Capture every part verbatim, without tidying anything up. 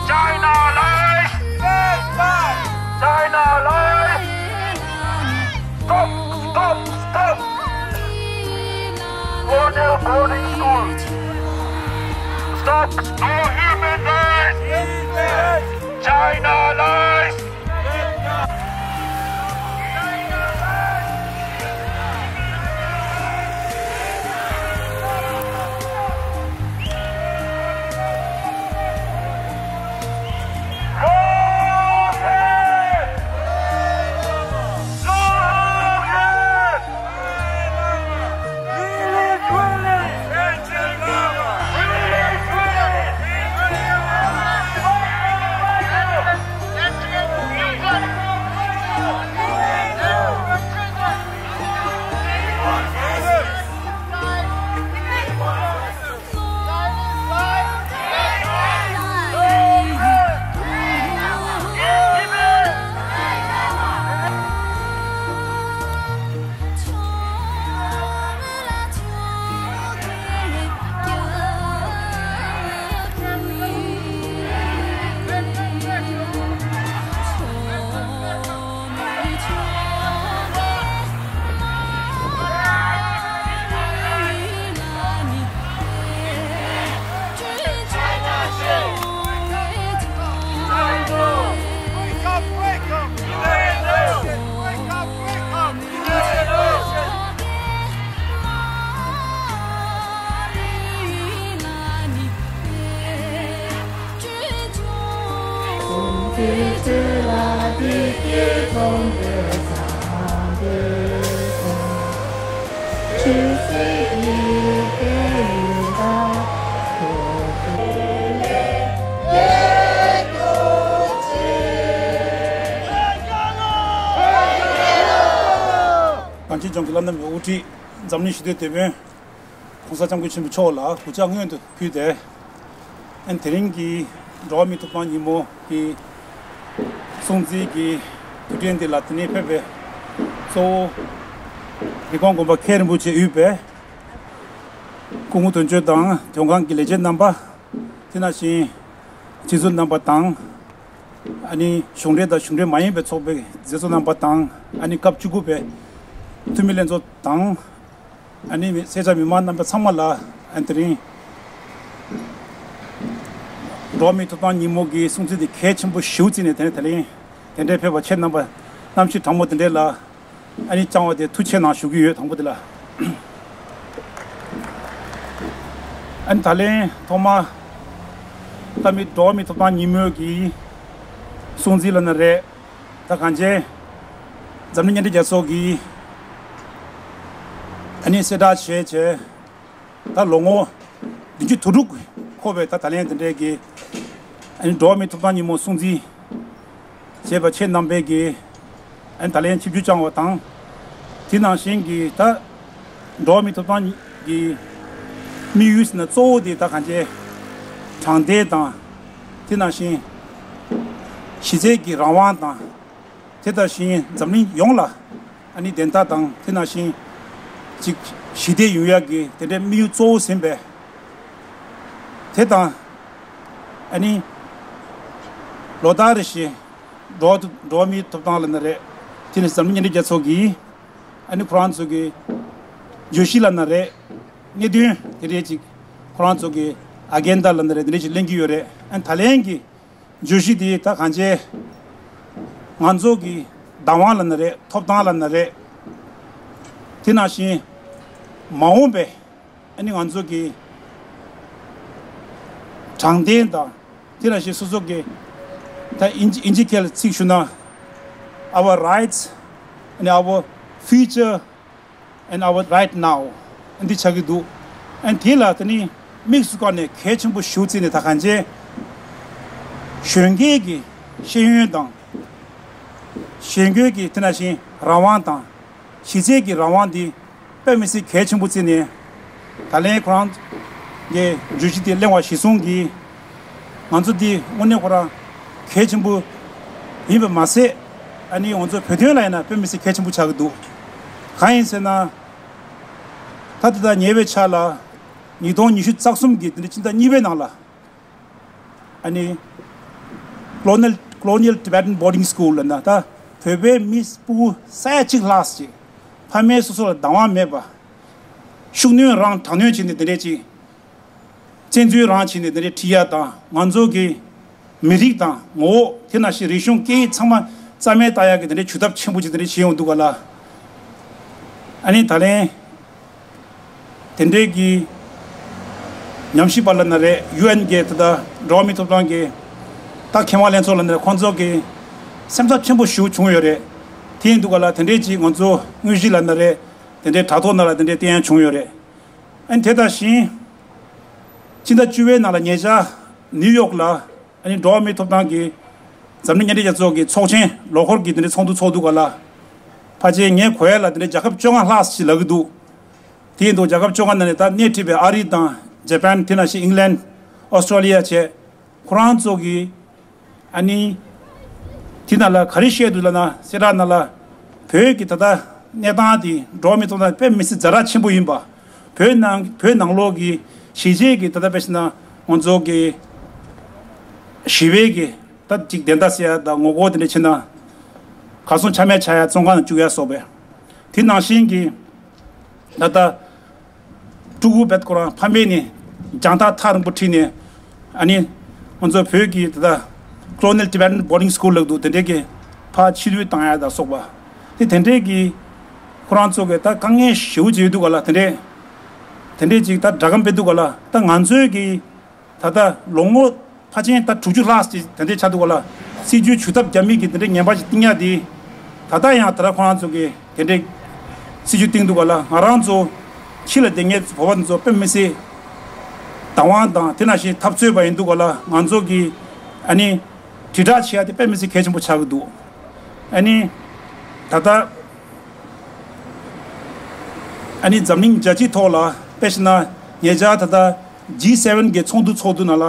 China lies! China lies! Stop! Stop! Stop! Model boarding school! Stop! No human rights! China lies! གངས་ཅན་ལྗོངས་ཀྱི་བླ་ན་མེད་པའི་དབུ་ཁྲིད། འཛམ་གླིང་ཞི་བདེའི་དེད་དཔོན་༸གོང་ས་༸སྐྱབས་མགོན་ཆེན་པོ་མཆོག་ལ་གུས་ཕྱག་སྔོན་དུ་ཕུལ་ཏེ། ཨན་དེ་རིང་གི་འགྲོ་བ་མིའི་ཐོབ་ཐང་ཉིན་མོ་གི་སྲུང་བརྩི་གི་དུས་དྲན་འདི་ལ་དེ་ནས་ཕེབས་པའི་གཙོ་བོ་ཉི་ཁོང་དགོན་པ་མཁན་རིན་པོ་ཆེ་དབུས་པའི་སྐུ་ངོ་དོན་གཅོད་དང་དོན་ཁང་གི་ལས་བྱེད་རྣམ་པ། དེ་ནང་བཞིན་སྤྱི་ཟུར་རྣམ་པ་དང་། ཨ་ནི་གཞུང་འབྲེལ་དང་གཞུང་འབྲེལ་མ་ཡིན་པའི་ཚོགས་པའི་མཛད་གཙོ་རྣམ་པ་དང་། ཨ་ནི་སྐབས་བཅུ་དགུ་པའི་འཐུས་མི་ལྷན་ཚོགས་དང་། ཨ་ནི་སེར་སྐྱ་མི་མང་རྣམ་པ་ཚང་མ་ལ་ཨ་ནི་དེ་རིང་འགྲོ་བ་མིའི་ཐོབ་ཐང་ཉིན་མོ་གི་སྲུང་བརྩི་དེ་གལ་ཆེན་པོ་ཞེ་པོ་བརྩིས་ནས་དེ་ནས་དེ་རིང་དེ་འདྲའི་ཕེབས་པ་ཁྱེད་རྣམ་པ་གནམ་གཤིས་གྲང་མོ་དེ་འདྲའི་ལ། ཨ་ནི་བཅར་བ་དེ་ཐུགས་རྗེ་ཆེ་གནང་ཞུ་གི་ཡོད། དང་པོ་དེ་ལ། ཨ་ནི་ད་ལན་ཐོག་མ་ད་མི་འགྲོ་བ་མིའི་ཐོབ་ཐང་ཉིན་མོའི་གི་སྲུང་བརྩི་ལབ་ན་རེད། ད་གངས་ཅན་འཛམ་གླིང་མཉམ་འབྲེལ་རྒྱལ་ཚོགས་ཀྱིས་ཨ་ནི་གསལ་བསྒྲགས་བྱས་བྱས། ད་ལོ་ངོ་བདུན་ཅུ་དོན་དྲུག་འཁོར་བའི་ད་ད་ལན་དེ་འདྲའི་གི་ཨ་ནི་འགྲོ་བ་མིའི་ཐོབ་ཐང་ཉིན་མོ་སྲུང་བརྩི་བྱས་པ་ཁྱེད་རྣམ་པས་གི་ཨ་ནི་ད་ལན་ཆིབས་བསྒྱུར་བསྐྱངས་པ་དང་ དེ་ནང་བཞིན་གྱི་ད་འགྲོ་བ་མིའི་ཐོབ་ཐང་གི་དམིགས་ཡུལ་ཟེར་ན་གཙོ་བོ་དེ་ད་གང་ཅི་དྲང་བདེན་དང་། དེ་ནང་བཞིན་གཞི་རྩའི་གི་རང་དབང་དང་། དེ་དང་བཞིན་འཛམ་གླིང་ཡོངས་ལ་ཨ་ནི་བདེན་མཐའ་དང་། དེ་ནང་བཞིན་ཅིག་ཞི་བདེ་ཡོང་ཡག་གི་དེ་འདྲའི་དམིགས་ཡུལ་གཙོ་བོ་ཟིན་པས། དེ་དང་ཨ་ནི་ལོ་ལྟར་རེ་བཞིན་འགྲོ་འགྲོ་བ་མིའི་ཐོབ་ཐང་ལབ་ན་རེད། དེ་ནི་འཛམ་གླིང་མཉམ་འབྲེལ་རྒྱལ་ཚོགས་ཀྱིས་ཨ་ནི་ཁོ་རང་ཚོ་གི་བརྗོད་གཞི་ལབ་ན་རེད། གནད་དོན་དེ་འདྲའི་ཅིག་ཁོ་རང་ཚོ་གི་ཨ་གེན་ཌ་ལབ་ན་རེད། དེ་འདྲའི་ཅིག་གླེང་གི་ཡོད་རེད། ཨ་ནི་ད་ལན་གྱི་བརྗོད་གཞི་དེ་ད་གང་ཅི་ང་ཚོ་གི་བདག་དབང་ལབ་ན་རེད། ཐོབ་ཐང་ལབ་ན་རེད། དེ་ནང་བཞིན་མ་འོངས་པའི་ཨ་ནི་ང་ཚོ་གི་དྲང་བདེན་དང་། དེ་ནང་བཞིན་སོ་སོ་གི་ད་ཨིན་ཇི་ཨིན་ཇི་སྐད་ལ་ཚིག་ཞུ་ན། our rights and our future and our right now འདི་ཆགས་ཀྱི་འདུག་ཨན་དེ་ལ་ད་ནི་དམིགས་སུ་བཀར་ནས་གལ་ཆེན་པོ་ཞེ་པོ་བརྩིས་ནས་ད་གང་ཅི་གཞོན་སྐྱེས་ཀྱི་ཤེས་ཡོན་དང་། གཞོན་སྐྱེས་ཀྱི་དེ་ནང་བཞིན་རང་དབང་དང་། གཞི་རྩའི་གི་རང་དབང་འདི་དཔེ་མི་སྲིད་གལ་ཆེན་པོ་བརྩིས་ནས། ད་ལན་ཁོ་རང་གི་བརྗོད་གཞི་དེ་གླེང་བ་གཞིར་བཟུང་གིས། ང་ཚོ་འདི་དངོས་གནས་ཁོ་རང་གལ་ཆེན་པོ་ཡིན་པ་མ་ཟད། ཨ་ནི་ང་ཚོ་བོད་དོན་ལ་ཡིན་ན་དཔེ་མི་སྲིད་གལ་ཆེན་པོ་ཆགས་ཀྱི་འདུག་གང་ཡིན་ཟེར་ན། ད་ལྟ་ད་ཉེ་བའི་ཆར་ལ་ཉིས་སྟོང་ཉི་ཤུ་རྩ་གསུམ་གྱི་དེ་འདྲའི་སྤྱི་ཟླ་གཉིས་པའི་ནང་ལ། ཨ་ནི་Colonial Colonial Tibetan Boarding School ལབ་ན་ད་བོད་པའི་མི་སྤུ་གུ་ས་ཡ་གཅིག་ལྷག་ཅིག་ཕ་མའི་སོ་སོ་ལ་བདག་དབང་མེད་པ། ཤུགས་སྣོན་རང་དྲག་གནོན་བྱས་ནས་དེ་འདྲས་ཅིག་བཙན་འཛུལ་རང་བྱས་ནས་དེ་འདྲས་ཁྲིད་ཡ་དང་། ང་ཚོ་གི་མི་རིགས་དང་ངོ་བོ། དེ་ནང་བཞིན་རིག་གཞུང་སྐད་ཡིག་ཚང་མ་རྩ་མེད་བཏང་ཡ་གི་དེ་འདྲས་བྱུས་ཐབས་ཆེན་པོ་ཅིག་དེ་འདྲས་བྱས་ཡོང་འདུག་ག་ལ། ཨ་ནི་ད་ལན། དེ་འདྲའི་གི་ཉམས་ཞིབ་པ་ལབ་ན་རེད། ཡུ་ཨེན་གྱི་ད་ལྟ་འགྲོ་བ་མིའི་ཐོབ་ཐང་གི་ད་མཁས་དབང་ལྷན་ཚོགས་ལབ་ན་རེད། ཁོང་ཚོ་གི་སེམས་འཚབ་ཆེན་པོ་ཞིག་བྱུང་ཡོད་རེད། དེ་ཡིན་དུས་ག་ལ་དེ་འདྲའི་ཅིག་ང་ཚོ་དངོས་གཞི་ལབ་ན་རེད། དེ་འདྲའི་དྲ་ཐོག་ནང་ལ་དེ་འདྲའི་བསྟན་ཡ་བྱུང་ཡོད་རེད། ཨ་ནི་དེ་དང་བཞིན་ཕྱི་ཟླ་བཅུ་པའི་ནང་ལ་ཉེ་ཆར་ནིའུ་ཡོག་ལ། ཨ་ནི་འགྲོ་བ་མིའི་ཐོབ་ཐང་གི་འཛམ་གླིང་མཉམ་འབྲེལ་རྒྱལ་ཚོགས་ཀྱི་ཚོགས་ཆེན་ལོ་འཁོར་གྱི་དེ་འདྲའི་ཚོགས་འདུ་ཚོགས་འདུག་ག་ལ། ཕལ་ཆེར་ངས་གོ་ཡ་ལ་དེ་འདྲའི་རྒྱལ་ཁབ་བཅོ་ལྔ་ལྷག་ཞིག་ལབ་ཀྱི་འདུག་དེ་ཡིན་དུས་རྒྱལ་ཁབ་བཅོ་ལྔ་ནང་ནས་ད་སྣེ་ཁྲིད་པའི་ཨ་རི་དང་ཇ་པན། དེ་ནང་བཞིན་ཨིང་ལན། ཨོ་སི་ཀྲོ་ལི་ཡ་བཅས་ཁོ་རང་ཚོ་གི་ཨ་ནི་དེ་ནང་ལ་ག་རེ་བཤད་འདུག་ལབ་ན། གསལ་བསྒྲགས་ནང་ལ་བོད་ཀྱི་ད་ལྟ་གནས་སྟངས་དེ་འགྲོ་བ་མིའི་ཐོབ་ཐང་དཔེ་མི་སྲིད་ཛ་དྲག་ཆེན་པོ་ཡིན་པ། བོད་ནང་བོད་ནང་ལོགས་ཀྱི་གཞིས་བྱེས་ཀྱི་ད་ལྟ་དཔེ་བྱས་ན་ང་ཚོ་གི་ཞི་བའི་གི་ད་ཅིག་བདེན་མཐའ་གསལ་ཡ་དང་ངོ་རྒོལ་དེ་འདྲ་བྱས་ན་གར་སོང་ཆ་མེད་ཆགས་ཡ། བཙོན་ཁང་ནང་བཅུག་ཡ་སོགས་པའི། དེ་ནང་བཞིན་གྱི་ད་ལྟ་ཕྲུ་གུ་བེད་ཁོ་རང་ཕ་མས་ནི་སྦྱང་ཐག་ཐག་རིང་པོ་ཁྲིད་ནས། ཨ་ནི་ང་ཚོ་བོད་ཀྱི་ད་ལྟ་Colonial Tibetan Boarding School ལབ་འདུག་དེ་འདྲའི་གི་ཕར་ཕྱིར་འབུད་བཏང་ཡ་དང་སོགས་པ། དེ་དེ་འདྲའི་གི་ཁོ་རང་ཚོ་གི་ད་དཀའ་ངལ་ཞེ་པོ་ཅིག་ཡོད་འདུག་ག་ལ། དེ་འདྲའི་དེ་འདྲའི་ཅིག་ད་སྒྲ་སྒམ་སྤེལ་འདུག་ག་ལ། ད་ང་ཚོའི་གི་ད་ལྟ་ལོ་ངོ་ཕལ་ཆེར་ད་དྲུག་ཅུ་ལྷག་ཅིག་དེ་འདྲའི་ཆགས་འདུག་ག་ལ། སྲིད་བྱུས་བྱུས་ཐབས་རྒྱ་མི་གིས་དེ་འདྲའི་ངན་པ་ཞིག་བཏིང་ཡ་དེ། ད་ལྟ་ཡང་ད་ལྟ་ཁོ་རང་ཚོ་གིས་དེ་འདྲའི་སྲིད་བྱུས་བཏིང་འདུག་ག་ལ། ང་རང་ཚོ་ཕྱི་ལ་བསྡད་མཁན་བོད་པ་ཚོ་དཔེ་མི་སྲིད་བདག་དབང་དང་། དེ་ནང་བཞིན་འཐབ་རྩོད་པ་ཡིན་འདུག་ག་ལ། ང་ཚོ་གིས་ཨ་ནི་དྲིལ་བསྒྲགས་བྱེད་ཡ་དེ་དཔེ་མི་སྲིད་གལ་ཆེན་པོ་ཆགས་ཀྱི་འདུག་ཨ་ནི་ད་ལྟ་ཨ་ནི་འཛམ་གླིང་རྒྱལ་སྤྱིའི་ཐོག་ལ་དཔེ་བཞག་ན་ཉེ་ཆར་ད་ལྟ་ཇི་སེ་ཝེན་གི་ཚོགས་འདུ་ཚོགས་འདུ་ནང་ལ་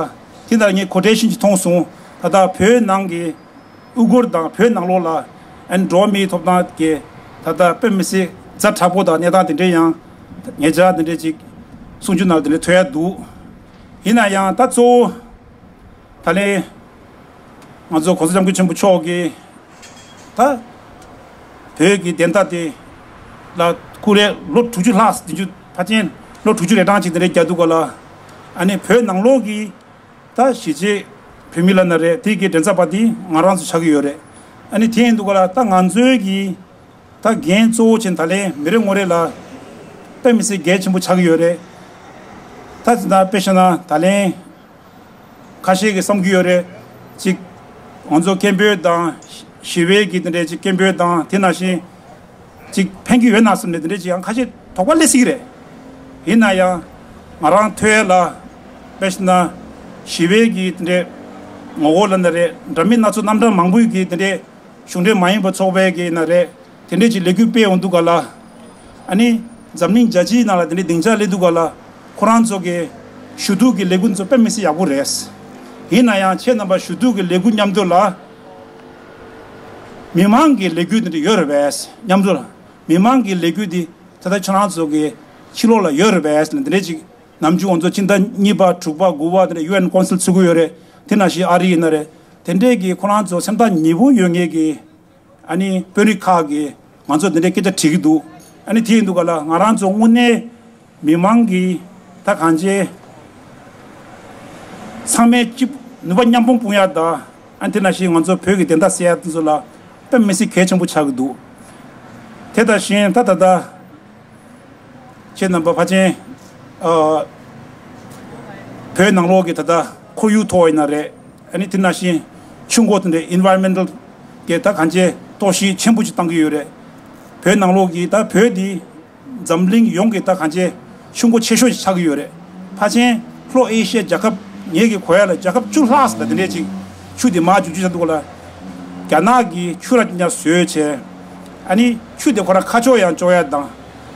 དེ་ལྟར་ངས་ཀོ་ཊེ་ཤན་ཅིག་མཐོང་སོང་། ད་ལྟ་བོད་ནང་གི་ཨུ་གུར་དང་བོད་ནང་ལོགས་ལ་ཨན་འགྲོ་བ་མིའི་ཐོབ་ཐང་གི་ད་ལྟ་དཔེ་མི་སྲིད་ཛ་དྲག་པོ་དང་གནས་སྟངས་དེ་འདྲའི་ཡང་ཉེ་ཆར་དེ་འདྲའི་ཅིག་གསུང་ཆོས་ནང་དེ་འདྲའི་ཐོས་ཡ་འདུག་ཡིན་ན་ཡང་ད་གཙོ་བོ་ད་ལན་ང་ཚོ་གོང་ས་སྐྱབས་མགོན་ཆེན་པོ་མཆོག་གིས་ད་བོད་ཀྱི་བདེན་མཐའ་དེ་ལ་སྐུ་རེ་ལོ་དྲུག་ཅུ་ལྷག་བདུན་ཅུ་ཕལ་ཆེར་ལོ་དྲུག་ཅུ་རེ་གྲངས་ཅིག་དེ་འདྲའི་རྒྱག་འདུག་ག་ལ། ཨ་ནི་བོད་ནང་ལོགས་ཀྱི་ད་གཞིས་བྱེས་བོད་མི་ལབ་ན་རེད། དེ་གི་མགྲིན་ཚབ་པ་དེ་ང་རང་ཚོ་ཆགས་ཀྱི་ཡོད་རེད། ཨ་ནི་དེ་ཡིན་འདུག་ག་ལ། ད་ང་ཚོའི་གི་ད་འགན་གཙོ་བོ་ཆེ་ད་ལན་མི་རེ་ངོ་རེ་ལ་དཔེ་མི་སྲིད་གལ་ཆེན་པོ་ཆགས་ཀྱི་ཡོད་རེད། ད་ད་དཔེ་བཞག་ན་ད་ལན་ཁ་ཤས་ཀྱིས་བསམ་གྱི་ཡོད་རེད། ཅིག་ང་ཚོ་སྐད་འབོད་དང་ཞི་བའི་གི་དེ་འདྲའི་ཅིག་སྐད་འབོད་དང་། དེ་ནང་བཞིན་ཅིག་ཕན་གྱི་ཡོད་ན་བསམ་ནས་དེ་འདྲའི་ཅིག་ཡང་ཁ་ཤས་དོགས་པ་སླེབས་སྲིད་ཀྱི་རེད། ཡིན་ན་ཡང་ང་རང་ཐོས་ཡ་ལ་དཔེ་བཞག་ན་ཞི་བའི་གི་དེ་འདྲའི་ངོ་རྒོལ་ལབ་ན་རེད། འདྲ་མིན་སྣ་ཚོགས་རྣམ་གྲངས་མང་པོའི་གི་དེ་འདྲའི་གཞུང་འབྲེལ་མ་ཡིན་པ་ཚོགས་པའི་གི་ན་རེད། དེ་འདྲའི་ཅིག་ལས་འགུལ་སྤེལ་ཡོང་འདུག་ག་ལ། ཨ་ནི་འཛམ་གླིང་རྒྱལ་སྤྱིའི་ནང་ལ་དེ་འདྲའི་སྡིངས་ཆ་སླེབས་དུས་ག་ལ་ཁོ་རང་ཚོ་གི་ཞུ་གཏུག་གི་ལས་འགུལ་ཚོ་དཔེ་མི་སྲིད་ཡག་པོ་རེད། ཡིན་ན་ཡང་ཁྱེད་རྣམ་པ་ཞུ་གཏུག་གི་ལས་འགུལ་མཉམ་དུ་ལ་མི་མང་གི་ལས་འགུལ་དེ་འདྲ་ཡོད་རེད་པས། མཉམ་དུ་ལ་མི་མང་གི་ལས་འགུལ་འདི་ད་ལྟ་ཁྱེད་རང་ཚོ་གི་ཕྱི་ལོགས་ལ་ཡོད་རེད་པས་ལ་འདི་འདྲ་ཅིག་ནམ་རྒྱུན་ང་ཚོ་སྤྱི་ཟླ་གཉིས་པ་དྲུག་པ་དགུ་པ་དེ་འདྲ་ཡུ་ཨེན་ཀོན་སིལ་ཚུགས་ཀྱི་ཡོད་རེད། དེ་ནང་བཞིན་ཨ་རི་ཡིན་ན་རེད། དེ་འདྲས་ཀྱི་ཁོ་རང་ཚོ་སེམས་ཐག་ཉེ་པོ་ཡོད་མཁན་གྱི་ཨ་ནི་དཔོན་རིགས་ཁག་གིས་ང་ཚོ་དེ་འདྲའི་སྐད་ཆ་དྲིས་ཀྱི་འདུག་ཨ་ནི་དེ་ཡིན་དུས་ག་ལ་ང་རང་ཚོ་དངོས་གནས་མི་མང་གིས་ད་གང་བྱས་ཚང་མས་ཅིག་ནུས་པ་མཉམ་སྤུངས་སྤུངས་ཡ་དང་། ཨ་ནི་དེ་ནང་བཞིན་ང་ཚོ་བོད་ཀྱི་བདེན་མཐའ་གསལ་ཡ་དེ་ཚོ་ལ་དཔེ་མི་སྲིད་གལ་ཆེན་པོ་ཆགས་ཀྱི་འདུག་དེ་ལྟར་བཞིན་ད་ད་ལྟ་ཁྱེད་རྣམ་པ་ཕལ་ཆེར་ཨ་བོད་ནང་ལོགས་ཀྱི་ད་ལྟ་ཁོར་ཡུག་ཐོག་ཡིན་ན་རེད། ཨ་ནི་དེ་ནང་བཞིན་ཆུ་མགོ་དེ་འདྲའི་ཨིན་ཝའི་རོན་མེན་ཊལ་གྱི་ད་གང་བྱས་གཏོར་བཤིག་ཆེན་པོ་ཅིག་བཏང་གི་ཡོད་རེད། བོད་ནང་ལོགས་ཀྱི་ད་བོད་འདི་འཛམ་གླིང་ཡོངས་ཀྱི་ད་གང་བྱས་ཆུ་མགོ་ཆེ་ཤོས་ཤིག་ཆགས་ཀྱི་ཡོད་རེད། ཕལ་ཆེར་ལྷོ་ཨེ་ཤི་ཡ་རྒྱལ་ཁབ་ངེད་ཀྱི་གོ་ཡ་ལ་རྒྱལ་ཁབ་བཅུ་ལྷག་ཙམ་ལ་དེ་འདྲས་ཅིག་ཆུ་དེ་མར་རྒྱུག་རྒྱུག་བྱ་འདུག་ག་ལ། རྒྱ་ནག་གིས་ཆུ་ར་ཅིག་ཉར་བཟོས་བྱས། ཨ་ནི་ཆུ་དེ་ཁོ་རང་ཁ་ཕྱོགས་ཡང་གཅོག་ཡ་དང་།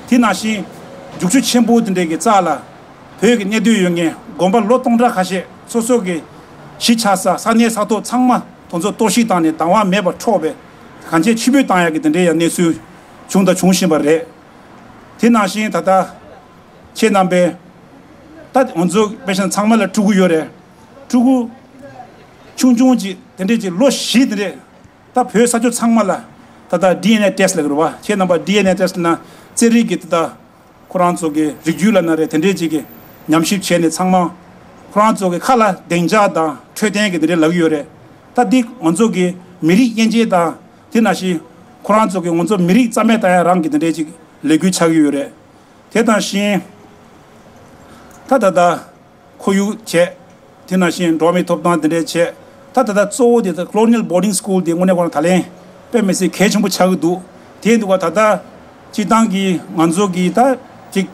དེ་ནང་བཞིན་རྒྱུག་ཆུ་ཆེན་པོ་དེ་འདྲས་ཀྱི་རྩ་ལ་བོད་ཀྱི་གནས་སྡོད་ཡོད་མཁན་དགོན་པ་ལོ་སྟོང་ཕྲག་ཁ་ཤས་སོ་སོ་གི་གཞིས་ཆགས་ས་ས་གནས་ས་ཐོག་ཚང་མ་དེ་ཚོ་གཏོར་བཤིག་བཏང་ནས་བདག་དབང་མེད་པར་འཕྲོག་པའི་གང་ཆེ་ཕྱིར་འབུད་བཏང་ཡ་གི་དེ་འདྲའི་ཡང་གནས་ཚུལ་བྱུང་དང་འབྱུང་བཞིན་པ་རེད། དེ་ནང་བཞིན་ད་ལྟ་ཁྱེད་རྣམ་པས་ད་ང་ཚོ་དཔེ་བཞག་ན་ཚང་མ་ལ་ཕྲུ་གུ་ཡོད་རེད། ཕྲུ་གུ་ཆུང་ཆུང་ཅིག་དེ་འདྲས་ཅིག་ལོ་བཞི་དེ་འདྲས་ད་བོད་ས་ཕྱོགས་ཚང་མ་ལ་ད་ལྟ་ཌི་ཨེན་ཨེ་ཊེ་སི་ཊི་ལབ་ཀྱི་རེད་བ། ཁྱེད་རྣམ་པ་ཌི་ཨེན་ཨེ་ཊེ་སི་ཊི་ན་རྩེད་རིགས་ཀྱི་ད་ལྟ་ཁོ་རང་ཚོ་གི་རིགས་རྒྱུད་ལབ་ན་རེད། དེ་འདྲས་ཅིག་གི་ཉམས་ཞིབ་བྱས་ནས་ཚང་མ་ཁོ་རང་ཚོ་གི་ཁ་ལ་བདེ་འཇགས་དང་འཕྲོད་བསྟེན་གྱི་དེ་འདྲས་ལབ་ཀྱི་ཡོད་རེད། ད་འདི་ང་ཚོ་གི་མི་རིགས་དབྱེ་འབྱེད་དང་དེ་ནང་བཞིན་ཁོ་རང་ཚོ་གི་ང་ཚོ་མི་རིགས་རྩ་མེད་བཏང་ཡ་རང་གི་དེ་འདྲས་ཅིག་ལས་འགུལ་ཆགས་ཀྱི་ཡོད་རེད། དེ་དང་བཞིན་ད་ད་ལྟ་ཁོར་ཡུག་བྱས། དེ་ནང་བཞིན་འགྲོ་བ་མིའི་ཐོབ་ཐང་དེ་འདྲས་བྱས། ད་ད་ལྟ་གཙོ་བོ་དེ་ད་Colonial Boarding School དེ་དངོས་གནས་ཁོ་རང་ད་ལན་དཔེ་མི་སྲིད་གལ་ཆེན་པོ་ཆགས་ཀྱི་འདུག་དེ་འདུག་ག་ད་ལྟ་སྤྱིར་བཏང་གི་ང་ཚོ་གི་ད་ཅིག་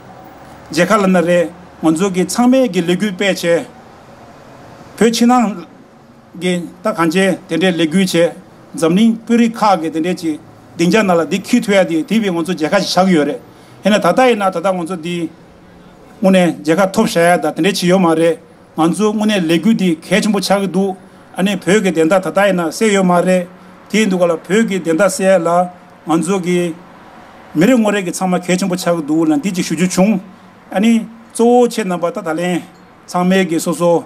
མཇལ་ཁ་ལབ་ན་རེད། ང་ཚོ་གི་ཚང་མས་གི་ལས་འགུལ་སྤེལ་བྱས། བོད་ཕྱི་ནང་གི་ད་གང་ཅི་དེ་འདྲའི་ལས་འགུལ་བྱས། འཛམ་གླིང་དཔོན་རིགས་ཁག་གི་དེ་འདྲའི་ཅིག་སྡིངས་ཆ་ནང་ལ་འདི་འཁྱེར་ཐུབ་ཡ་དེ་དེ་བས་ང་ཚོ་མཇལ་ཁ་ཞིག་བཞག་གི་ཡོད་རེད། ཡིན་ན་ད་ལྟ་ཡིན་ན་ད་ལྟ་ང་ཚོ་འདི་དངོས་གནས་མཇལ་ཁ་ཐོབ་བཞག་ཡ་ད་དེ་འདྲའི་ཅིག་ཡོད་མ་རེད། ང་ཚོ་དངོས་གནས་ལས་འགུལ་འདི་གལ་ཆེན་པོ་ཆགས་ཀྱི་འདུག་ཨ་ནི་བོད་ཀྱི་བདེན་མཐའ་ད་ལྟ་ཡིན་ན་གསལ་ཡོད་མ་རེད། དེ་ཡིན་དུས་ག་ལ་བོད་ཀྱི་བདེན་མཐའ་གསལ་ཡ་ལ་ང་ཚོ་གི་མི་རེ་ངོ་རེ་གི་ཚང་མ་གལ་ཆེན་པོ་ཆགས་ཀྱི་འདུག་ལ་འདི་ཅིག་ཞུ་རྒྱུ་བྱུང་། ཨ་ནི་གཙོ་བོ་ཁྱེད་རྣམ་པ་ད་ད་ལན་ཚང་མས་གི་སོ་སོ་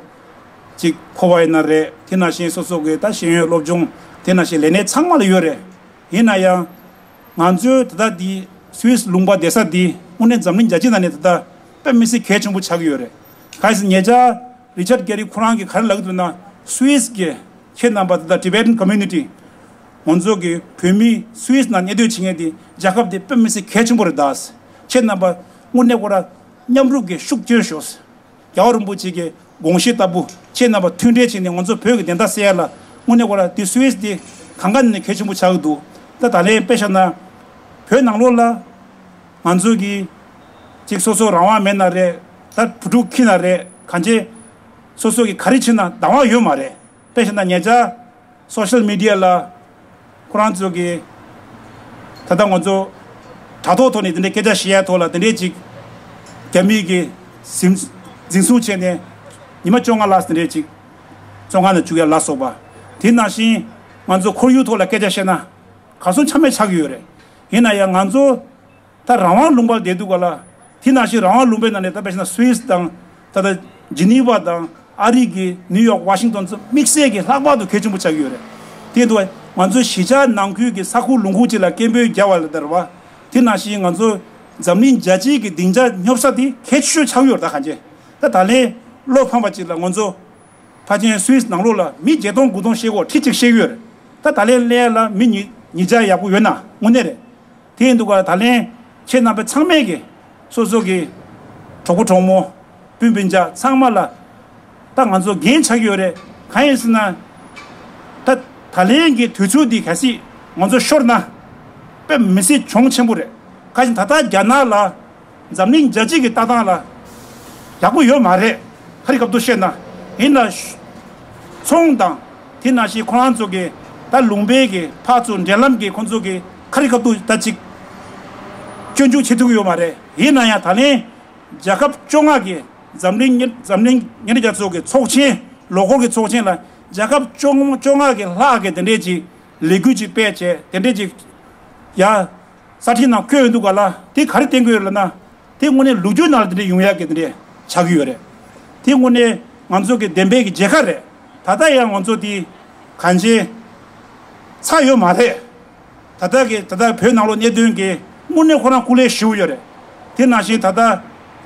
ཅིག་མཁོ་བ་ཡིན་ན་རེད། དེ་ནང་བཞིན་སོ་སོ་གི་ད་ཤེས་ཡོན་སློབ་སྦྱོང་དེ་ནང་བཞིན་ལས་གནས་ཚང་མ་ལ་ཡོད་རེད། ཡིན་ན་ཡང་ང་ཚོའི་ད་ལྟ་འདི་སུད་སི་ལུང་པ་བསྡད་ས་འདི་དངོས་གནས་འཛམ་གླིང་རྒྱལ་སྤྱི་ནང་ནས་ད་ལྟ་དཔེ་མི་སྲིད་གལ་ཆེན་པོ་ཆགས་ཀྱི་ཡོད་རེད། གལ་སྲིད་ཉེ་ཆར་རི་ཆར་གྷེ་རི་ཁོ་རང་གིས་ག་རེ་ལབ་ཀྱི་འདུག་ན། སུད་སི་གི་ཁྱེད་རྣམ་པ་ད་ལྟ་Tibetan community ང་ཚོ་གི་བོད་མི་སུད་སི་ནང་གནས་སྡོད་བྱེད་མཁན་དེ་རྒྱལ་ཁབ་དེ་དཔེ་མི་སྲིད་གལ་ཆེན་པོ་རེད་ད། ཁྱེད་རྣམ་པ་དངོས་གནས་ཁོ་ར་མཉམ་རུབ་ཀྱིས་ཤུགས་བསྐྱོན་ཤོག་རྒྱལ་བ་རིན་པོ་ཆེ་གི་དགོངས་གཞི་ལྟ་བུ་ཁྱེད་རྣམ་པ་མཐུན་འབྲེལ་བྱས་ནས་ང་ཚོ་བོད་ཀྱི་བདེན་མཐའ་གསལ་ཡ་ལ་དངོས་གནས་ཁོ་ར་དེ་སུད་སི་དེ་གང་ག་ནས་གལ་ཆེན་པོ་ཆགས་ཀྱི་འདུག་ད་ད་ལན་དཔེ་བཞག་ན་བོད་ནང་ལོགས་ལ་ང་ཚོ་གི་ཅིག་སོ་སོ་རང་དབང་མེད་ན་རེད། ད་བུ་ཕྲུག་ཁྱེར་ན་རེད། གང་ཅི་སོ་སོ་གི་ག་རེ་བྱེད་ན་བདག་དབང་ཡོད་མ་རེད། དཔེ་བཞག་ན་ཉེ་ཆར་སོ་ཤལ་མི་ཌི་ཡ་ལ་ཁོ་རང་ཚོ་གི་ད་ལྟ་ང་ཚོ་དྲ་ཐོག་ཐོག་ནས་དེ་འདྲའི་སྐད་ཆ་བཤད་ཡ་ཐོག་ལ་དེ་འདྲའི་ཅིག་རྒྱ་མི་གི་འཛིན་འཛིན་བཟུང་བྱས་ནས་ཉི་མ་བཅོ་ལྔ་ལ་དེ་འདྲའི་ཅིག་བཙོན་ཁང་ནང་བཅུག་ཡ་ལ་སོགས་པ། དེ་ནང་བཞིན་ང་ཚོ་ཁོར་ཡུག་ཐོག་ལ་སྐད་ཆ་བཤད་ན་ག་སོང་ཆ་མེད་ཆགས་ཀྱི་ཡོད་རེད། ཡིན་ན་ཡང་ང་ཚོ་ད་རང་དབང་ལུང་པར་བསྡད་འདུག་ག་ལ། དེ་ནང་བཞིན་རང་དབང་ལུང་པའི་ནང་ནས་ད་དཔེ་བཞག་ན་སུད་སི་དང་ད་ལྟ་ཇི་ནི་ཝ་དང་ཨ་རི་གི་ནིའུ་ཡོག་ཝ་ཤིང་ཏོན་ཚོ་དམིགས་བསལ་གྱི་ལྷག་པར་དུ་གལ་ཆེན་པོ་ཆགས་ཀྱི་ཡོད་རེད། དེ་འདུག་ང་ཚོ་གཞིས་ཆགས་ནང་ཁུལ་གྱི་ས་ཁུལ་ལུང་ཁུལ་ཅིག་ལ་སྐད་འབོད་རྒྱག་པ་ལ་ད་རེད་བ། དེ་ནང་བཞིན་ང་ཚོ་འཛམ་གླིང་རྒྱལ་སྤྱིའི་གི་སྡིངས་ཆ་སྙོབ་ས་དེ་གལ་ཆེ་ཤོས་ཆགས་ཀྱི་ཡོད་རེད། ད་གང་ཅི་ད་ད་ལན་བློ་ཕམ་པ་ཅིག་ལ་ང་ཚོ་ཕལ་ཆེར་སུད་སི་ནང་ལོགས་ལ་མི་བརྒྱད་སྟོང་དགུ་སྟོང་ཤེས་གོ་ཁྲི་གཅིག་ཤེས་ཀྱི་ཡོད་རེད། ད་ད་ལན་སླེབས་ཡ་ལ་མི་ཉིས་ཉིས་བརྒྱ་ཡག་པོ་ཡོད་ན་དངོས་གནས་རེད། དེ་ཡིན་དུས་ག་ད་ལན་ཁྱེད་རྣམ་པ་ཚང་མས་ཀྱི་སོ་སོ་གི་གྲོགས་པོ་གྲོགས་མོ་སྤུན་སྤུན་ཆ་ཚང་མ་ལ་ད་ང་ཚོ་འགན་ཆགས་ཀྱི་ཡོད་རེད། གང་ཡིན་ཟེར་ན་ད་ད་ལན་གྱི་དུས་ཚོད་འདི་གལ་སྲིད་ང་ཚོ་ཤོར་ན་དཔེ་མི་སྲིད་གྱོང་ཆེན་པོ་རེད། ག་ཅི་ད་ལྟ་རྒྱ་ནག་ལ་འཛམ་གླིང་རྒྱལ་སྤྱི་གི་ལྟ་སྟངས་ལ་ཡག་པོ་ཡོད་མ་རེད། ཁ་རི་ཁ་ཐུག་བཤད་ན་ཡིན་ལ། ཚོང་དང་དེ་ནང་བཞིན་ཁོ་རང་ཚོ་གི་ད་ལུང་པའི་གི་ཕར་ཚུར་འབྲེལ་ལམ་གི་ཁོང་ཚོ་གི་ཁ་རི་ཁ་ཐུག་ད་ཅིག་ སྐྱོན་འཛུགས་བྱེད་ཐུབ་ཀྱི་ཡོད་མ་རེད། ཡིན་ན་ཡང་ད་ལན་རྒྱལ་ཁབ་བཅོ་ལྔ་གི་འཛམ་གླིང་འཛམ་གླིང་མཉེན་ཆས་རྒྱ་མཚོ་གི་ཚོགས་ཆེན་ལོ་འཁོར་གྱི་ཚོགས་ཆེན་ལ་རྒྱལ་ཁབ་བཅོ་བཅོ་ལྔ་གི་ལྷག་གི་དེ་འདྲས་ཅིག་ལས་འགུལ་ཅིག་སྤེལ་བྱས་དེ་འདྲས་ཅིག་ཡ་ས་ཁྲིའི་ནང་བསྐོས་ཡོང་དུས་ག་ལ་དེ་ག་རེ་བསྟན་གྱི་ཡོད་ལབ་ན། དེ་དངོས་གནས་ལོ་རྒྱུས་ནང་ལ་དེ་འདྲས་ཡོང་ཡག་གི་དེ་འདྲས་ཆགས་ཀྱི་ཡོད་རེད། དེ་དངོས་གནས་ང་ཚོ་གི་བདེན་པའི་གི་མཇལ་ཁ་རེད། ད་ལྟ་ཡང་ང་ཚོ་དེ་གང་ཅི་ཚར་ཡོད་མ་རེད། ད་ལྟ་གི་ད་ལྟ་བོད་ནང་ལོགས་གནད་དོན་གི་དངོས་གནས་ཁོ་རང་སྐུ་ལས་ཞེ་པོ་ཡོད་རེད། དེ་ནང་བཞིན་ད་ལྟ་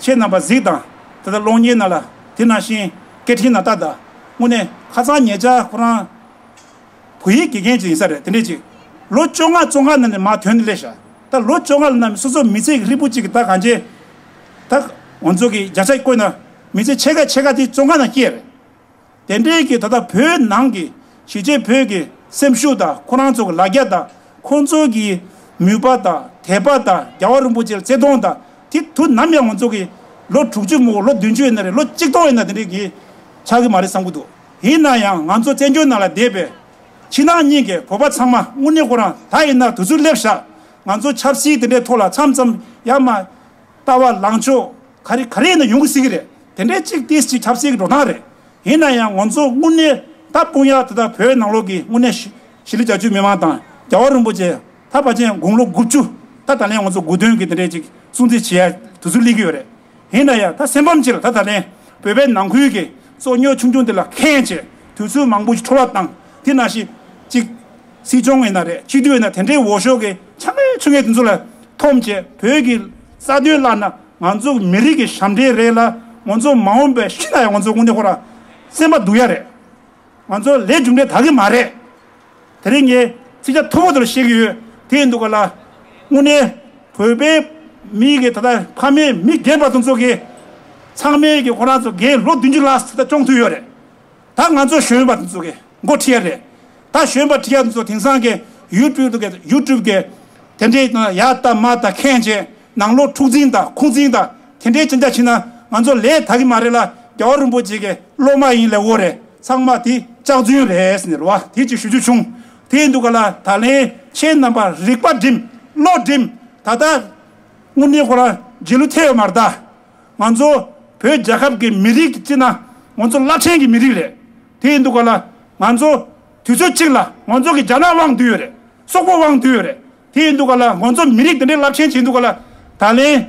ཁྱེད་རྣམ་པ་གཟིགས་དང་། ད་ལྟ་གློག་བརྙན་ནང་ལ་དེ་ནང་བཞིན་སྐད་འཕྲིན་ནང་ལྟ་དང་། དངོས་གནས་ཁ་སང་ཉེ་ཆར་ཁོ་རང་བོད་ཡིག་དགེ་རྒན་ཅིག་ཡིན་ས་རེད། དེ་འདྲས་ཅིག་ལོ་བཅོ་ལྔ་བཅོ་ལྔ་ནང་ནས་མར་ཐོན་ནས་སླེབས་ཤག་ད་ལོ་བཅོ་ལྔ་ལ་ནང་སོ་སོ་མི་ཚེ་གི་ཧྲིལ་པོ་གཅིག་གི་ད་གང་ཅི་ད་ང་ཚོ་གི་བརྒྱ་ཆ་བཀོད་ན་མི་ཚེ་ཕྱེད་ཀ་ཕྱེད་ཀ་དེ་བཅོ་ལྔ་ནང་སྐྱེལ་རེད། དེ་འདྲའི་གི་ད་ལྟ་བོད་ནང་གི་གཞིས་བྱེས་བོད་ཀྱི་སེམས་ཤུགས་དང་ཁོ་རང་ཚོ་གི་ལ་རྒྱ་དང་ཁོང་ཚོ་གི་མོས་པ་དང་དད་པ་དང་རྒྱལ་བ་རིན་པོ་ཆེར་བརྩི་མཐོང་དང་དེ་དུས་ནམ་ཡང་ང་ཚོ་གི་ལོ་དྲུག་ཅུ་མོ་ལོ་བདུན་ཅུ་ཡིན་ན་རེད། ལོ་གཅིག་སྟོང་ཡིན་ན་དེ་འདྲའི་གི་ཆགས་ཀྱི་མ་རེད་བསམ་གྱི་འདུག་ཡིན་ན་ཡང་ང་ཚོ་བཙན་བྱོལ་ནང་ལ་བསྡད་པའི་ཕྱི་ནང་གཉིས་ཀྱི་བོད་པ་ཚང་མ་དངོས་གནས་ཁོ་རང་ད་ཡིན་ན་དུས་ཚོད་སླེབས་ཤག་ང་ཚོ་ཆབ་སྲིད་དེ་འདྲའི་ཐོག་ལ་མཚམས་མཚམས་ཡར་མར་ལྟ་བ་ལངས་ཕྱོགས་ག་རེ་ག་རེ་ཡིན་ན་ཡོང་གི་སྲིད་ཀྱི་རེད། དེ་འདྲའི་གཅིག་ཏིས་གཅིག་ཆབ་སྲིད་ཀྱི་འགྲོ་སྟངས་རེད། ཡིན་ན་ཡང་ང་ཚོ་དངོས་གནས་ད་དཔུང་ཡག་དེ་དག་བོད་ནང་ལོགས་ཀྱི་དངོས་གནས་གཞིས་ལུས་བྱ་སྤྱོད་མི་མང་དང་རྒྱལ་བ་རིན་པོ་ཆེ་ད་ཕལ་ཆེར་དགུང་ལོ་དགུ་བཅུ་ད་ད་ལན་ང་ཚོ་དགུང་སྟོན་གྱི་དེ་འདྲའི་ཅིག་སྲུང་བརྩི་བྱེད་ཡ་དུས་ཚོད་སླེབས་ཀྱི་ཡོད་རེད། ཡིན་ན་ཡང་ད་སེམས་ཕམ་ཅིག་ལ་ད་ད་ལན་བོད་པའི་ནང་ཁུལ་གྱི་བཙོག་ཉོ་ཆུང་ཆུང་དེ་ལ་མཁྱེན་བྱས་དུས་ཚོད་མང་པོ་ཞིག་འཕྲོ་བརླག་བཏང་། དེ་ནང་བཞིན་ཅིག་སྲིད་སྐྱོང་ཡིན་ན་རེད། སྤྱི་འཐུས་ཡིན་ན་དེ་འདྲའི་འོས་ཤོག་གི་ཆ་ངེས་ཆུ་ངེས་དེ་ཚོ་ལ་འཐོམ་བྱས་བོད་ཀྱི་རྩ་དོན་བརླག་ན་ང་ཚོ་མི་རིགས་ཀྱི་ཞབས་འདྲེན་རེད་ལ་ང་ཚོ་མ་འོངས་པའི་ཤི་ན་ཡང་ང་ཚོ་དངོས་གནས་ཁོ་རང་སེམས་པ་སྡུག་ཡ་རེད། ང་ཚོ་ལས་རྒྱུ་འབྲས་དག་གི་མ་རེད། དེ་རིང་ངས་ཚིག་ཆ་མཐུ་བོ་དེ་ལ་བཤད་ཀྱི་ཡོད། དེ་ཡིན་དུས་ག་ལ་དངོས་གནས་བོད་པའི་མི་གི་ད་ལྟ་ཕ་མའི་མི་རྒན་པ་དེ་ཚོ་གི་ཚང་མས་ཀྱི་ཁོ་རང་ཚོ་རྒན་ལོ་བདུན་ཅུ་ལྷག་ཙམ་ད་སྐྱོང་ཐུབ་ཡོད་རེད། ད་ང་ཚོ་གཞོན་པ་དེ་ཚོ་གི་འགོ་ཁྲིད་ཡ་རེད། ད་གཞོན་པ་ཁྲིད་ཡ་དེ་ཚོ་དེང་སང་གི་ཡུ་ཊུབ་གི་ཡུ་ཊུབ་གི་དེ་འདྲའི་ཡ་ད་མ་ད་མཁན་བྱས་ནང་ལོགས་འཁྲུག་འཛིང་དང་ཁུངས་འཛིང་དང་དེ་འདྲའི་ཅི་འདྲ་བྱས་ན་ང་ཚོ་ལས་དག་གི་མ་རེད་ལ་རྒྱལ་བ་རིན་པོ་ཆེ་གི་སློབ་མ་ཡིན་ལས་འོ་རེད། ཚང་མ་དེ་ལྕགས་རྫུན་རེད་ཟེར་ནས་རེད་བ། དེ་ཅིག་ཞུ་རྒྱུ་བྱུང་། དེ་ཡིན་དུས་ག་ལ་ད་ལན་ཁྱེད་རྣམ་པ་རིག་པ་སྒྲིམ་བློ་སྒྲིམ། ད་ལྟ་དངོས་གནས་ཁོ་རང་རྗེས་ལུས་ཐེབས་ཡོད་མ་རེད་ད། ང་ཚོ་བོད་རྒྱལ་ཁབ་ཀྱི་མི་རིགས་ཀྱི་སྤྱི་ན་ང་ཚོ་རླབས་ཆེན་གྱི་མི་རིགས་རེད། དེ་ཡིན་དུས་ག་ལ་ང་ཚོ་དུས་ཚོད་གཅིག་ལ་ང་ཚོ་གི་རྒྱ་ནག་དབང་བསྡུས་ཡོད་རེད། སོག་པོ་དབང་བསྡུས་ཡོད་རེད། དེ་ཡིན་དུས་ག་ལ་ང་ཚོ་མི་རིགས་དེ་འདྲའི་རླབས་ཆེན་བྱེད་དུས་ག་ལ་ད་ལན་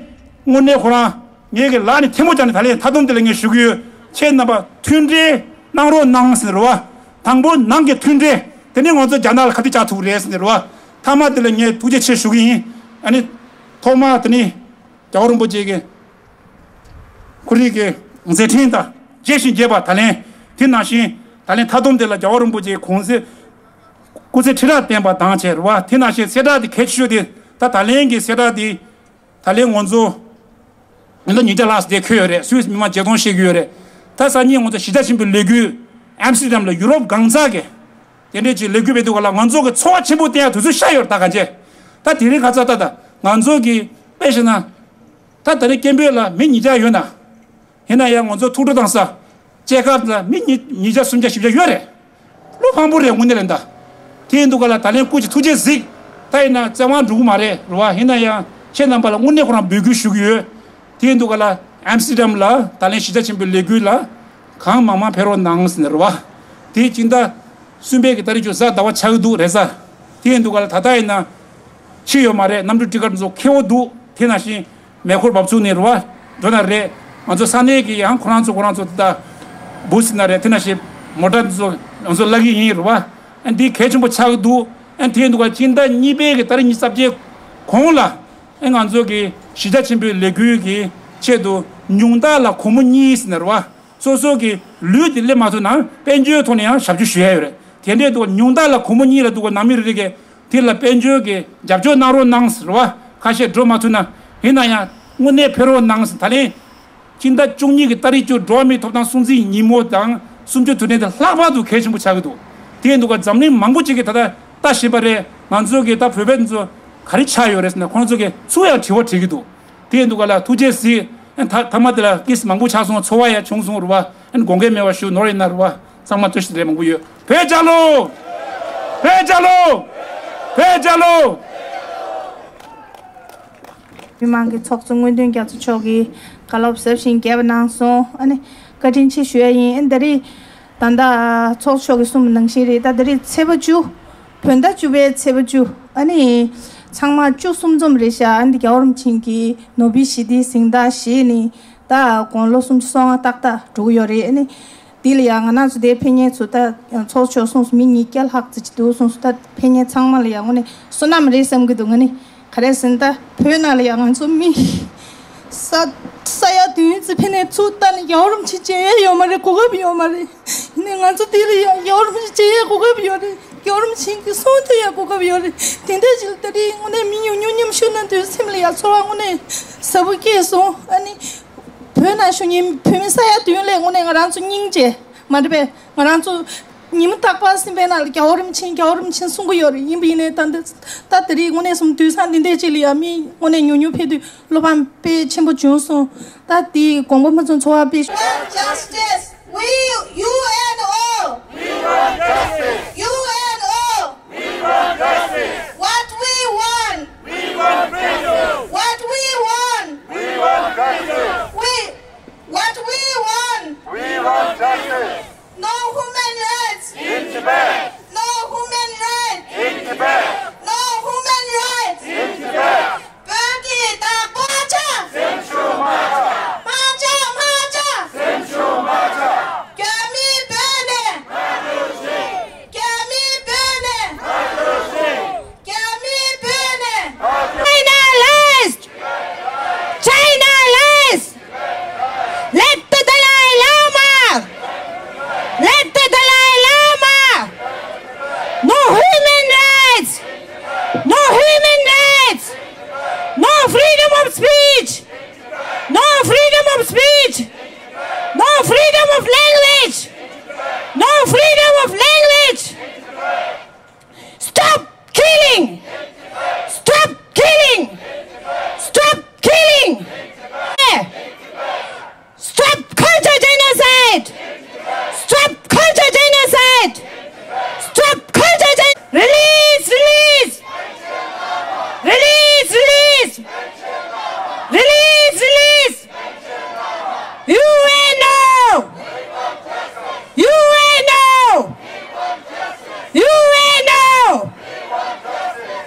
དངོས་གནས་ཁོ་རང་ངེད་ཀྱི་ལག་ནས་ཐལ་མོ་སྦྱར་ནས་ད་ལན་མཐའ་སྡོམ་དེ་ལ་ངས་ཞུ་གི་ཡོད། ཁྱེད་རྣམ་པ་མཐུན་སྒྲིལ་གནང་རོགས་གནང་ཟེར་རེད་བ། དང་པོ་ནང་གི་མཐུན་སྒྲིལ་དེ་ནས་ང་ཚོ་རྒྱ་ནག་ལ་ཁ་གཏད་བཅག་ཐུབ་རེད་ཟེར་རེད་བ། མཐའ་མ་དེ་ལ་ངས་ཐུགས་རྗེ་ཆེ་ཞུ་གི་ཡིན། ཨ་ནི་ཐོག་མ་དེ་ནི་རྒྱལ་བ་རིན་པོ་ཆེ་གི་ཁོ་རང་གི་མཛད་འཕྲིན་དང་རྗེས་ཤིང་རྒྱས་པ་ད་ལན་དེ་ནང་བཞིན་ད་ལན་མཐའ་སྡོམ་དེ་ལ་རྒྱལ་བ་རིན་པོ་ཆེའི་གོང་ཚད་སྐུ་ཚེ་ཁྲི་ཕྲག་བརྟན་པ་དང་བཅས་རེད་བ། དེ་ནང་བཞིན་གསལ་བསྒྲགས་དེ་གལ་ཆེ་ཤོས་དེ་ད་ད་ལན་གྱི་གསལ་བསྒྲགས་དེ་ད་ལན་ང་ཚོ་མི་ལོ་ཉིས་བརྒྱ་ལྷག་ཙམ་དེ་འཁོད་ཡོད་རེད། སུད་སི་མི་མང་བརྒྱད་སྟོང་བཤད་ཀྱི་ཡོད་རེད། ད་སང་ཉིན་ང་ཚོ་གཞིས་ཆགས་ཆེན་པོའི་ལས་འགུལ་ཨམ་སི་ཏར་ཌམ་ལ་ཡུ་རོབ་གང་ཟག་གི་དེ་འདྲས་ཀྱི་ལས་འགུལ་སྤེལ་དུས་ག་ལ་ང་ཚོ་གི་ཚོར་བ་ཆེན་པོ་བསྟན་ཡ་དུས་ཚོད་ཤར་ཡོད་རེད། ད་གང་བྱས་ད་དེ་རིང་ཁ་ཚ་ད་ད་ང་ཚོ་གི་དཔེ་བཞག་ན་ད་ད་རེས་སྐད་འབོད་ལ་མི་ཉིས་བརྒྱ་ཡོད་ན། ཡིན་ན་ཡང་ང་ཚོ་ཐུགས་སྤྲོ་གཏོང་ས་སྐྱེས་སྐར་ལ་མི་ཉིས་ཉིས་བརྒྱ་སུམ་བརྒྱ་བཞི་བརྒྱ་ཡོད་རེད། བློ་ཕམ་པོ་རེད་དངོས་གནས་ལ་ད། དེ་ཡིན་དུས་ག་ལ་ད་ལན་སྐུ་མཁྱེན་ཐུགས་རྗེ་གཟིགས། ད་ཡིན་ན་བཙན་དབང་འགྲོ་གི་མ་རེད་རེད་བ། ཡིན་ན་ཡང་ཁྱེད་རྣམ་པ་ལ་དངོས་གནས་ཁོ་རང་འབོད་སྐུལ་ཞུ་གི་ཡོད། དེ་ཡིན་དུས་ག་ལ་ཨམ་སི་ཏར་ཌམ་ལ་ད་ལན་གཞིས་ཆགས་ཆེན་པོའི་ལས་འགུལ་ལ་གང་མང་མང་ཕེབས་རོགས་གནང་ཟེར་ནས་རེད་བ། དེ་སྤྱི་ཟླ་གསུམ་པའི་གི་ཏ་རིག་བཅུ་གཟའ་ཟླ་བ་ཆགས་ཀྱི་འདུག་རེད་ས། དེ་ཡིན་དུས་ག་ལ་ད་ལྟ་ཡིན་ན་ཕྱི་ཡོད་མ་རེད། གནམ་གྲུ་ཊི་ཀཊ་ཚོ་ཁེ་པོ་འདུག་དེ་ནང་བཞིན་མེ་འཁོར་འབབ་ཚུགས་ནས་རེད་བ། འགྲོ་ན་རེད། ང་ཚོ་ས་གནས་ཀྱི་ཡང་ཁོ་རང་ཚོ་ཁོ་རང་ཚོ་ད་བུ་སི་ན་རེད། དེ་ནང་བཞིན་མོ་ཊ་འདི་ཚོ་ང་ཚོ་གླ་གི་ཡིན་རེད་བ། ཨ་འདི་གལ་ཆེན་པོ་ཆགས་ཀྱི་འདུག་ཨ་དེ་ཡིན་དུས་ག་སྤྱི་ཟླ་གཉིས་པའི་གི་ཏ་རིག་ཉི་ཤུ་རྩ་བརྒྱད་གོང་ལ་ཨ་ང་ཚོ་གི་གཞིས་ཆགས་ཆེན་པོའི་ལས་འགུལ་གྱི་ཆེད་དུ་ཉུང་མཐའ་ལ་སྒོར་མོ་གཉིས་ཟེར་ནས་རེད་བ། སོ་སོ་གི་ལུས་དེ་སླེབས་མ་ཐུབ་ན་དཔལ་འབྱོར་ཐོག་ནས་ཡང་ཞབས་ཞུ་ཞུ་ཡ་ཡོད་རེད། དེ་འདྲའི་འདུག་ཉུང་མཐའ་ལ་སྒོར་མོ་གཉིས་ལ་འདུག་ག་ནང་མི་རེ་རེ་གིས་དེ་ལ་དཔལ་འབྱོར་གྱི་རྒྱབ་སྐྱོར་གནང་རོགས་གནང་ཟེར་བ། ཁ་ཤས་འགྲོ་མ་ཐུབ་ན་ཡིན་ན་ཡང་དངོས་གནས་ཕེབས་རོགས་གནང་ཟེར། ད་ལན་སྤྱི་ཟླ་བཅུ་གཉིས་ཀྱི་ཏ་རིག་བཅུ་འགྲོ་བ་མིའི་ཐོབ་ཐང་སྲུང་བརྩིའི་ཉིན་མོ་དང་གསུམ་བཅུའི་དུས་དྲན་དེ་ལྷག་པར་དུ་གལ་ཆེན་པོ་ཆགས་ཀྱི་འདུག་དེ་ཡིན་དུས་ག་འཛམ་གླིང་མང་པོ་ཅིག་གིས་ད་ལྟ་ལྟ་བཞིན་པ་རེད། ང་ཚོ་གི་ད་བོད་པ་ཚོ་ག་རེ་ཆགས་ཡོད་རེད་ཟེར་ན་ཁོང་ཚོ་གིས་ཚུར་ཡང་དྲི་བ་དྲི་གི་འདུག་དེ་ཡིན་དུས་ག་ལ་ཐུགས་རྗེ་གཟིགས། ཨ་ཐ་ཐ་མ་དེ་ལ་ཀིས་མང་པོ་ཆགས་སོང་། ཚོར་བ་ཡང་བྱུང་སོང་རེད་བ། ཨ་དགོངས་འགལ་མེད་པ་ཞུ་ནོར་ཡིན་ན་རེད་བ། ཚང་མ་བཀྲ་ཤིས་བདེ་ལེགས་མང་པོ་ཡོད། བོད་རྒྱལ་ལོ། བོད་རྒྱལ་ལོ། བོད་རྒྱལ་ལོ། མི་མང་གི་ཚོགས་གཙོ་དངོས་དོན་རྒྱ་མཚོ་མཆོག་གིས་བཀའ་སློབ་ཟབ་ཞིང་རྒྱས་པ་གནང་སོང་། ཨ་ནི་བཀའ་དྲིན་ཆེ་ཞུ་ཡ་ཡིན། ཨ་ནི་ད་རེས་ད་ལྟ་ཚོགས་གཙོ་མཆོག་གིས་གསུངས་པ་ནང་བཞིན་རེད། ད་ད་རེས་ཚེས་པ་བཅུ། བོད་ཟླ་བཅུ་པའི་ཚེས་པ་བཅུ། ཨ་ནི་ཚང་མ་བཅུ་གསུམ་འཛོམས་རེད་ཤག་ཨ་ནི་རྒྱལ་བ་རིན་པོ་ཆེ་གི་ནོ་བེལ་ཞི་བདེའི་གཟེངས་རྟགས་བཞེས་ནས་ད་དགུང་ལོ་སུམ་ཅུ་སོ་ལྔ་ཏག་ཏག་འགྲོ་གི་ཡོད་རེད། ཨ་ནི་འདི་ལ་ཡང་ང་རང་ཚོ་དེ་ཕེབས་མཁན་ཚོ་ད་ཚོགས་གཙོ་མཆོག་གསུངས་སོང་། མི་ཉིས་བརྒྱ་ལྷག་ཙམ་ཅིག་འདུག་གསུངས་སོང་། ད་ཕེབས་མཁན་ཚང་མ་ལ་ཡང་དངོས་གནས་བསོད་ནམས་རེད་བསམ་གྱི་འདུག་ང་ནི་ག་རེ་ཟེར་ན་ད་བོད་ནང་ལ་ཡང་ང་ཚོ་མི་ས་ས་ཡ་བདུན་ཙམ་ཕེབས་ནས་ཚུར་ལྟ་ནས་རྒྱལ་བ་རིན་པོ་ཆེ་མཇལ་ཡས་ཡོད་མ་རེད། གོ་སྐབས་ཡོད་མ་རེད། ཡིན་ནའི་ང་ཚོ་དེ་ལ་ཡང་རྒྱལ་བ་རིན་པོ་ཆེ་མཇལ་ཡས་གོ་སྐབས་ཡོད་རེད། རྒྱལ་བ་རིན་པོ་ཆེ་གི་གསུང་ཐོས་ཡས་གོ་སྐབས་ཡོད་རེད། དེ་འདྲ་ཅིག་ལ་ད་རེས་དངོས་གནས་མི་ཉུང་ཉུང་མཉམ་ཞུགས་གནང་དུས་སེམས་ལ་ཡང་ཚོར་བ་དངོས་གནས་ཟབ་པོ་སྐྱེས་སོང་། ཨ་ནི་བོད་ནང་བཞུགས་མཁན་བོད་མི་ས་ཡ་བདུན་ལས་དངོས་གནས་ང་རང་ཚོ་སྙིང་རྗེ་མ་རེད་པས། ང་རང་ཚོ་ཉི་མ་རྟག་པར་སེམས་པའི་ནང་ལ་རྒྱལ་བ་རིན་པོ་ཆེ་རྒྱལ་བ་རིན་པོ་ཆེ་གསུང་གི་ཡོད་རེད། ཡིན་པ་ཡིན་ནའི་ད་འདི་ད་དེ་རིང་དངོས་གནས་སོང་དུས་སང་འདི་འདྲས་ཅིག་ལ་ཡང་མི་དངོས་གནས་ཉུང་ཉུང་ཕེབས་དུས་བློ་ཕམ་དཔེ་ཆེན་པོ་བྱུང་སོང་། ད་དེ་དགོངས་པ་མ་ཚོམ་ཚོར་བ་དཔེ། We want justice. We, U N O. We want justice. U N O. We want justice. What we want? We want freedom. What we want? We want freedom. We, what we want? We want justice. No human rights. In Tibet. No human rights. In Tibet. No human rights. In Tibet. བོད་ཀྱི་བདག་པོ་ཆགས། སེམས་ཤུགས་མ་ཆག་མ་ཆག་མ་ཆག་སེམས་ཤུགས་མ་ཆག་རྒྱ་མི་བོད་ནས། རྒྱ་མི་བོད་ནས། རྒྱ་མི་བོད་ནས། China lies! China lies! Let the Dalai Lama! Let the Dalai Lama! No human rights! No human rights! No freedom of speech! No freedom of speech! No freedom of language! No freedom of language! Stop killing! Stop killing! Stop killing! Stop culture genocide! Stop culture genocide! Stop culture gen- Release, release! Release, release! Release, release! U N O! U N O! U N O!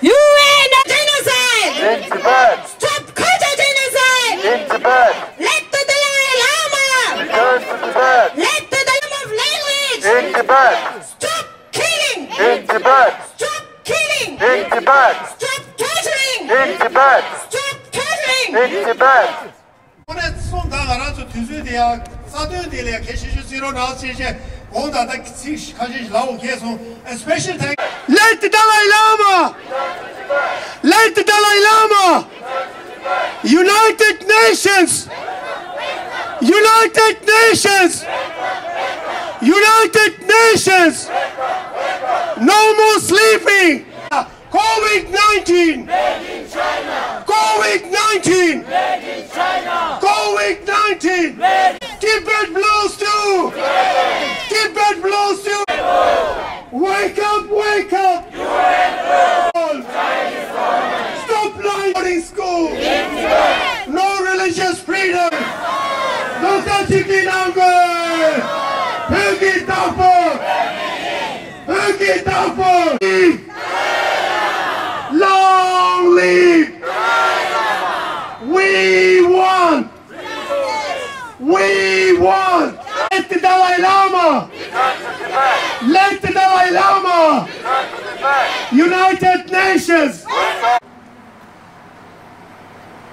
U N O! Genocide! In Tibet! Stop culture genocide! In Tibet! Let the Dalai Lama! Return to Tibet! Let the Dalai Lama of language! In Tibet! Stop killing! In Tibet! Stop killing! In Tibet! Stop torturing! In Tibet! Stop torturing! In Tibet! དངོས་གནས་སོང་ད་ང་རང་ཚོ་དུས་ཚོད་དེ་ཡང་རྩ་དོན་དེ་ལས་གལ་ཆེ་ཤོས་བརྩི་རོགས་གནང་ཞེས་བཤད་དགོངས་དག་ད་ཚིག་ཁ་ཤས་ཤིག་ལབ་འོང་གལ་སོང་། A special thank Let the Dalai Lama! Let the Dalai Lama! United Nations! United Nations! United Nations! No more sleeping! COVID nineteen! Made in China! COVID nineteen! Made in China! COVID nineteen! Made Tibet belongs to! Tibet belongs to! Wake up, wake up! Stop lying in school! No religious freedom! No such thing in Angkor! Phuket Tapo! Phuket Tapo! Long live! We want! We want! Let the Dalai Lama! Let the Dalai Lama! United Nations!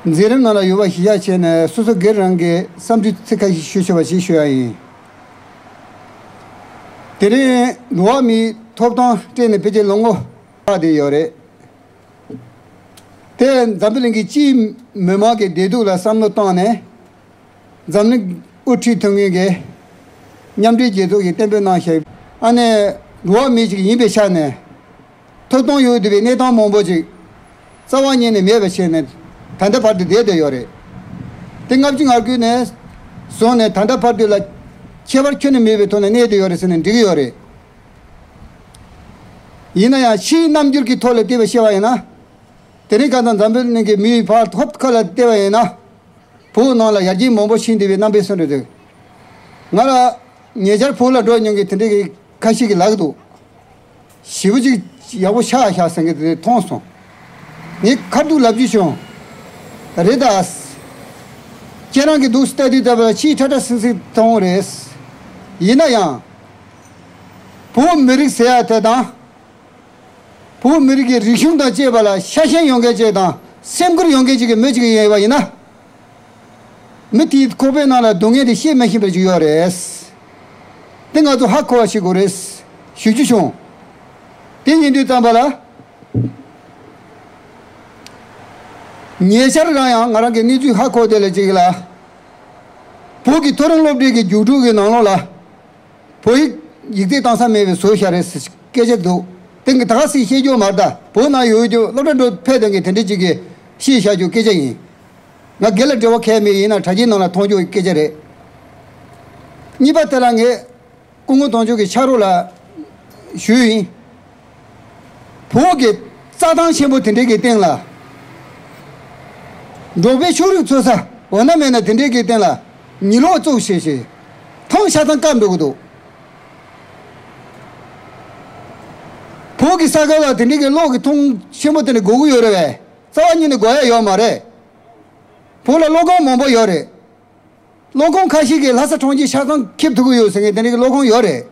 འཛིན་རིམ་ནང་ལ་ཡོད་པ་གཞི་བཞག་བྱས་ནས་སོ་སོ་སྒེར་རང་གི་བསམ་ཚུལ་ཚིག་ཁ་ཤས་ཞུ་ཆོག་པ་ཞིག་ཞུ་ཡ་ཡིན། དེ་རིང་འགྲོ་བ་མིའི་ཐོབ་ཐང་སྤྲད་ནས་ཕལ་ཆེར་ལོ་ངོ་ལྔ་དེ་ཡོད་རེད། དེ་འཛམ་བུ་གླིང་གི་སྤྱིའི་མི་མང་གི་བདེ་སྡུག་ལ་བསམ་བློ་བཏང་ནས་འཛམ་གླིང་དབུ་ཁྲིད་ཐུབ་མཁན་གྱི་མཉམ་འབྲེལ་རྒྱལ་ཚོགས་ཀྱིས་གཏན་འབེབས་གནང་བཞག་ཨ་ནེ་འགྲོ་བ་མི་ཞིག་ཡིན་པའི་ཆ་ནས་ཐོབ་ཐང་ཡོད་བསྡད་པའི་གནས་སྟངས་མང་པོ་ཅིག་རྩ་བ་ཉིད་ནས་མེད་པ་བྱས་ནས་ད་ལྟ་བར་དུ་བསྡད་བསྡད་ཡོད་རེད། དེ་ལྔ་བཅུ་ང་དགུ་ནས་བཟུང་ནས་ད་ལྟ་བར་དུ་ལ་ཁྱད་པར་ཁྱོན་ནས་མེད་པའི་ཐོག་ནས་གནས་བསྡད་ཡོད་རེད་ཟེར་ནས་འགྲིག་གི་ཡོད་རེད། ཡིན་ན་ཡང་ཕྱིའི་རྣམ་འགྱུར་གྱི་ཐོག་ལ་བལྟས་པ་བཤད་པ་ཡིན་ན། དེ་རིང་ཁ་སང་འཛམ་བུ་གླིང་གི་མི་ཡི་ཕར་ཧོབ་ཁ་ལ་བལྟས་པ་ཡིན་ན། བོད་ནང་ལ་ཡར་རྒྱས་མང་པོ་ཕྱིན་བསྡད་པའི་རྣམ་པའི་སོན་རེད་འདུག་ང་ལ་ཉེ་ཆར་བོད་ལ་འགྲོ་མྱོང་མཁན་དེ་འདྲའི་གི་ཁ་ཤས་ཀྱིས་ལབ་ཀྱི་འདུག་ཞེ་པོ་ཅིག་ཡག་པོ་ཆགས་ཤག་ཟེར་མཁན་དེ་མཐོང་སོང་། ངས་ཁ་ཐུག་ལབ་རྒྱུ་བྱུང་། རེད་ད། ཁྱེད་རང་གིས་འདུག་ལྟ་དུས་ལྟ་བུ་ལ་ཕྱིའི་ཁྲ་ཁྲ་སིང་སིང་མཐོང་རེད། ཡིན་ན་ཡང་། བོད་མི་རིགས་ཟེར་ཡ་དེ་དང་། བོད་མི་རིགས་ཀྱི་རིག་གཞུང་དང་བཅས་པ་ལ་ཤ་ཞེན་ཡོད་མཁན་ཅིག་དང་སེམས་ཁུར་ཡོད་མཁན་ཅིག་གི་མི་ཅིག་ཡིན་པ་ཡིན་ན། མི་དེའི་ཁོག་པའི་ནང་ལ་སྡུག་བསྔལ་དེ་བཤད་མི་ཤེས་པ་ཅིག་ཡོད་རེད། དེ་ང་ཚོ་ཧ་གོ་བ་ཞིག་དགོས་རེད། ཞུ་རྒྱུ་བྱུང་། དེ་ཡིན་དུས་ཙམ་པ་ལ། ཉེ་ཆར་རང་ཡང་ང་རང་གི་གནས་ཚུལ་ཧ་གོ་དེ་ལ་ཅིག་ལ། བོད་ཀྱི་མཐོ་རིམ་སློབ་གྲྭའི་གི་རྒྱུགས་སྤྲོད་ཀྱི་ནང་ལོགས་ལ། བོད་ཡིག་ཡིག་ཚད་གཏོང་ས་མེད་པའི་བཟོས་བཞག་རེད་ཟེར་སྐད་ཆ་འདུག་དེང་གི་ད་ག་སེ་བཤད་རྒྱུ་མ་རེད་ད། བོད་ནང་ཡོད་རྒྱུ་སློབ་གྲྭ་འགྲོ་ཕེབས་དང་གི་དེ་འདྲ་ཅིག་གིས་བཤད་བཞག་རྒྱུ་སྐད་ཆ་ཡིན། ང་སྒེར་ལ་འབྲེལ་བ་གང་ཡང་མེད། ཡིན་ན་དྲ་རྒྱའི་ནང་ལ་མཐོང་རྒྱུ་སྐད་ཆ་རེད། གཉིས་པ་དེ་ལ་ངས་སྐུ་ངོ་དོན་གཅོད་ཀྱི་ཕྱག་རོགས་ལ་ཞུས་ཡིན། བོད་ཀྱི་རྩྭ་ཐང་ཆེན་པོ་དེ་འདྲའི་གི་སྟེང་ལ། འབྲོག་པའི་ཕྱུགས་རིགས་འཚོ་ས་འོ་ན་མེད་ན་དེ་འདྲའི་གི་སྟེང་ལ་ཉི་གློག་བཙུགས་བྱས་བྱས། ཐང་ཆ་ཚང་བཀབ་འགྲོ་གི་འདུག་བོད་ཀྱི་ས་ཁུལ་ལ་དེ་འདྲའི་གི་གློག་གི་ཐང་ཆེན་པོ་དེ་འདྲ་དགོས་ཀྱི་ཡོད་རེད་པས། རྩ་བ་ཉིད་ནས་དགོས་ཡ་ཡོད་མ་རེད། བོད་ལ་གློག་ཁང་མང་པོ་ཡོད་རེད། གློག་ཁང་ཁ་ཤས་ཀྱིས་ལྷ་ས་གྲོང་ཁྱེར་ཆ་ཚང་ཁེབས་ཐུབ་ཀྱི་ཡོད་ཟེར་མཁན་དེ་འདྲའི་གི་གློག་ཁང་ཡོད་རེད།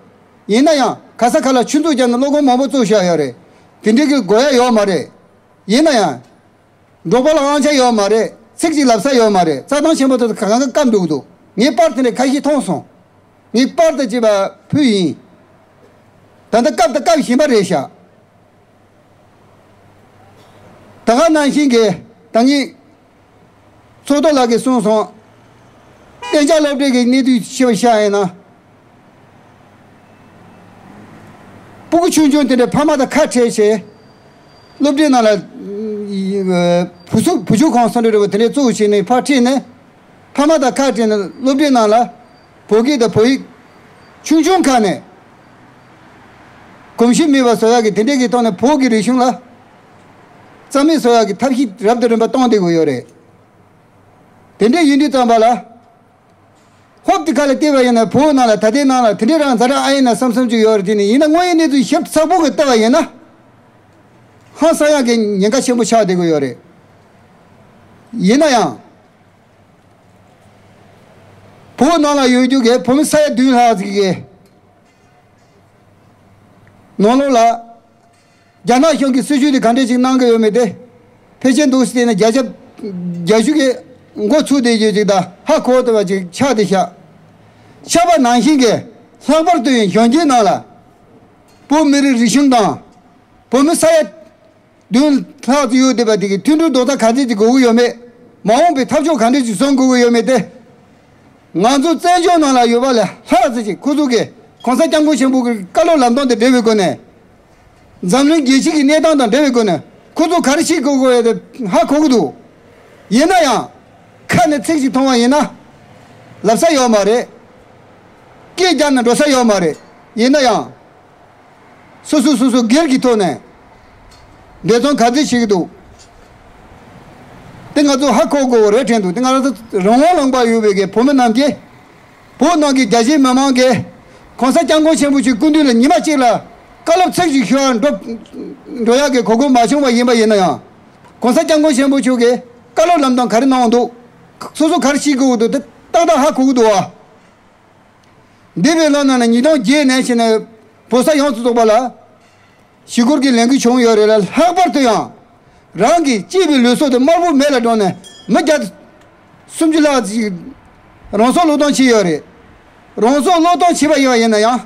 ཡིན་ན་ཡང་ག་ས་ག་ལ་ཆུ་མཛོད་བརྒྱབ་ནས་གློག་ཁང་མང་པོ་བཙུགས་བཞག་ཡོད་རེད། དེ་འདྲའི་གི་དགོས་ཡ་ཡོད་མ་རེད། ཡིན་ན་ཡང་། འབྲོག་པ་ལ་དབང་ཆ་ཡོད་མ་རེད། ཚིག་གཅིག་ལབ་ས་ཡོད་མ་རེད། རྩྭ་ཐང་ཆེན་པོ་དེ་ཚོ་གང་ག་བཀབ་འགྲོ་གི་འདུག་ངས་པར་དེ་འདྲ་ཁ་ཤས་མཐོང་སོང་། ངས་པར་དེ་ཅིག་ཕུལ་ཡིན། ད་ལྟ་བཀབ་དང་བཀབ་བཞིན་པ་རེད་ཤག་ད་ག་ནང་བཞིན་གྱི་ད་ངས་ཚོགས་གཙོ་ལགས་ཀྱིས་གསུངས་སོང་། གཏན་འཇགས་སློབ་གྲྭའི་གི་གནས་དུས་ཤེས་པ་ཤ་ཡིན་ན། སྤུ་གུ་ཆུང་ཆུང་དེ་འདྲའི་ཕ་མ་དང་ཁ་བྲལ་བྱས། སློབ་གྲྭའི་ནང་ལ་བུ་ཚུགས་བུ་ཆུང་ཁང་སོ་འདྲ་རེ་བ་དེ་འདྲའི་བཙུགས་བྱས་ནས་ཕར་ཁྲིད་ནས། ཕ་མ་དང་ཁ་བྲལ་ནས་སློབ་གྲྭའི་ནང་ལ་བོད་སྐད་དང་བོད་ཡིག་ཆུང་ཆུང་ཁ་ནས་གོམས་གཤིས་མེད་པ་བཟོ་ཡག་གི་དེ་འདྲས་ཀྱི་ཐོག་ནས་བོད་ཀྱི་རིག་གཞུང་ལ་རྩ་མེད་བཟོ་ཡག་གི་ཐབས་ཤེས་རབ་དང་རིམ་པ་གཏོང་བསྡད་དགོས་ཡོད་རེད། དེ་འདྲས་ཡིན་དུས་ཙམ་པ་ལ་ཧོབ་དེ་ཁ་ལ་བལྟས་པ་ཡིན་ན་བོད་ནང་ལ་ད་ལྟའི་ནང་ལ་དེ་འདྲས་རང་ཛ་དྲག་ཨ་ཡིན་ན་བསམ་བསམ་ཅིག་ཡོད་རེད། དེ་ནི་ཡིན་ན་དངོས་ཡོད་གནས་ཚུལ་ཞིབ་ཚགས་པོ་གི་བལྟས་པ་ཡིན་ན་ཧང་སང་ཡག་གི་ཉེན་ཁ་ཆེན་པོ་ཆགས་བསྡད་དགོས་ཡོད་རེད། ཡིན་ན་ཡང་། བོད་ནང་ལ་ཡོད་རྒྱུ་གི་བོད་མི་ས་ཡ་བདུན་ལྷག་ཅིག་གི་ནང་ལོགས་ལ་རྒྱ་ནག་གཞུང་གི་སྲིད་བྱུས་དེ་ག་འདྲས་ཅིག་གནང་གི་ཡོད་མེད་དེ། ཕལ་ཆེར་འདུག་སེ་བལྟས་ན་བརྒྱ་ཆ་བརྒྱད་ཅུ་གི་མགོ་ཚུད་བསྡད་ཡོད་ཅིག་དང་ཧ་གོ་ཐུབ་པ་ཅིག་ཆགས་བསྡད་ཤག་ཆགས་པ་ནང་བཞིན་གྱི་ལྷག་པར་དུ་ཡང་གཞོན་སྐྱེས་ནང་ལ་བོད་མི་རིགས་རིག་གཞུང་དང་བོད་མི་ས་ཡ་བདུན་ལྷག་ཙམ་ཡོད་བསྡད་པ་དེ་གི་མཐུན་སྒྲིལ་རྡོག་རྩ་ག་ཚད་ཅིག་དགོས་ཀྱི་ཡོད་མེད། མ་འོངས་པའི་འཐབ་ཕྱོགས་ག་འདྲས་ཅིག་བཟུང་དགོས་ཀྱི་ཡོད་མེད་དེ། ང་ཚོ་བཙན་བྱོལ་ནང་ལ་ཡོད་པ་ལས་ལྷག་ཙམ་ཅིག་ཁོ་ཚོ་གི་༸གོང་ས་༸སྐྱབས་མགོན་ཆེན་པོ་གི་བཀའ་སློབ་ལམ་སྟོན་དང་འབྲེལ་བའི་སྒོ་ནས། འཛམ་གླིང་རྒྱལ་སྤྱི་གི་གནས་སྟངས་དང་འབྲེལ་བའི་སྒོ་ནས་ཁོ་ཚོ་ག་རེ་བྱེད་དགོས་དགོས་ཡོད་དེ་ཧ་གོ་གི་འདུག་ཡིན་ན་ཡང་ཁ་ནས་ཚིག་ཅིག་མཐོང་བ་ཡིན་ན་ལབ་ས་ཡོད་མ་རེད། སྐད་རྒྱག་ནས་འགྲོ་ས་ཡོད་མ་རེད། ཡིན་ན་ཡང་། སོ་སོ་སོ་སོ་སྒེར་གྱི་ཐོག་ནས་འབད་བརྩོན་ག་ཚོད་བྱེད་ཀྱི་འདུག་དེ་ང་ཚོ་ཧ་གོ་དགོས་པ་རེད་དྲན་འདུག་དེ་ང་རང་ཚོ་རང་དབང་ལུང་པར་ཡོད་པའི་གི་བོད་མི་རྣམས་ཀྱིས་བོད་ནང་གི་རྒྱ་ཆེའི་མི་མང་གིས་༸གོང་ས་༸སྐྱབས་མགོན་ཆེན་པོ་མཆོག་སྐུ་མདུན་ལ་ཉི་མ་གཅིག་ལ་བཀའ་སློབ་ཚིག་ཅིག་ཞུ་བར་འགྲོ་འགྲོ་ཡག་གི་གོ་སྐབས་མ་བྱུང་བ་ཡིན་པ་ཡིན་ན་ཡང་༸གོང་ས་༸སྐྱབས་མགོན་ཆེན་པོ་མཆོག་གིས་བཀའ་སློབ་ལམ་སྟོན་ག་རེ་གནང་འདུག་སོ་སོ་ག་རེ་བྱེད་དགོས་འདུག་དེ་ཏག་ཏག་ཧ་གོ་གི་འདུག་བ། འདས་པའི་ལོ་ནང་ན་ཉིས་སྟོང་བརྒྱད་ནས་བྱས་ནས་བོད་ས་ཡོངས་སུ་རྫོགས་པ་ལ་ཞི་རྒོལ་གྱི་ལས་འགུལ་བྱུང་ཡོད་རེད་ལ། ལྷག་པར་དུ་ཡང་རང་གི་གཅེས་པའི་ལུས་སྲོག་དེ་དམར་པོ་མེ་ལ་སྒྲོན་ནས་མི་བརྒྱ་སུམ་ཅུ་ལྷག་ཅིག་རང་སྲོག་བློས་གཏོང་བྱས་ཡོད་རེད། རང་སྲོག་བློས་གཏོང་བྱས་པ་ཡིན་པ་ཡིན་ན་ཡང་།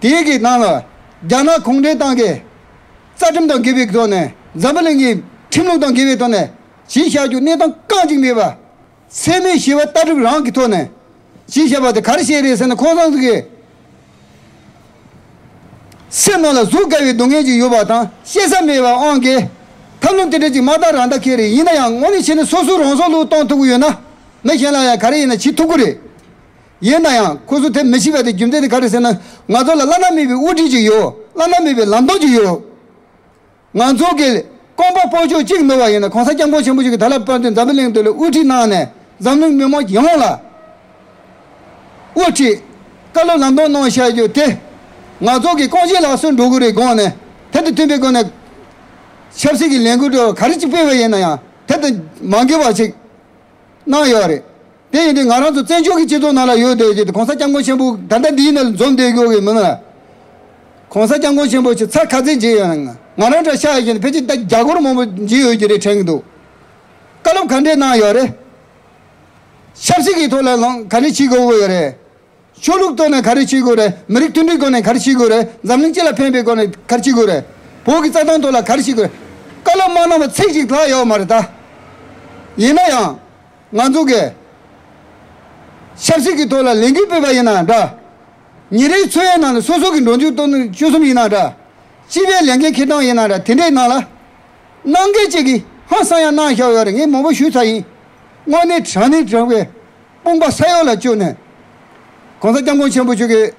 དེའི་གི་ནང་ལ་རྒྱ་ནག་གུང་ཁྲན་ཏང་གི་རྩ་ཁྲིམས་དང་འགལ་བའི་ཐོག་ནས་འཛམ་བུ་གླིང་གི་ཁྲིམས་ལུགས་དང་འགལ་བའི་ཐོག་ནས་གཞིས་ཆགས་རྒྱུ་གནས་སྟངས་རྐང་གཅིག་མེད་པ། འཚེ་མེད་ཞི་བའི་ལྟ་གྲུབ་རང་གི་ཐོག་ནས་གཞིས་ཆགས་པ་དེ་ག་རེ་བྱས་རེད་ཟེར་ན། ཁོང་ཚང་ཚོ་གིས་སེམས་ནང་ལ་གཟུགས་དཀའ་བའི་སྡུག་བསྔལ་ཅིག་ཡོད་པ་དང་། བཤད་ས་མེད་པ་དབང་གིས་ཐབས་ལམ་དེ་འདྲ་ཅིག་མ་བཏང་རང་བཏང་ཁེལ་རེད། ཡིན་ན་ཡང་དངོས་གནས་བྱས་ན་སོ་སོ་རང་སྲོག་བློས་གཏོང་ཐུབ་ཀྱི་ཡོད་ན། མི་གཞན་ལ་ཡང་ག་རེ་ཡིན་ན་བྱེད་ཐུབ་ཀྱི་རེད། ཡིན་ན་ཡང་ཁོ་ཚོ་དེ་མི་བྱེད་པ་དེ་རྒྱུ་མཚན་དེ་ག་རེ་ཟེར་ན། ང་ཚོ་ལ་བླ་ན་མེད་པའི་དབུ་ཁྲིད་ཅིག་ཡོད། བླ་ན་མེད་པའི་ལམ་སྟོན་ཅིག་ཡོད། ང་ཚོ་གི་ རྐང་པ་སྤོ་ཆོག་གཅིག་ནོར་བ་ཡིན་ན། གོང་ས་སྐྱབས་མགོན་ཆེན་པོ་མཆོག་གིས་ད་ལྟ་བར་དུ་འཛམ་བུ་གླིང་དུ་ལ་དབུ་ཁྲིད་གནང་ནས། འཛམ་གླིང་མི་མང་ཡོངས་ལ་དབུ་ཁྲིད་བཀའ་སློབ་ལམ་སྟོན་གནང་བཞག་རྒྱུ་དེ། ང་ཚོ་གི་རྐང་རྗེས་ལ་སུ་འགྲོ་གི་རེད་དགོངས་ནས། དེ་དང་མཐུན་པའི་སྒོ་ནས་ཆབ་སྲིད་ཀྱི་ལས་འགུལ་འགྲོ་ག་རེ་ཅིག་སྤེལ་བ་ཡིན་ན་ཡང་། དེ་དང་མ་འགལ་བ་ཅིག་གནང་ཡོད་རེད། དེ་ཡིན་དུས་ང་རང་ཚོ་བཙན་བྱོལ་གྱི་སྤྱི་ཚོགས་ནང་ལ་ཡོད་བསྡད་ཀྱི་དེ། གོང་ས་སྐྱབས་མགོན་ཆེན་པོ་ད་ལྟ་འདིའི་ནང་ལ་འཛོམས་བསྡད་ཡོད་ཀྱི་མི་ནང་ལ། གོང་ས་སྐྱབས་མགོན་ཆེན་པོ་ཆེ་ཚ་ཁ་རྩེ་བྱེད་ཡོད་ན། ང་རང་འདྲ་ཤ་ཡ་བཞིན་ཕལ་ཆེར་ད་རྒྱ་སྒོར་མང་པོ་འཇིག་ཡོད་ཀྱི་རེད་དྲན་གྱི་འདུག། བཀའ་སློབ་ག་འདྲས་གནང་ཡོད་རེད། ཆབ་སྲིད་ཀྱི་ཐོག་ལ་ལོང་ག་རེ་བྱེད་དགོས་ཀྱི་ཡོད་རེད། ཆོས་ལུགས་ཐོག་ནས་ག་རེ་བྱེད་དགོས་རེད། མི་རིགས་མཐུན་སྒྲིལ་སྒོ་ནས་ག་རེ་བྱེད་དགོས་རེད། འཛམ་གླིང་སྤྱི་ལ་ཕན་པའི་སྒོ་ནས་ག་རེ་བྱེད་དགོས་རེད། བོད་ཀྱི་རྩ་དོན་ཐོག་ལ་ག་རེ་བྱེད་དགོས་རེད། བཀའ་སློབ་མ་གནང་བ་ཚིག་གཅིག་ལྷག་ཡོད་མ་རེད་ད། ཡིན་ན་ཡང་། ང་ཚོ་གི་ཆབ་སྲིད་ཀྱི་ཐོག་ལ་ལས་འགུལ་སྤེལ་བ་ཡིན་ན་འདྲ། ཉིན་རེའི་འཚོ་བའི་ནང་ལ་སོ་སོ་གི་འགྲོ་འདུག་སྟོན་སྤྱོད་གསུམ་ཡིན་ན་འདྲ། སྤྱི་པའི་ལས་འགན་འཁྱེར་སྟངས་ཡིན་ན་འདྲ། དེ་འདྲའི་ནང་ལ་གནང་མཁན་ཅིག་གིས་ཧང་སང་ཡང་གནང་བཞག་ཡོད་རེད། ངས་མང་པོ་ཞུས་ཚར་ཡིན། དངོས་གནས་དྲང་གནས་དྲང་བའི་དཔུང་པ་ས་འོག་ལ་བཅུག་ནས། གོང་ས་སྐྱབས་མགོན་ཆེན་པོ་མཆོག་གིས་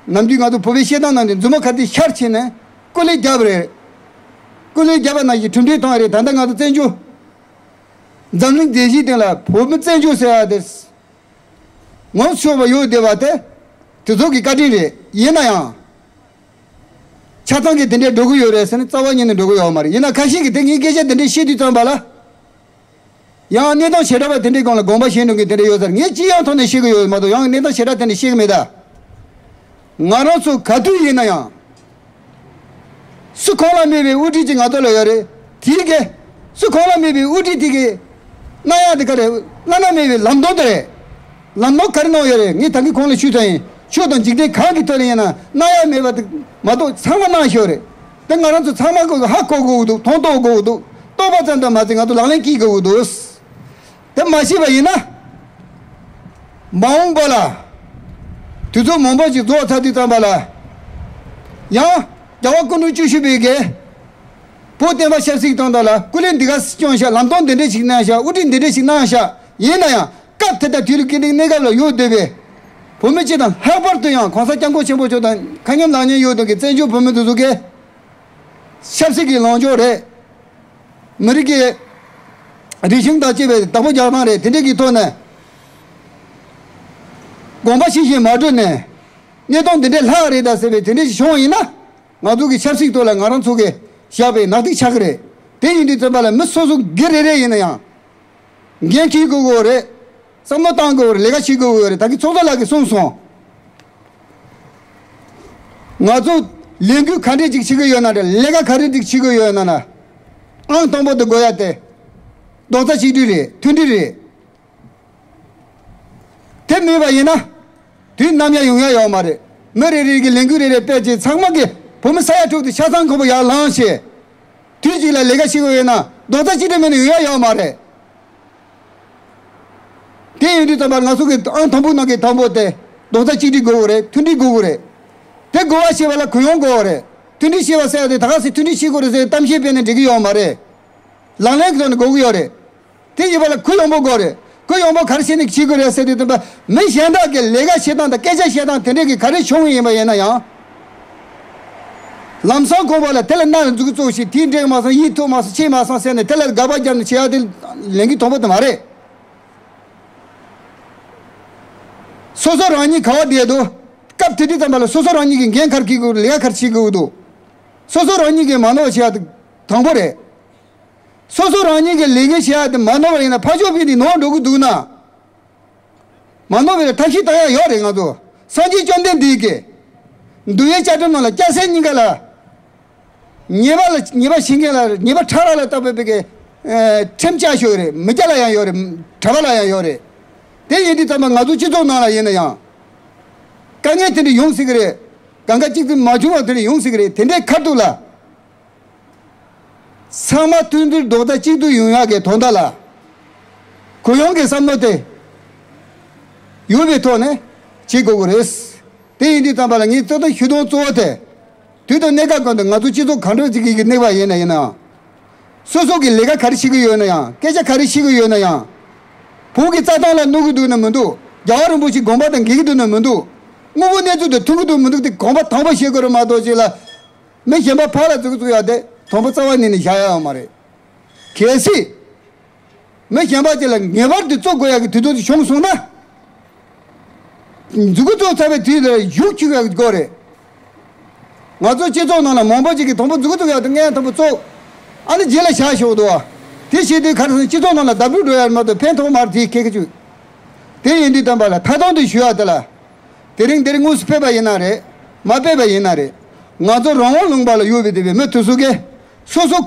ནམ་རྒྱུན་ང་ཚོ་བོད་པའི་བཤད་སྟངས་ནང་དུ་མཛུབ་མོ་ཁ་ཐིག་ཤར་ཕྱིན་ནས་སྐུ་ལས་བརྒྱབ་རེད། སྐུ་ལས་བརྒྱབ་པ་ནང་བཞིན་གྲུབ་འབྲས་ཐོན་རེད། ད་ལྟ་ང་ཚོ་བཙན་བྱོལ་འཛམ་གླིང་རྒྱལ་སྤྱིའི་སྟེང་ལ་བོད་མི་བཙན་བྱོལ་ཟེར་ཡ་དེ་ངོ་ཤོར་བ་ཡོད་བསྡད་པ་དེ་དེ་ཚོ་གི་བཀའ་དྲིན་རེད། ཡིན་ན་ཡང་། ཆ་ཚང་གིས་དེ་འདྲའི་འགྲོ་གི་ཡོད་རེད་ཟེར་ན་རྩ་བ་ཉིད་ནས་འགྲོ་གི་ཡོད་མ་རེད། ཡིན་ན་ཁ་ཤས་ཀྱིས་དེ་ངའི་སྐད་ཆ་དེ་འདྲའི་བཤད་དུས་ཙམ་པ་ལ། ཡང་གནས་སྟངས་བྱེ་བྲག་པ་དེ་འདྲའི་སྒང་ལ་དགོངས་པ་བཞེས་འགྲོ་མཁན་དེ་འདྲ་ཡོད་ཟེར། ངས་སྤྱི་ཡོངས་ཐོག་ནས་བཤད་གི་ཡོད་མ་གཏོགས་ཡང་གནས་སྟངས་བྱེ་བྲག་དེ་འདྲ་བཤད་གི་མེད་ད། ང་རང་ཚོ་ག་དུས་ཡིན་ན་ཡང་། སུ་གོང་ལ་སྨྲས་པའི་དབུ་ཁྲིད་ཅིག་ང་ཚོ་ལ་ཡོད་རེད། དེའི་གེ། སུ་གོང་ལ་སྨྲས་པའི་དབུ་ཁྲིད་དེ་གེ། གནང་ཡག་དེ་ག་རེད། བླ་ན་མེད་པའི་ལམ་སྟོན་དེ་རེད། ལམ་སྟོན་ག་རེ་གནང་ཡོད་རེད། ངས་ད་གིན་གོང་ལ་ཞུས་ཚར་ཡིན། ཆོས་དང་འཇིག་རྟེན་གང་གི་ཐོག་ནས་ཡིན་ན་གནང་ཡག་མེད་པ་དེ་མ་གཏོགས་ཚང་མ་གནང་ཤོར་རེད། དེ་ང་རང་ཚོ་ཚང་མ་གོ་ཧ་གོ་དགོས་ཀྱི་འདུག། མཐོང་རྟོགས་དགོས་ཀྱི་འདུག། རྟོགས་པ་ཙམ་དུ་མ་ཟད་ང་ཚོ་ལག་ལེན་བཀལ་དགོས་ཀྱི་འདུག། དེ་མ་ཤེས་པ་ཡིན་ན། མ་འོངས་པ་ལ། དུས་ཚོད་མང་པོ་ཞིག་རྫོགས་ཚར་དུས་ཙམ་པ་ལ། ཡང་། རྒྱལ་བ་སྐུ་ཕྲེང་བཅུ་བཞི་པའི་གི། བོད་བསྟན་པ་ཆབ་སྲིད་གཏོང་ཐབས་ལ་སྐུ་ལས་འདི་ག་སྐྱོན་ཤག། ལམ་སྟོན་འདི་འདྲ་ཞིག་གནང་ཤག། དབུ་ཁྲིད་འདི་འདྲ་ཞིག་གནང་ཤག། ཡིན་ན་ཡང་སྐབས་དེ་དང་དུས་ལ་སྐྱེལ་ནས་གནས་སྐབས་ལ་ཡོད་བསྡད་པའི། བོད་མི་སྤྱི་དང་ལྷག་པར་དུ་ཡང་གོང་ས་སྐྱབས་མགོན་ཆེན་པོ་མཆོག་དང་ཁ་མཉམ་ལག་མཉམ་ཡོད་དོན་གྱི་བཙན་བྱོལ་བོད་མི་འདི་ཚོ་གི། ཆབ་སྲིད་ཀྱི་ལངས་ཕྱོགས་རེད། མི་རིགས་ཀྱི་རིག་གཞུང་དང་བཅས་པའི་བདག་པོ་རྒྱག་སྟངས་རེད། དེ་འདྲ་གི་ཐོག་ནས་དགོངས་པ་ཞིག་བཞིན་མ་གྲུབ་ནས་གནས་སྟངས་འདི་འདྲ་ལྷག་རེད་ད་ཟེར་བའི་དེ་འདྲ་ཞིག་བྱུང་བ་ཡིན་ན། ང་ཚོ་གི་ཆབ་སྲིད་ཐོག་ལ་ང་རང་ཚོ་གི་བཞག་པའི་ནག་ཐིག་ཆགས་ཀྱི་རེད། དེ་ཡིན་དུས་ཙམ་པ་ལ་མི་སོ་སོ་སྒེར་རེ་རེ་ཡིན་ན་ཡང་། འགན་འཁྱེར་དགོས་ཀྱི་རེད། བསམ་བློ་བཏང་དགོས་ཀྱི་རེད། ལས་ཀ་བྱེད་དགོས་ཀྱི་རེད། ད་གིན་ཚོགས་གཙོ་ལགས་ཀྱིས་གསུངས་སོང་། ང་ཚོ་ལས་འགུལ་ག་འདྲས་ཅིག་བྱེད་ཀྱི་ཡོད་ན་འདྲ། ལས་ཀ་ག་རེ་ཅིག་བྱེད་ཀྱི་ཡོད་ན་ན། ཨང་དང་པོ་དེ་དགོས་ཡ་དེ། རྡོག་རྩ་གཅིག་སྒྲིལ་རེད། མཐུན་སྒྲིལ་རེད། དེ་མེད་པ་ཡིན་ན། དུས་ནམ་ཡང་ཡོང་ཡ་ཡོད་མ་རེད། མི་རེ་རེ་གི་ལས་འགུལ་རེ་རེ་སྤེལ་བྱས་ཚང་མ་གི་བོད་མི་ས་ཡ་དྲུག་དེ་ཆ་ཚང་ཁོ་པོ་ཡར་ལངས་བྱས། དུས་གཅིག་ལ་ལས་ཀ་བྱེད་དགོས་ཡོད་ན་རྡོག་རྩ་གཅིག་སྒྲིལ་མེད་ན་ཡོང་ཡ་ཡོད་མ་རེད། དེ་ཡིན་དུས་ཙམ་པར་ང་ཚོ་གི་ཨང་དང་པོ་ནང་གི་དང་པོ་དེ་རྡོག་རྩ་གཅིག་སྒྲིལ་དགོས་ཀྱི་རེད། མཐུན་སྒྲིལ་དགོས་ཀྱི་རེད། དེ་དགོས་པ་ཞེས་པ་ལ་གུ་ཡངས་དགོས་པ་རེད། མཐུན་སྒྲིལ་ཞེས་པ་ཟེར་ཡ་དེ་ད་ག་སེ་མཐུན་སྒྲིལ་བྱེད་དགོས་རེད་ཟེར་གཏམ་བཤད་སྤེལ་ནས་འགྲིག་གི་ཡོད་མ་རེད། ལག་ལེན་གྱི་ཐོག་ནས་དགོས་ཀྱི་ཡོད་རེད། དེ་ཡིན་པ་ལ་གུ་ཡངས་པོ་དགོས་རེད། གུ་ཡངས་པོ་ག་རེ་བྱས་ནས་བྱེད་དགོས་རེད་ཟེར་དུས་ཙམ་པ་མི་གཞན་དག་གི་ལས་ཀ་བྱེད་སྟངས་དང་སྐད་ཆ་བཤད་སྟངས་དེ་འདྲས་ཀྱི་ག་རེ་བྱུང་ཡིན་པ་ཡིན་ན་ཡང་། ལམ་སང་གོམ་པ་ལ་དེ་ལ་སྣ་ལ་འཛུགས་བཙོག་ཞིག་དེའི་འགྲིག་མ་སོང་། ཡིད་ཐུབ་མ་སོང་། ཆེས་མ་སོང་ཟེར་ནས་དེ་ལ་དགག་པ་བརྒྱབ་ནས་བྱེད་ཡ་དེ་ལས་འགུལ་དང་པོ་དེ་མ་རེད། སོ་སོ་རང་ཉིད་ག་བ་བསྡད་འདུག། སྐབས་དེ་དུས་ཙམ་པ་ལ་སོ་སོ་རང་ཉིད་ཀྱི་འགན་ག་རེ་འཁྱེར་དགོས། ལས་ཀ་ག་རེ་བྱེད་དགོས་འདུག། སོ་སོ་རང་ཉིད་ཀྱིས་མ་ནོར་བ་བྱེད་ཡ་དེ་དང་པོ་རེད། སོ་སོ་རང་ཉིད་ཀྱི་ལས་འགན་བྱེད་ཡ་དེ་མ་ནོར་བ་ཡིན་ན་ཕར་ཕྱོགས་ཕན་ནི་ནོར་འགྲོ་གི་འདུག་ན། མ་ནོར་བའི་ཐབས་ཤེས་གཏོང་ཡ་ཡོད་རེད། ང་ཚོ་སངས་རྒྱས་བཅོམ་ལྡན་འདས་ཀྱིས་འདུལ་བའི་བཅའ་ཁྲིམས་ནང་ལ་སྐྱ་སེར་གཉིས་ཀ་ལ། ཉེས་པ་ལ་ཉེས་པ་བྱེད་མཁན་ལ་ཉེས་པ་ཕྲ་རགས་ལ་བཏགས་པའི་གི་ཁྲིམས་བཅའ་ཤོག་རེད། མི་སྐྱ་ལ་ཡང་ཡོད་རེད། གྲྭ་པ་ལ་ཡང་ཡོད་རེད། དེ་ཡིན་དུས་ཙམ་པ་ང་ཚོ་སྤྱི་ཚོགས་ནང་ལ་ཡིན་ན་ཡང་། དཀའ་ངལ་དེ་འདྲ་ཡོང་སྲིད་གི་རེད། གང་ག་གཅིག་ཏུ་མ་བྱུང་བ་དེ་འདྲ་ཡོང་སྲིད་གི་རེད། དེ་འདྲའི་ཁ་ཐུག་ལ། ཚང་མ་མཐུན་སྒྲིལ་རྡོག་རྩ་གཅིག་ཏུ་ཡོང་ཡག་གི་དོན་དག་ལ། གུ་ཡངས་ཀྱི་བསམ་བློ་དེ་ཡོད་པའི་ཐོག་ནས་བྱེད་དགོས་ཀྱི་རེད། དེ་ཡིན་དུས་ཙམ་པ་ལ་ངས་གཙོ་དོན་ཞུ་དོན་གཙོ་བོ་དེ། དུས་དང་གནས་སྐབས་གང་དུ་ང་ཚོ་སྤྱི་ཚོགས་ག་འདྲ་ཅིག་གི་གནས་བབ་ཡིན་ན་ཡིན་ནའང་། སོ་སོ་གི་ལས་ཀ་ག་རེ་བྱེད་ཀྱི་ཡོད་ན་ཡང་། སྐད་ཆ་ག་རེ་བཤད་ཀྱི་ཡོད་ན་ཡང་། བོད་ཀྱི་རྩ་དོན་ལ་གནོད་ཀྱི་འདུག་ན་མི་འདུག། རྒྱལ་བ་རིན་པོ་ཆེའི་དགོངས་པ་དང་འགལ་གྱི་འདུག་ན་མི་འདུག། དངོས་པོ་གནས་ཚུལ་དང་མཐུན་གྱི་འདུག་མི་འདུག་དེ་དགོངས་པ་དང་པོ་བཞེས་དགོས་རེད་མ་གཏོགས་ཅིག་ལ། མི་གཞན་པ་ཕར་ལ་བཙུགས་བཙུགས་ཡག་དེ་དང་པོ་རྩ་བ་ཉིད་ནས་བཞག་ཡག་ཡོད་མ་རེད། གལ་སྲིད་མི་གཞན་པ་ཅིག་ལ་ངེས་པར་དུ་བཙུགས་དགོས་ཡག་གི་དུས་ཚོད་དེ་བྱུང་སོང་ན། མཛུབ་གུ་བཙུགས་ཚར་བའི་དུས་ལ་གཞུག་བཅུག་ཡག་དགོས་རེད། ང་ཚོ་སྤྱི་ཚོགས་ནང་ལ་མང་པོ་ཅིག་གིས་དང་པོ་མཛུབ་གུ་བཙུགས་ཡག་དེ་ངས་དང་པོ་བཙུགས། ཨ་ནི་རྗེས་ལ་བཞག་ཞོག་འདུག་བ། དེ་བྱེད་དུས་ག་རེ་ཟེར་ན་སྤྱི་ཚོགས་ནང་ལ་བརྡབ་གྲབས་འགྲོ་ཡག་མ་གཏོགས་ཕན་ཐོགས་མ་རེད། དེའི་སྐད་ཆ་བྱུང་། དེ་ཡིན་དུས་ཙམ་པ་ལ་ཐ་དང་དུ་ཞུ་ཡག་དེ་ལ། དེ་རིང་འདིར་དངོས་སུ་ཕེབས་པ་ཡིན་ན་རེད། མ་ཕེབས་པ་ཡིན་ན་རེད། ང་ཚོ་རང་དབང་ལུང་པ་ལ་ཡོད་པའི་དེ་བའི་མི་དེ་ཚོ་གིས་སོ་སོ་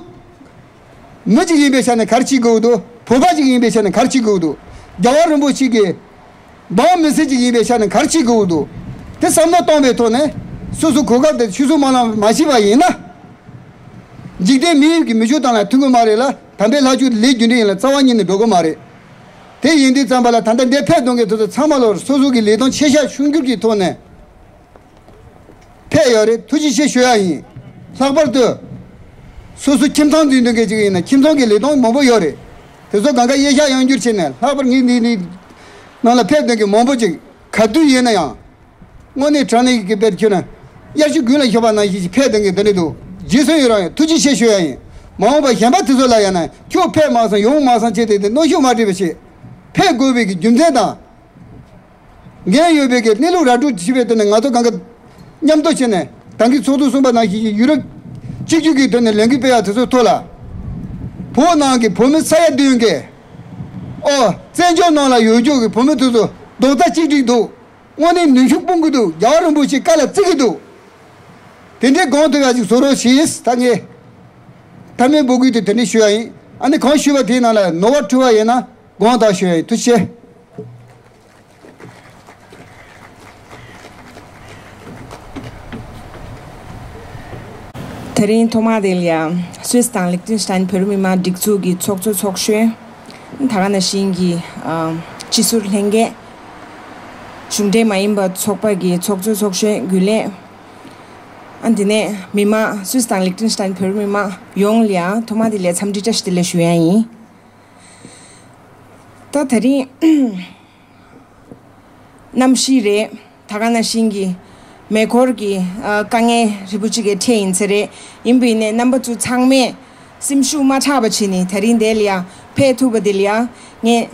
མི་གཅིག་ཡིན་པའི་ཆ་ནས་ག་རེ་བྱེད་དགོས་འདུག་བོད་པ་གཅིག་ཡིན་པའི་ཆ་ནས་ག་རེ་བྱེད་དགོས་འདུག་རྒྱལ་བ་རིན་པོ་ཆེ་གི་འབངས་མི་སེར་གཅིག་ཡིན་པའི་ཆ་ནས་ག་རེ་བྱེད་དགོས་འདུག་དེ་བསམ་བློ་བཏང་བའི་ཐོག་ནས་སོ་སོ་གོ་སྐབས་དེ་ཆུད་ཟོས་མ་བླངས་མ་བྱས་པ་ཡིན་ན། འཇིག་རྟེན་མི་ཡུལ་གྱི་མི་ཆོས་དང་ལ་མཐུན་གྱི་མ་རེད་ལ། དམ་པའི་ལྷ་ཆོས་དེ་ལས་རྒྱུ་འབྲས་ཡིན་ལ་རྩ་བ་ཉིད་ནས་འགྲོ་གི་མ་རེད། དེ་ཡིན་དུས་ཙམ་པ་ལ་ད་ལྟ་འདིར་ཕེབས་གཏོང་མཁན་དེ་ཚོ་ཚང་མ་ལ་སོ་སོ་གི་ལས་དོན་ཆེ་ཤོས་ཆུང་འགྱུར་གྱི་ཐོག་ནས་ཕེབས་ཡོད་རེད། ཐུགས་རྗེ་ཆེ་ཞུ་ཡག་ཡིན། ལྷག་པར་དུ་སོ་སོ་ཁྱིམ་ཚང་འཛིན་སྐྱོང་མཁན་ཅིག་ཡིན་ན་ཁྱིམ་ཚང་གི་ལས་དོན་མང་པོ་ཡོད་རེད། དེ་ཚོ་གང་ག་གཡས་བཞག་གཡོན་བསྐྱུར་བྱས་ནས། ལྷག་པར་ངས་འདི་འདི་ནང་ལ་ཕེབས་གཏོང་མཁན་མང་པོ་ཅིག་ག་དུས་ཡིན་ན་ཡང་། དངོས་གནས་དྲང་གནས་ཀྱི་དཔེར་བརྗོད་ན། དབྱར་ཆུ་དགུན་ལ་ཤོར་བ་ནང་བཞིན་ཞིག་ཕེབས་གཏོང་མཁན་དེ་འདྲ་འདུག་རྗེས་སུ་ཡི་རང་ཡང་ཐུགས་རྗེ་ཆེ་ཞུ་ཡག་ཡིན། མ་འོངས་པ་གཞན་པ་དེ་ཚོ་ལ་ཡང་ན་ཁྱོད་ཕེབས་མ་སོང་ཡོང་མ་སོང་བྱས་ཏེ་དེ་གནོན་ཤུགས་མ་སྤྲད་པ་བྱས། ཕེབས་དགོས་པའི་གི་རྒྱུ་མཚན་དང་། འགན་ཡོད་པའི་གི་གནས་ལུགས་ར་སྤྲོད་བྱས་པའི་ཐོག་ནས་ང་ཚོ་གང་ག་མཉམ་དུ་བྱས་ནས་ད་གིན་ཚོགས་གཙོས་གསུངས་པ་ནང་བཞིན་ཡུ་རོབ་གཅིག་གྱུར་གྱི་ཐོག་ནས་ལས་འགུལ་སྤེལ་ཡག་དེ་ཚོའི་ཐོག་ལ། བོད་ནང་གི་བོད་མི་ས་ཡ་བདུན་གྱི། ཨོ། བཙན་བྱོལ་ནང་ལ་ཡོད་རྒྱུ་གི་བོད་མི་དེ་ཚོ་རྡོག་རྩ་གཅིག་སྒྲིལ་འདུག་དངོས་གནས་ནུས་ཤུགས་སྤུངས་ཀྱི་འདུག་རྒྱལ་བ་རིན་པོ་ཆེ་བཀའ་ལ་བརྩི་གི་འདུག་དེ་འདྲའི་དགོངས་ཐུབ་ཡག་ཅིག་བཟོ་རོགས་ཞེས་ད་ངས་མཐའ་མའི་འབོད་སྐུལ་དེ་དེ་འདྲ་ཞུ་ཡག་ཡིན། ཨ་ནི་གང་ཞུས་པ་དེའི་ནང་ལ་ནོར་བ་འཁྲུལ་བ་ཡོད་ན་དགོངས་དག་ཞུ་ཡག་ཡིན། ཐུགས་རྗེ་ཆེ། དེ་རིང་ཐོག་མ་དེ་ལ་ཡ་སུད་སི་དང་ལིག་ཏེན་སི་ཏན་བོད་རིགས་མི་མང་སྒྲིག་འཛུགས་ཀྱི་ཚོགས་གཙོ་ཚོགས་གཞོན། ད་ག་ནང་བཞིན་གྱི་ཨ་སྤྱི་ཟུར་ལྷན་རྒྱས། གཞུང་འབྲེལ་མ་ཡིན་པ་ཚོགས་པ་གི་ཚོགས་གཙོ་ཚོགས་གཞོན་རྒྱུན་ལས། ཨ་འདི་ནས་མི་མང་སུད་སི་དང་ལིག་ཏེན་སི་ཏན་བོད་རིགས་མི་མང་ཡོངས་ལ་ཡ་ཐོག་མ་དེ་ལ་འཚམས་འདྲི་བཀྲ་ཤིས་བདེ་ལེགས་ཞུ་ཡག་ཡིན། ད་དེ་རིང་གནམ་གཤིས་རེད། ད་ག་ནང་བཞིན་གྱི་མེ་འཁོར་གྱི་ཨ་དཀའ་ངལ་རིལ་བུ་གཅིག་གི་འཕྲད་ཡིན་ས་རེད། ཡིན་པ་ཡིན་ནའི་རྣམ་པ་ཚོ་ཚང་མས་སེམས་ཤུགས་མ་ཆག་པ་བྱས་ནས་དེ་རིང་འདི་ལ་ཡ་ཕེབས་ཐུབ་པ་འདི་ལ་ཡ་ངས་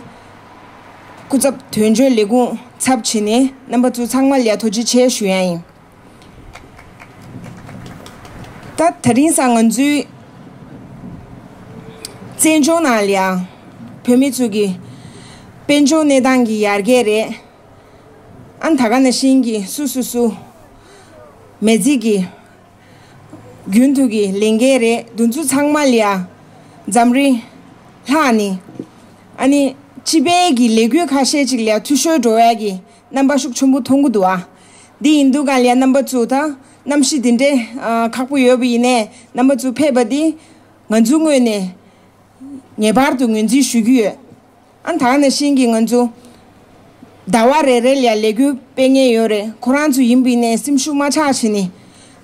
སྐུ་ཚབ་དོན་གཅོད་ལས་ཁུངས་ཚབ་བྱས་ནས་རྣམ་པ་ཚོ་ཚང་མ་ལ་ཡ་ཐུགས་རྗེ་ཆེ་ཞུ་ཡག་ཡིན། ད་དེ་རིང་སང་ང་ཚོའི་བཙན་བྱོལ་ནང་ལ་ཡ་བོད་མི་ཚོ་གི་དཔལ་འབྱོར་གནས་སྟངས་ཀྱི་ཡར་རྒྱས་རེད། ཨ་ད་ག་ནང་བཞིན་གྱི་སུ་སུ་སུ་མི་ཚེ་གི་རྒྱུན་དུ་གི་ལས་འགན་རེད། དེ་ཚོ་ཚང་མ་ལ་ཡ་འཛམ་གླིང་ལྷག་ནི། ཨ་ནི་སྤྱི་པའི་གི་ལས་འགུལ་ཁ་ཤས་ཅིག་ལ་ཡ་འཐུས་ཤོར་འགྲོ་ཡག་གི་རྣམ་པ་ཤུགས་ཆེན་པོ་མཐོང་གི་འདུག་ཨ། འདི་ཡིན་དུས་ག་ལ་ཡ་རྣམ་པ་ཚོ་ད་གནམ་གཤིས་འདི་འདྲའི་ཨ་ཁག་པོ་ཡོད་པ་ཡིན་ནའི་རྣམ་པ་ཚོ་ཕེབས་པ་འདི་ང་ཚོའི་ངོས་ནས་ངེས་པར་དུ་ངོས་འཛིན་ཞུ་གི་ཡོད། ཨ་ད་ག་ནང་བཞིན་གྱི་ང་ཚོ་ཟླ་བ་རེ་རེ་ལ་ཡ་ལས་འགུལ་སྤེལ་མཁན་ཡོད་རེད། ཁོ་རང་ཚོ་ཡིན་པ་ཡིན་ནའི་སེམས་ཤུགས་མ་ཆག་བྱས་ནས་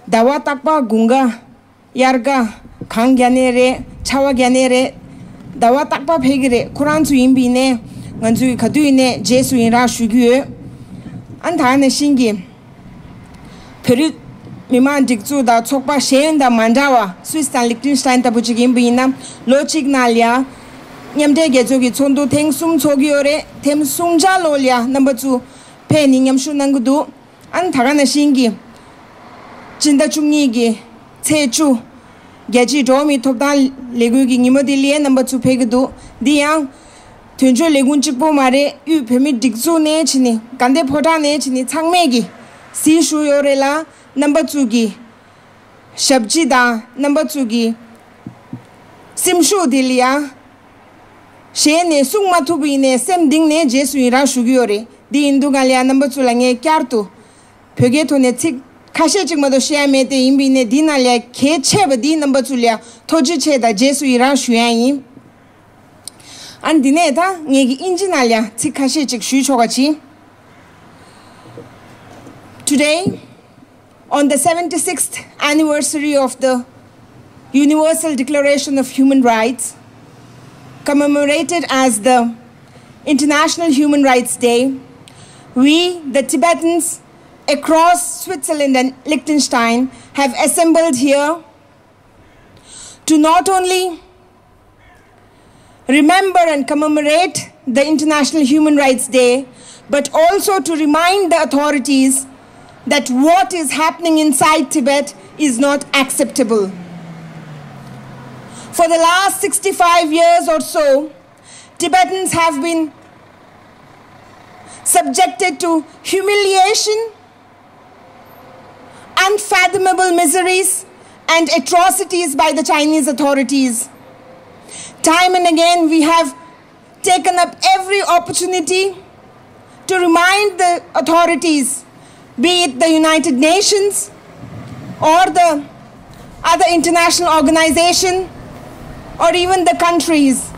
ཟླ་བ་རྟག་པར་དགུན་ཁ། དབྱར་ཁ། གངས་རྒྱག་ནའི་རེད། ཆར་པ་རྒྱག་ནའི་རེད། ཟླ་བ་རྟག་པར་ཕེབས་ཀྱི་རེད། ཁོ་རང་ཚོ་ཡིན་པ་ཡིན་ནའི་ང་ཚོས་ག་དུས་ཡིན་ནའི་རྗེས་སུ་ཡི་རང་ཞུ་གི་ཡོད། ཨ་ད་ག་ནང་བཞིན་གྱི་བོད་རིགས་མི་མང་སྒྲིག་འཛུགས་དང་ཚོགས་པ་གཞན་དང་མ་འདྲ་བ་སུད་སི་དང་ལིག་ཏེན་སི་ཏན་ལྟ་བུ་ཅིག་ཡིན་པ་ཡིན་ན་ལོ་གཅིག་ནང་ལ་ཡ་མཉམ་འབྲེལ་རྒྱལ་ཚོགས་ཀྱི་ཚོགས་འདུ་ཐེངས་གསུམ་ཚོགས་ཀྱི་ཡོད་རེད། ཐེངས་གསུམ་ཆ་ལོ་ལ་ཡ་རྣམ་པ་ཚོ་ཕེབས་ནས་མཉམ་ཞུགས་གནང་གི་འདུག་ཨ་ད་ག་ནང་བཞིན་གྱི་སྤྱི་ཟླ་བཅུ་གཉིས་ཀྱི་ཚེས་བཅུ། རྒྱལ་སྤྱིའི་འགྲོ་བ་མིའི་ཐོབ་ཐང་ལས་འགུལ་གྱི་ཉིན་མོ་དེ་ལ་ཡ་རྣམ་པ་ཚོ་ཕེབས་ཀྱི་འདུག་འདི་ཡང་དོན་གཅོད་ལས་ཁུངས་གཅིག་པོ་མ་རེད། དབུས་བོད་མིའི་སྒྲིག་འཛུགས་ནས་བྱས་ནས་དགའ་ལྡན་ཕོ་བྲང་ནས་བྱས་ནས་ཚང་མས་ཀྱི་གཟིགས་ཞུ་ཡོད་རེད་ལ། རྣམ་པ་ཚོ་གི་ཞབས་ཕྱི་དང་རྣམ་པ་ཚོ་གི་སེམས་ཤུགས་དེ་ལ་ཡ་གཞན་ནས་གསུང་མ་ཐུབ་པ་ཡིན་ནའི་སེམས་གཏིང་ནས་རྗེས་སུ་ཡི་རང་ཞུ་གི་ཡོད་རེད། འདི་ཡིན་དུས་ག་ལ་ཡ་རྣམ་པ་ཚོ་ལ་ངས་བསྐྱར་དུ་བོད་སྐད་ཐོག་ནས་ཚིག་ཁ་ཤས་ཅིག་མ་གཏོགས་བཤད་ཡ་མེད་དེ། ཡིན་པ་ཡིན་ནའི་འདི་ནང་ལ་ཡ་གལ་ཆེ་བ་འདི་རྣམ་པ་ཚོ་ལ་ཡ་ཐུགས་རྗེ་ཆེ་དང་རྗེས་སུ་ཡི་རང་ཞུ་ཡ་ཡིན། ཨ་འདི་ནས་ད་ངས་ཀྱི་ཨིན་ཇི་ནང་ལ་ཡ་ཚིག་ཁ་ཤས་ཅིག་ཞུས་ཆོག་ག་ཅི། Today, on the seventy-sixth anniversary of the Universal Declaration of Human Rights, commemorated as the International Human Rights Day, we, the Tibetans across Switzerland and Liechtenstein, have assembled here to not only remember and commemorate the International Human Rights Day, but also to remind the authorities that what is happening inside Tibet is not acceptable. For the last sixty-five years or so, Tibetans have been subjected to humiliation, unfathomable miseries, and atrocities by the Chinese authorities. Time and again, we have taken up every opportunity to remind the authorities, be it the United Nations or the other international organization or even the countries,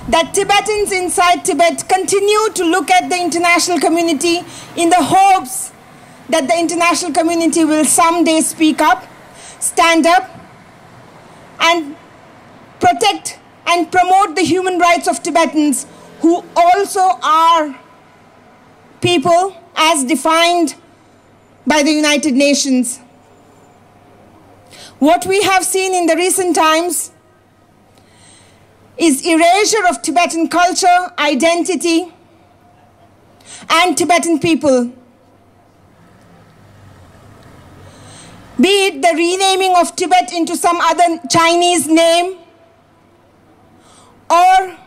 that Tibetans inside Tibet continue to look at the international community in the hopes that the international community will someday speak up, stand up, and protect and promote the human rights of Tibetans, who also are people as defined by the United Nations. What we have seen in the recent times is erasure of Tibetan culture, identity, and Tibetan people. Be it the renaming of Tibet into some other Chinese name, or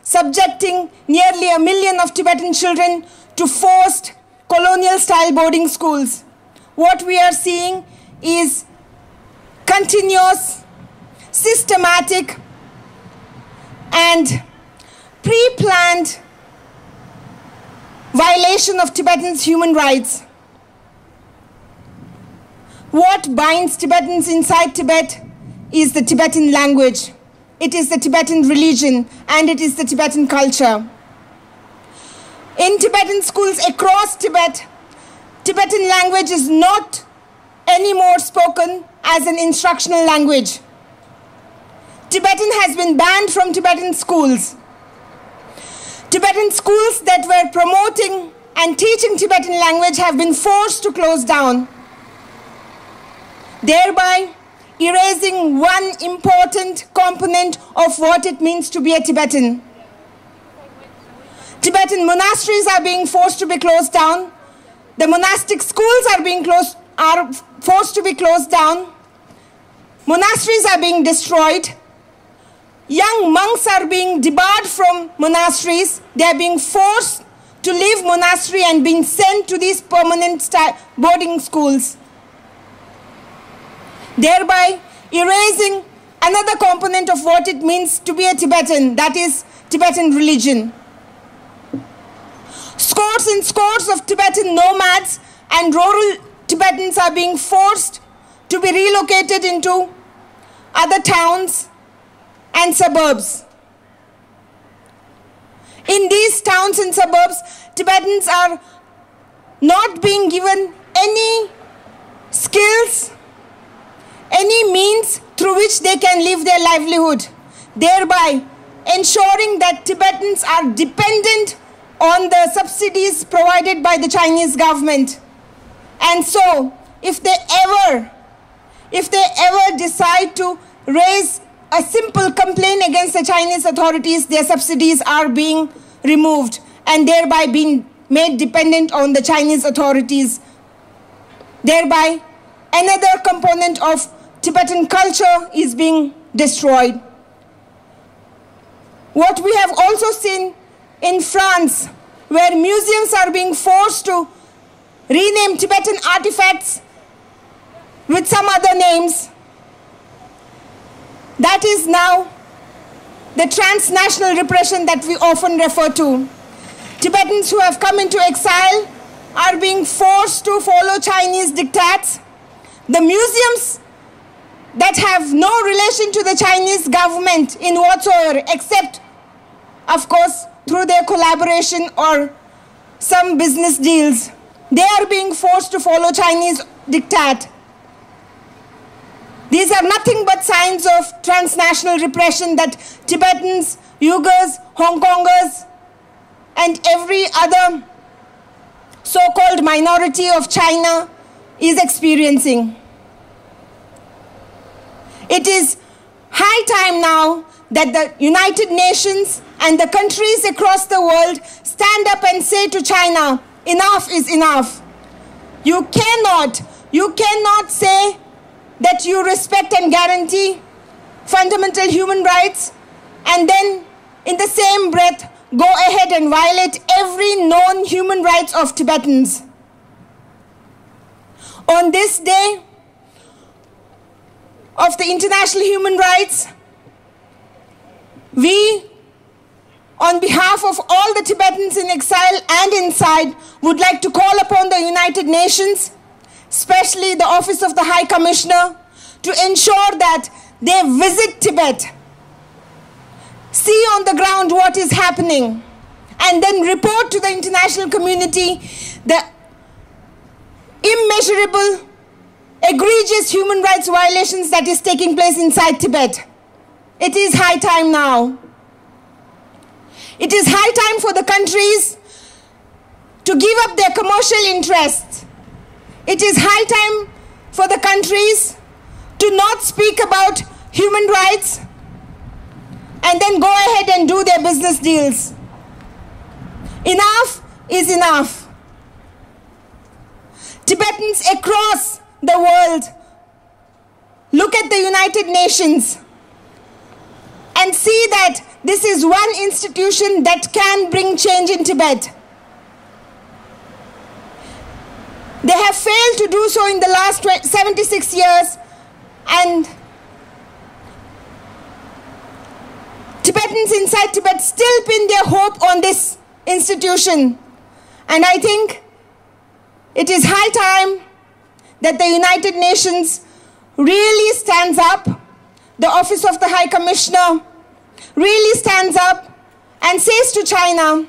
subjecting nearly a million of Tibetan children to forced colonial style boarding schools. What we are seeing is continuous, systematic, and pre planned violation of Tibetans' human rights. What binds Tibetans inside Tibet is the Tibetan language. It is the Tibetan religion and it is the Tibetan culture. In Tibetan schools across Tibet, Tibetan language is not anymore spoken as an instructional language. Tibetan has been banned from Tibetan schools. Tibetan schools that were promoting and teaching Tibetan language have been forced to close down, thereby erasing one important component of what it means to be a Tibetan. Tibetan monasteries are being forced to be closed down. The monastic schools are being closed, are forced to be closed down. Monasteries are being destroyed. Young monks are being debarred from monasteries. They are being forced to leave monastery and being sent to these permanent sta- boarding schools, thereby erasing another component of what it means to be a Tibetan, that is, Tibetan religion. Scores and scores of Tibetan nomads and rural Tibetans are being forced to be relocated into other towns and suburbs. In these towns and suburbs, Tibetans are not being given any skills, any means through which they can live their livelihood, thereby ensuring that Tibetans are dependent on the subsidies provided by the Chinese government. And so, if they ever, if they ever decide to raise a simple complaint against the Chinese authorities, their subsidies are being removed and thereby being made dependent on the Chinese authorities. Thereby, another component of Tibetan culture is being destroyed. What we have also seen in France, where museums are being forced to rename Tibetan artifacts with some other names, that is now the transnational repression that we often refer to. Tibetans who have come into exile are being forced to follow Chinese diktats. The museums that have no relation to the Chinese government in whatsoever, except, of course, through their collaboration or some business deals, they are being forced to follow Chinese diktat. These are nothing but signs of transnational repression that Tibetans, Uyghurs, Hong Kongers, and every other so called minority of China is experiencing. It is high time now that the United Nations and the countries across the world stand up and say to China, "Enough is enough." You cannot, you cannot say that you respect and guarantee fundamental human rights and then, in the same breath, go ahead and violate every known human rights of Tibetans. On this day of the international human rights, we, on behalf of all the Tibetans in exile and inside, would like to call upon the United Nations, especially the Office of the High Commissioner, to ensure that they visit Tibet, see on the ground what is happening, and then report to the international community the immeasurable, egregious human rights violations that is taking place inside Tibet. It is high time now. It is high time for the countries to give up their commercial interests. It is high time for the countries to not speak about human rights and then go ahead and do their business deals. Enough is enough. Tibetans across the world, look at the United Nations and see that this is one institution that can bring change in Tibet. They have failed to do so in the last twe- seventy-six years, and Tibetans inside Tibet still pin their hope on this institution. And I think it is high time that the United Nations really stands up, the Office of the High Commissioner really stands up and says to China,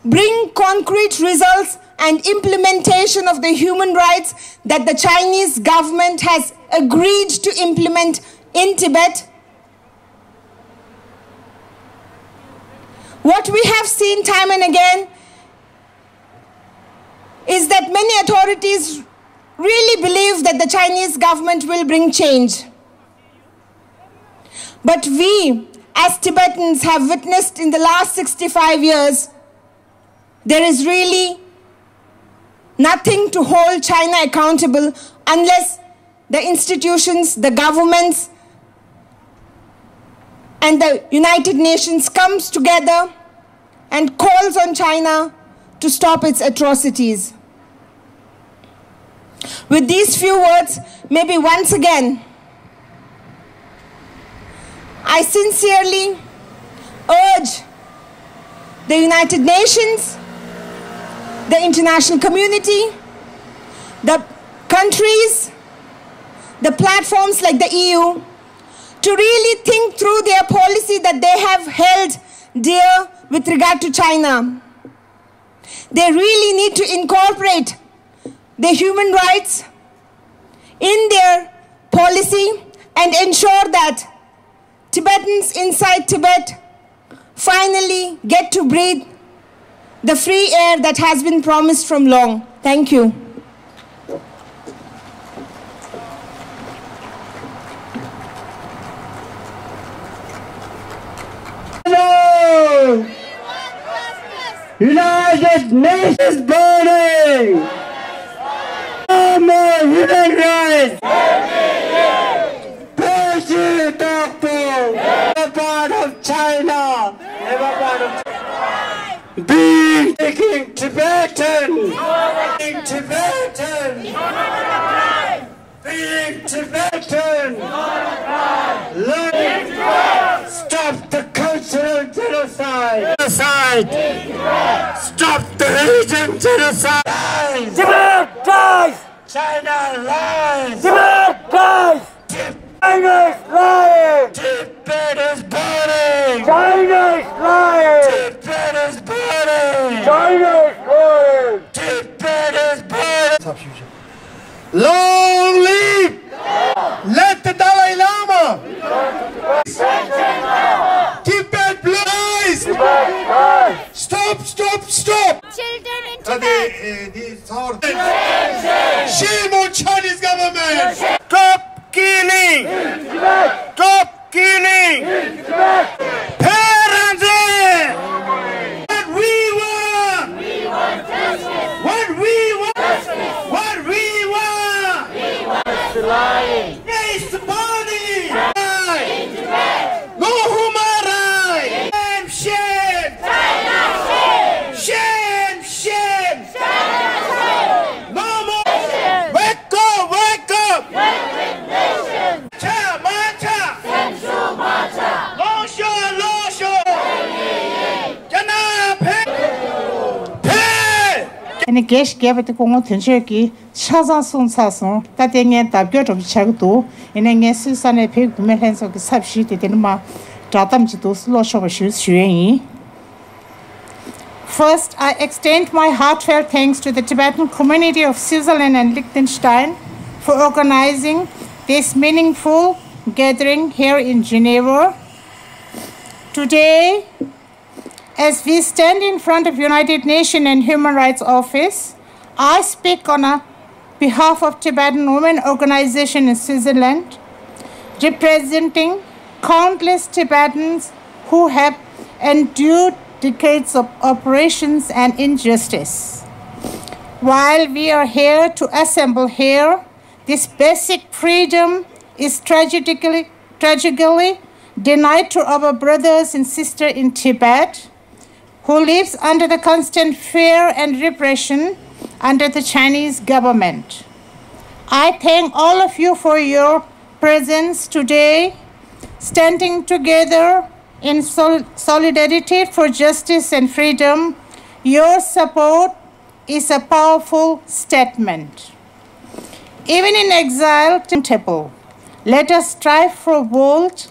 "Bring concrete results and implementation of the human rights that the Chinese government has agreed to implement in Tibet." What we have seen time and again is that many authorities really believe that the Chinese government will bring change. But we, as Tibetans, have witnessed in the last sixty-five years, there is really nothing to hold China accountable unless the institutions, the governments, and the United Nations comes together and calls on China to stop its atrocities. With these few words, maybe once again, I sincerely urge the United Nations, the international community, the countries, the platforms like the E U to really think through their policy that they have held dear with regard to China. They really need to incorporate the human rights in their policy and ensure that Tibetans inside Tibet finally get to breathe the free air that has been promised from long. Thank you. No! United Nations burning! No more human rights! Persia Tokpo! Never part of China! Never part of China! Being taking Tibetan! Being Tibetan! Being Tibetan! Learn! Stop the cultural genocide! Genocide! Stop the religion genocide! Tibet dies! China lies! Tibet dies! China is lying! Tibet is burning! China is lying! Tibet is burning! China is lying! Tibet is burning! Long live! Let the Dalai Lama! Tibet lies! Stop, stop, stop! Children in Tibet. Shame on Chinese government! Stop killing! Stop killing! ནི་རྒྱས་ཤིག་རྒྱས་པ་དེ་སྐུ་ངོ་དོན་གཅོད་ཀྱིས་ཆ་ཚང་གསུངས་ཚར་སོང་། ད་དེ་ངས་ལྡབ་སྐྱོར་འདྲ་པོ་ཆགས་ཀྱི་འདུག་ཡིན་ནའི་ངས་སུད་སི་ས་གནས་བོད་ཀྱི་བུད་མེད་ལྷན་ཚོགས་ཀྱི་ཚབ་ཞུས་ཏེ་དེ་ནི་མ་བསྒྲགས་གཏམ་ཅིག་འདུག་ཀློག་ཆོག་པ་ཞུ་ཞུ་ཡས་ཡིན། First, I extend my heartfelt thanks to the Tibetan community of Switzerland and Liechtenstein for organizing this meaningful gathering here in Geneva. Today, as we stand in front of United Nations and Human Rights Office, I speak on a behalf of Tibetan Women Organization in Switzerland, representing countless Tibetans who have endured decades of oppressions and injustice. While we are here to assemble here, this basic freedom is tragically, tragically denied to our brothers and sisters in Tibet, who lives under the constant fear and repression under the Chinese government. I thank all of you for your presence today, standing together in sol- solidarity for justice and freedom. Your support is a powerful statement. Even in exile, table, let us strive for a world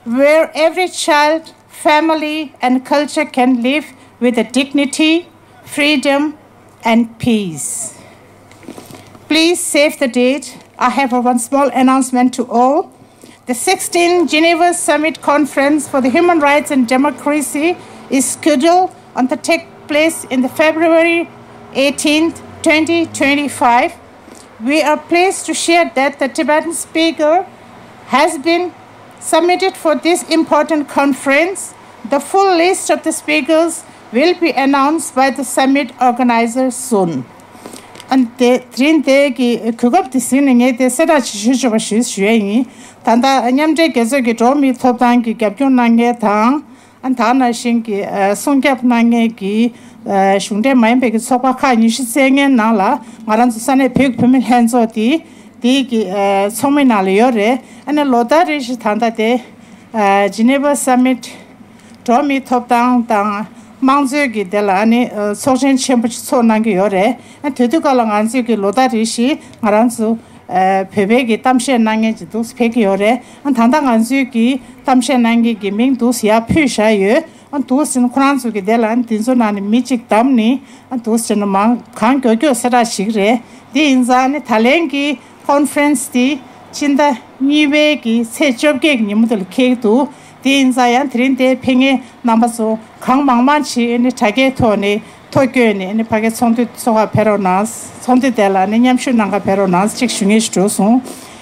where every child, family, and culture can live with a dignity, freedom, and peace. Please save the date. I have a one small announcement to all. The sixteenth Geneva Summit Conference for the Human Rights and Democracy is scheduled on to take place in the February eighteenth, twenty twenty-five. We are pleased to share that the Tibetan speaker has been submitted for this important conference. The full list of the speakers will be announced by the summit organizer soon. ཨ་ནི་དེ་དེ་རིང་དེ་གི་གོ་སྐབས་དེ་ཟིན་ནས་ངས་དེ་གསལ་བསྒྲགས་ཅིག་ཞུ་ཆོག་པ་ཞུ་ཞུ་ཡས་ཡིན། ད་ལྟ་མཉམ་འབྲེལ་རྒྱལ་ཚོགས་ཀྱི་འགྲོ་བ་མིའི་ཐོབ་ཐང་གི་རྒྱབ་སྐྱོར་གནང་མཁན་དང་། ཨ་ནི་ད་ག་ནང་བཞིན་གྱི་ཨ་སྲུང་སྐྱོབ་གནང་མཁན་གྱི་ཨ་གཞུང་འབྲེལ་མ་ཡིན་པའི་གི་ཚོགས་པ་ཁག་ཉི་ཤུ་རྩ་ལྔའི་ནང་ལ་ང་རང་ཚོ་ས་གནས་བོད་ཀྱི་བུད་མེད་ལྷན་ཚོགས་དེ་དེའི་གི་ཨ་ཚོགས་མི་ནང་ལ་ཡོད་རེད། ཨ་ནི་ལོ་ལྟར་རེ་བཞིན་ད་ལྟ་དེ་ཨ་Geneva Summit འགྲོ་བ་མིའི་ཐོབ་ཐང་དང་དམངས་གཙོའི་གི་དེ་ལ་ཨ་ནི་ཨ་ཚོགས་ཆེན་ཆེན་པོ་ཅིག་ཚོགས་གནང་གི་ཡོད་རེད། ཨ་དེ་དུས་སྐབས་ལ་ང་ཚོས་གི་ལོ་ལྟར་རེ་བཞིན་ང་རང་ཚོ་ཨ་བོད་པའི་གི་གཏམ་བཤད་གནང་མཁན་ཅིག་འདུག་སེ་ཕེབས་ཀྱི་ཡོད་རེད། ཨ་ད་ལྟ་ང་ཚོའི་གི་གཏམ་བཤད་གནང་མཁན་གི་མིང་འདུག་སེ་ཡར་ཕུད་བཞག་ཡོད། ཨ་འདུག་སེ་ཁོ་རང་ཚོ་གི་དེ་ལ་ཨ་འདི་ཚོ་ནང་ནས་མི་གཅིག་བདམས་ནས་ཨ་འདུག་སེ་ནས་མང་གང་མགྱོགས་མགྱོགས་གསལ་བསྒྲགས་བྱེད་ཀྱི་རེད། དེ་ཡིན་ཙང་ཨ་ནི་ད་ལན་གི་ཀོན་ཕ་རན་སི་དེ་སྤྱི་ཟླ་གཉིས་པའི་གི་ཚེས་བཅོ་བརྒྱད་ཀྱི་ཉིན་མོ་དེ་ལ་འཁེལ་གྱི་འདུག་དེ་ཡིན་ཙང་ཡང་དེ་རིང་དེ་ཕེབས་མཁན་རྣམ་པ་ཚོ་གང་མང་མང་ཞིག་ཨ་ནི་དྲ་རྒྱའི་ཐོག་ནས་ཐོ་བཀོད་ནས་ཨ་ནི་ཕ་གིའི་ཚོགས་འདུ་ཚོགས་ཁག་ཕེབས་རོགས་གནང་། ཚོགས་འདུ་དེ་ལ་ཨ་ནི་མཉམ་ཞུགས་གནང་ག་ཕེབས་རོགས་གནང་ཅིག་ཞུ་སྙིང་ཞིག་འདུག་སོང་།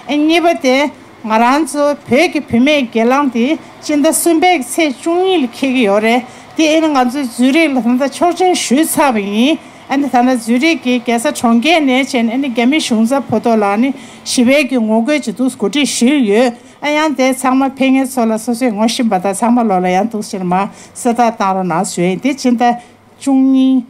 ཨ་གཉིས་པ་དེ་ང་རང་ཚོ་བོད་ཀྱི་བུད་མེད་སྒེར་ལངས་དེ་སྤྱི་ཟླ་གསུམ་པའི་ཚེས་བཅུ་གཉིས་ལ་འཁེལ་གྱི་ཡོད་རེད། དེ་ཨ་ནི་ང་ཚོས་ཛུ་རིག་ལ་ད་ལྟ་ཆོག་མཆན་ཞུས་ཚར་བ་ཡིན། ཨ་ནི་ད་ལྟ་ཛུ་རིག་གི་རྒྱལ་ས་གྲོང་ཁྱེར་ནས་བྱས་ནས་ཨ་ནི་རྒྱ་མི་གཞུང་ཚབ་བར་དུ་ལ་ཨ་ནི་ཞི་བའི་གི་ངོ་རྒོལ་གྱི་འདུག་གོ་སྒྲིག་ཞུས་ཡོད། ཨ་ཡང་དེ་ཚང་མ་ཕེབས་མཁན་ཚོ་ལ་སོ་སོས་ངོ་ཤེས་པ་དང་ཚང་མ་ལོག་ལ་ཡང་འདུག་ཕྱིར་མ་གསལ་བསྒྲགས་བཏང་རོགས་གནང་ཞུ་ཡིན། དེ་སྤྱི་ཟླ་བཅུ་གཉིས།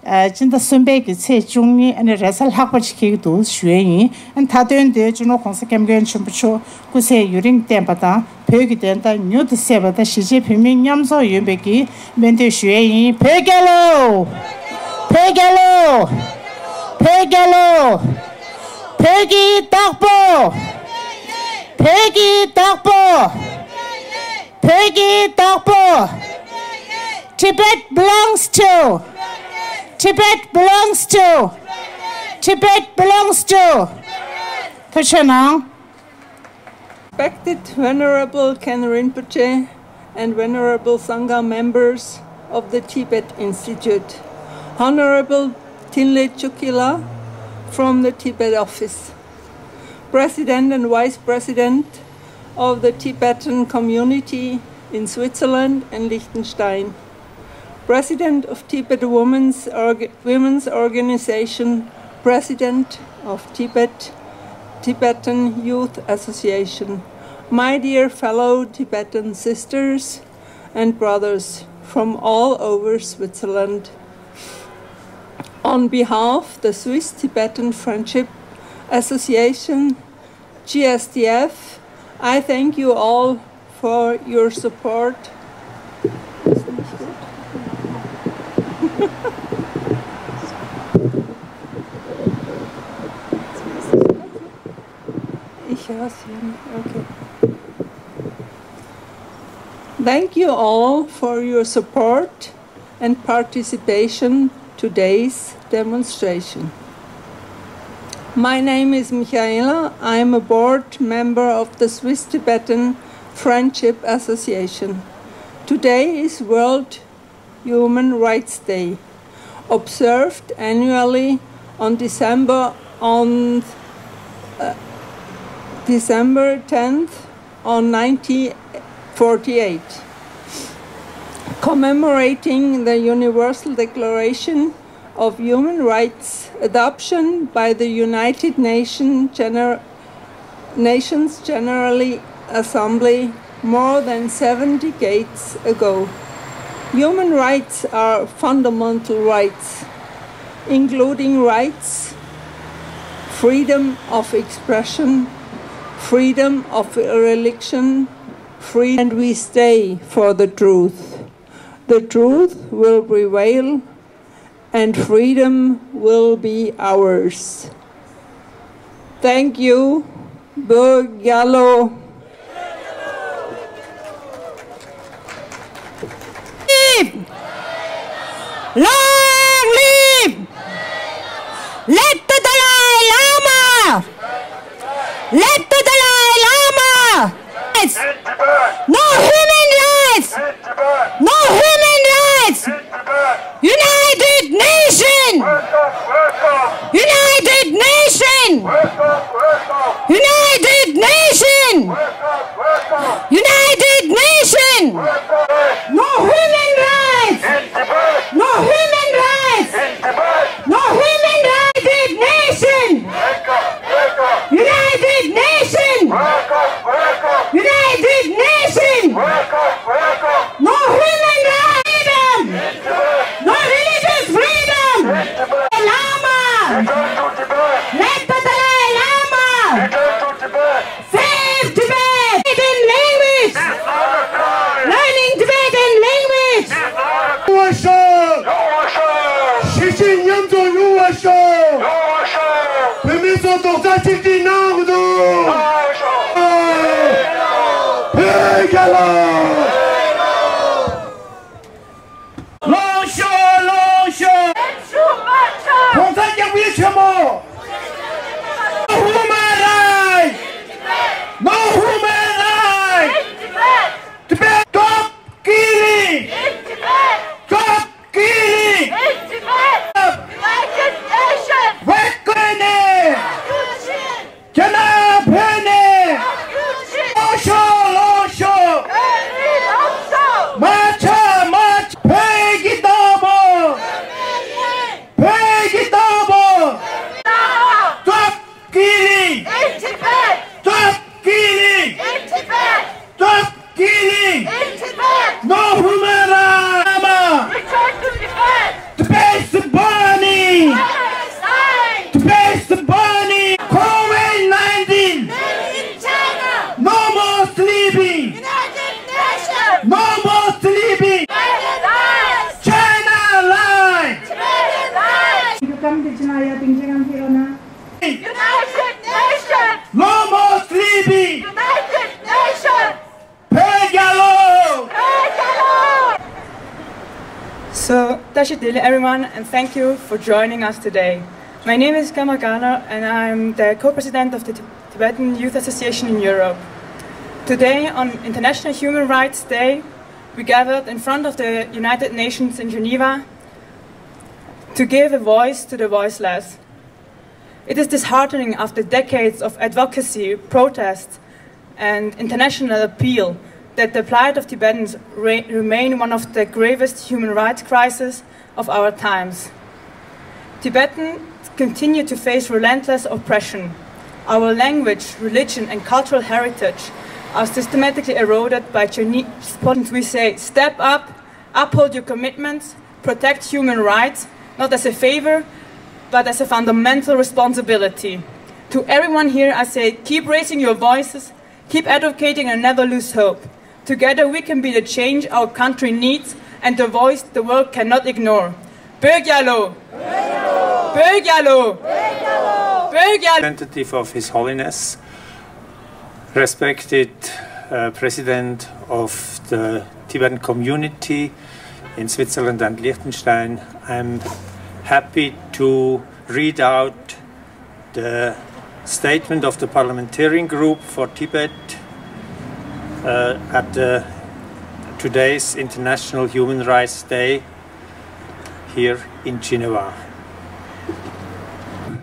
ཨ་སྤྱི་ཟླ་གསུམ་པའི་གི་ཚེས་བཅུ་གཉིས་ཨ་ནི་རེས་གཟའ་ལྷག་པ་ཅིག་འཁེལ་གྱི་འདུག་ཞུ་ཡས་ཡིན། ཨ་ནི་མཐའ་དོན་དེ་སྤྱི་ནོར་༸གོང་ས་༸སྐྱབས་མགོན་ཆེན་པོ་མཆོག་སྐུ་ཚེ་ཡུན་རིང་བརྟན་པ་དང་བོད་ཀྱི་བདེན་མཐའ་མྱུར་དུ་གསལ་བ་དང་གཞིས་བྱེས་བོད་མི་མཉམ་འཛོམས་ཡོང་བའི་གི་སྨོན་འདུན་ཞུ་ཡས་ཡིན། བོད་རྒྱལ་ལོ། བོད་རྒྱལ་ལོ། བོད་རྒྱལ་ལོ། བོད་ཀྱི་བདག་པོ། བོད་ཀྱི་བདག་པོ། བོད་ཀྱི་བདག་པོ། Tibet belongs to. Tibet belongs to. Tibet belongs to. ཐུགས་རྗེ་གནང་། Respected Venerable Khenpo Rinpoche and Venerable Sangha members of the Tibet Institute, Honorable Thinley Chokila from the Tibet Office, President and Vice President of the Tibetan community in Switzerland and Liechtenstein, President of Tibet Women's, Org- Women's Organization, President of Tibet, Tibetan Youth Association, my dear fellow Tibetan sisters and brothers from all over Switzerland. On behalf of the Swiss Tibetan Friendship Association, G S T F, I thank you all for your support. Yes, yeah, okay. Thank you all for your support and participation today's demonstration. My name is Michaela. I am a board member of the Swiss Tibetan Friendship Association. Today is World Human Rights Day, observed annually on December on uh, December tenth on nineteen forty-eight, commemorating the Universal Declaration of Human Rights adoption by the United Nations General Nations General Assembly more than seven decades ago. Human rights are fundamental rights, including rights, freedom of expression, freedom of religion, free and we stay for the truth. The truth will prevail and freedom will be ours. Thank you. Bhagya lo. Live! Long live! Let the Dalai Lama! Let the Dalai Lama! Rights! No human rights! No human rights! United Nation! United Nation! United Nation! United Nation! No human rights! No human rights! No human rights! United Nation! United Nation! No human rights! Freedom! No religious freedom! Lama! Let the Dalai Lama! Save Tibet! Tibetan language! Learning Tibetan language! ཡོང་བ་ཤོག་ཤེས་བཞིན་མཉམ་དུ་ཡོང་བ་ཤོག་བོད་མི་ཚོ་རྡོག་རྩ་གཅིག་སྒྲིལ་གནང་དགོས་འདུག་བོད་རྒྱལ་ལོ། ལོངས་ཤོག་ལོངས་ཤོག་གོང་ས་སྐྱབས་མགོན་ཆེན་པོ། No human rights! No human rights! Tibet! Stop killing! Stop killing! United Nations! རྒྱ་ནག་བོད་ནས། ལོངས་ཤོག་ལོངས་ཤོག་མ་ཆག་མ་ཆག་བོད་ཀྱི་བདག་པོ། བོད་ཀྱི་བདག་པོ། Stop killing! Stop killing! Stop killing! No human rights! Tibet is burning! Tibet is burning! COVID nineteen! No more sleeping! No more sleeping! China lies! United Nations! No more sleeping! United Nations! བོད་རྒྱལ་ལོ། So, Tashi Delek, everyone, and thank you for joining us today. My name is Kama Kana, and I'm the co-president of the Tibetan Youth Association in Europe. Today, on International Human Rights Day, we gathered in front of the United Nations in Geneva to give a voice to the voiceless. It is disheartening, after decades of advocacy, protests, and international appeal, that the plight of Tibetans re- remain one of the gravest human rights crises of our times. Tibetans continue to face relentless oppression. Our language, religion, and cultural heritage are systematically eroded by Chinese. We say, step up, uphold your commitments, protect human rights, not as a favor, but as a fundamental responsibility. To everyone here, I say, keep raising your voices, keep advocating, and never lose hope. Together, we can be the change our country needs and the voice the world cannot ignore. བོད་རྒྱལ་ལོ། བོད་རྒྱལ་ལོ། བོད་རྒྱལ་ལོ། Representative of His Holiness, Respected uh, President of the Tibetan community in Switzerland and Liechtenstein, I'm happy to read out the statement of the Parliamentarian Group for Tibet uh, at the, today's International Human Rights Day here in Geneva.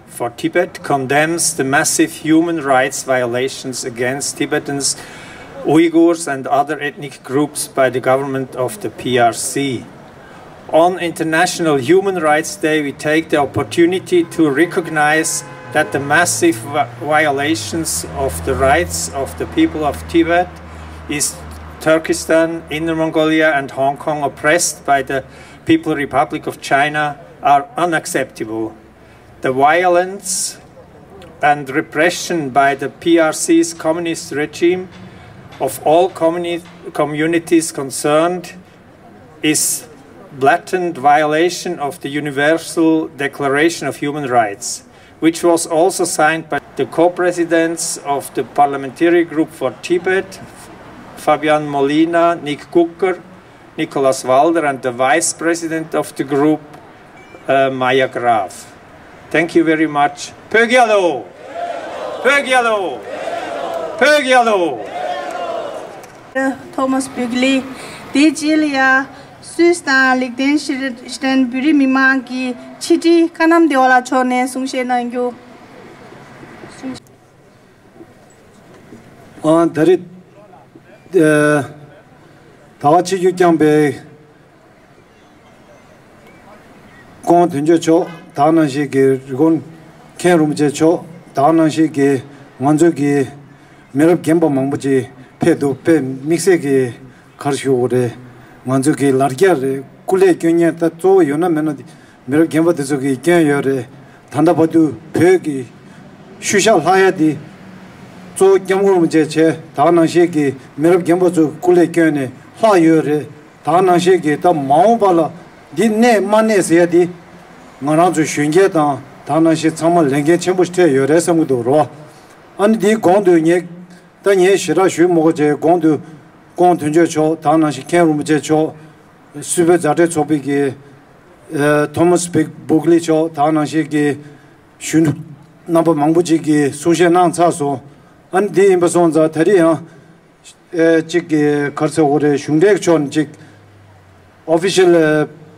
For Tibet condemns the massive human rights violations against Tibetans, Uyghurs, and other ethnic groups by the government of the P R C. On International Human Rights Day, we take the opportunity to recognize that the massive vi- violations of the rights of the people of Tibet, East Turkestan, Inner Mongolia, and Hong Kong, oppressed by the People's Republic of China, are unacceptable. The violence and repression by the P R C's communist regime of all communi- communities concerned is blatant violation of the Universal Declaration of Human Rights, which was also signed by the co-presidents of the Parliamentary Group for Tibet, Fabian Molina, Nick Kucker, Nicholas Walder, and the vice president of the group, uh, Maya Graf. Thank you very much. Pögyalo! Pögyalo! Pögyalo! Thomas Bügli, དེའི་རྗེས་ལ་ཡ་སུད་སི་དང་ལིག་ཏེན་ཤི་ཏན་བོད་རིགས་མི་མང་གི་ཕྱི་དྲིལ་ཀ་ནམ་བདེ་བ་ལགས་མཆོག་ནས་གསུང་བཤད་གནང་རྒྱུ། ཨ་ད་རེས་ད་ག་ཆིབས་བསྒྱུར་བསྐྱངས་པའི་སྐུ་ངོ་དོན་གཅོད་མཆོག་དེ་ག་ནང་བཞིན་གྱི་རི་ཀོན་མཁན་རིན་པོ་ཆེ་མཆོག་དེ་ག་ནང་བཞིན་གྱི་ང་ཚོའི་གི་མི་རབས་རྒན་པ་མང་པོ་ཅིག་ཕེབས་འདུག་དཔེ་དམིགས་བསལ་གྱི་ག་རེ་ཞུ་དགོས་རེད། ང་ཚོའི་གི་ལ་རྒྱ་རེད། སྐུ་ལས་སྐྱོན་མཁན་ད་གཙོ་བོ་ཡོད་ན་མེད་ན་མི་རབས་རྒན་པ་དེ་ཚོ་གིས་སྐྱོན་ཡོད་རེད། ད་ལྟ་བར་དུ་བོད་ཀྱི་ཤུལ་བཞག་ལྷག་ཡ་དེ་གཙོ་བོ་སྐྱབས་མགོན་རིན་པོ་ཆེ་བྱས། དེ་ག་ནང་བཞིན་གྱི་མི་རབས་རྒན་པ་ཚོ་སྐུ་ལས་བསྐྱོན་ནས་ལྷག་ཡོད་རེད། དེ་ག་ནང་བཞིན་གྱི་ད་མ་འོངས་པ་ལ་འདི་གནས་མ་གནས་ཟེར་ཡ་དེ་ང་རང་ཚོ་གཞོན་སྐྱེས་དང་དེ་ག་ནང་བཞིན་ཚང་མ་ལས་འགན་ཆེན་པོ་ཞིག་འཕྲད་ཡོད་རེད་བསམ་གྱི་འདུག་རོ། ཨ་ནི་འདིའི་གོང་དུ་ངས་ད་ངས་ཞེ་དྲག་ཞུས་མ་དགོས་བྱས། གོང་དུ་སྐུ་ངོ་དོན་གཅོད་མཆོག་དེ་ག་ནང་བཞིན་མཁན་རིན་པོ་ཆེ་མཆོག་སུད་བོད་མཛའ་འབྲེལ་ཚོགས་པའི་གི་ཨ་ཐོ་མཱས་བིག་བུག་ལི་མཆོག་དེ་ག་ནང་བཞིན་གྱི་གཞོན་ནུ་རྣམ་པ་མང་པོ་ཅིག་གིས་གསུང་བཤད་གནང་ཚར་སོང་། ཨ་ནི་འདི་ཡིན་པ་སོང་ཙང་ད་རེས་ཡང་ཨེ་གཅིག་གི་ག་རེ་ཟེར་དགོས་རེད། གཞུང་འབྲེལ་ཕྱོགས་ནས་གཅིག་ཨོ་ཕི་ཤལ་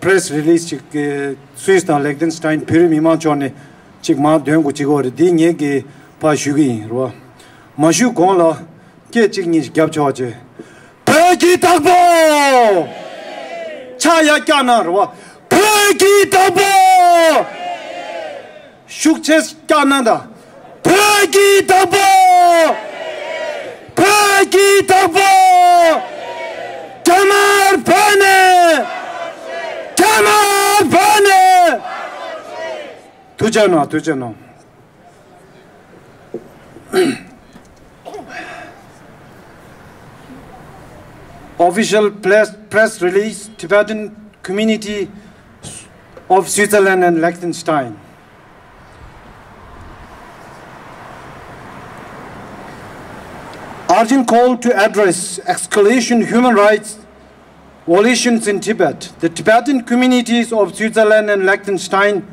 པི་རེ་སི་རི་ལི་སི་གཅིག་གི་སུད་སི་དང་ལེག་ཏེན་སི་ཏན་བོད་རིགས་མི་མང་ཕྱོགས་ནས་གཅིག་མར་འདོན་དགོས་བྱེད་ཀྱི་ཡོད་རེད། འདི་ངེད་ཀྱིས་ཕར་ཞུ་གི་ཡིན་རེད་བ། མ་ཞུ་གོང་ལ་སྐད་གཅིག་གཉིས་ཤིག་རྒྱབ་ཆོག་བྱས། བོད་ཀྱི་བདག་པོ། ཕྱག་ཡར་བཀྱག་གནང་རེད་བ། བོད་ཀྱི་བདག་པོ། ཤུགས་ཆེ་བཀྱག་གནང་དང་། བོད་ཀྱི་བདག་པོ། བོད་ཀྱི་བདག་པོ། རྒྱ་དམར་བོད་ནས། རྒྱ་དམར་བོད་ནས། ཐུགས་རྗེ་གནང་། ཐུགས་རྗེ་གནང་། Official press, press release, Tibetan community of Switzerland and Liechtenstein. Urgent call to address escalation human rights violations in Tibet. The Tibetan communities of Switzerland and Liechtenstein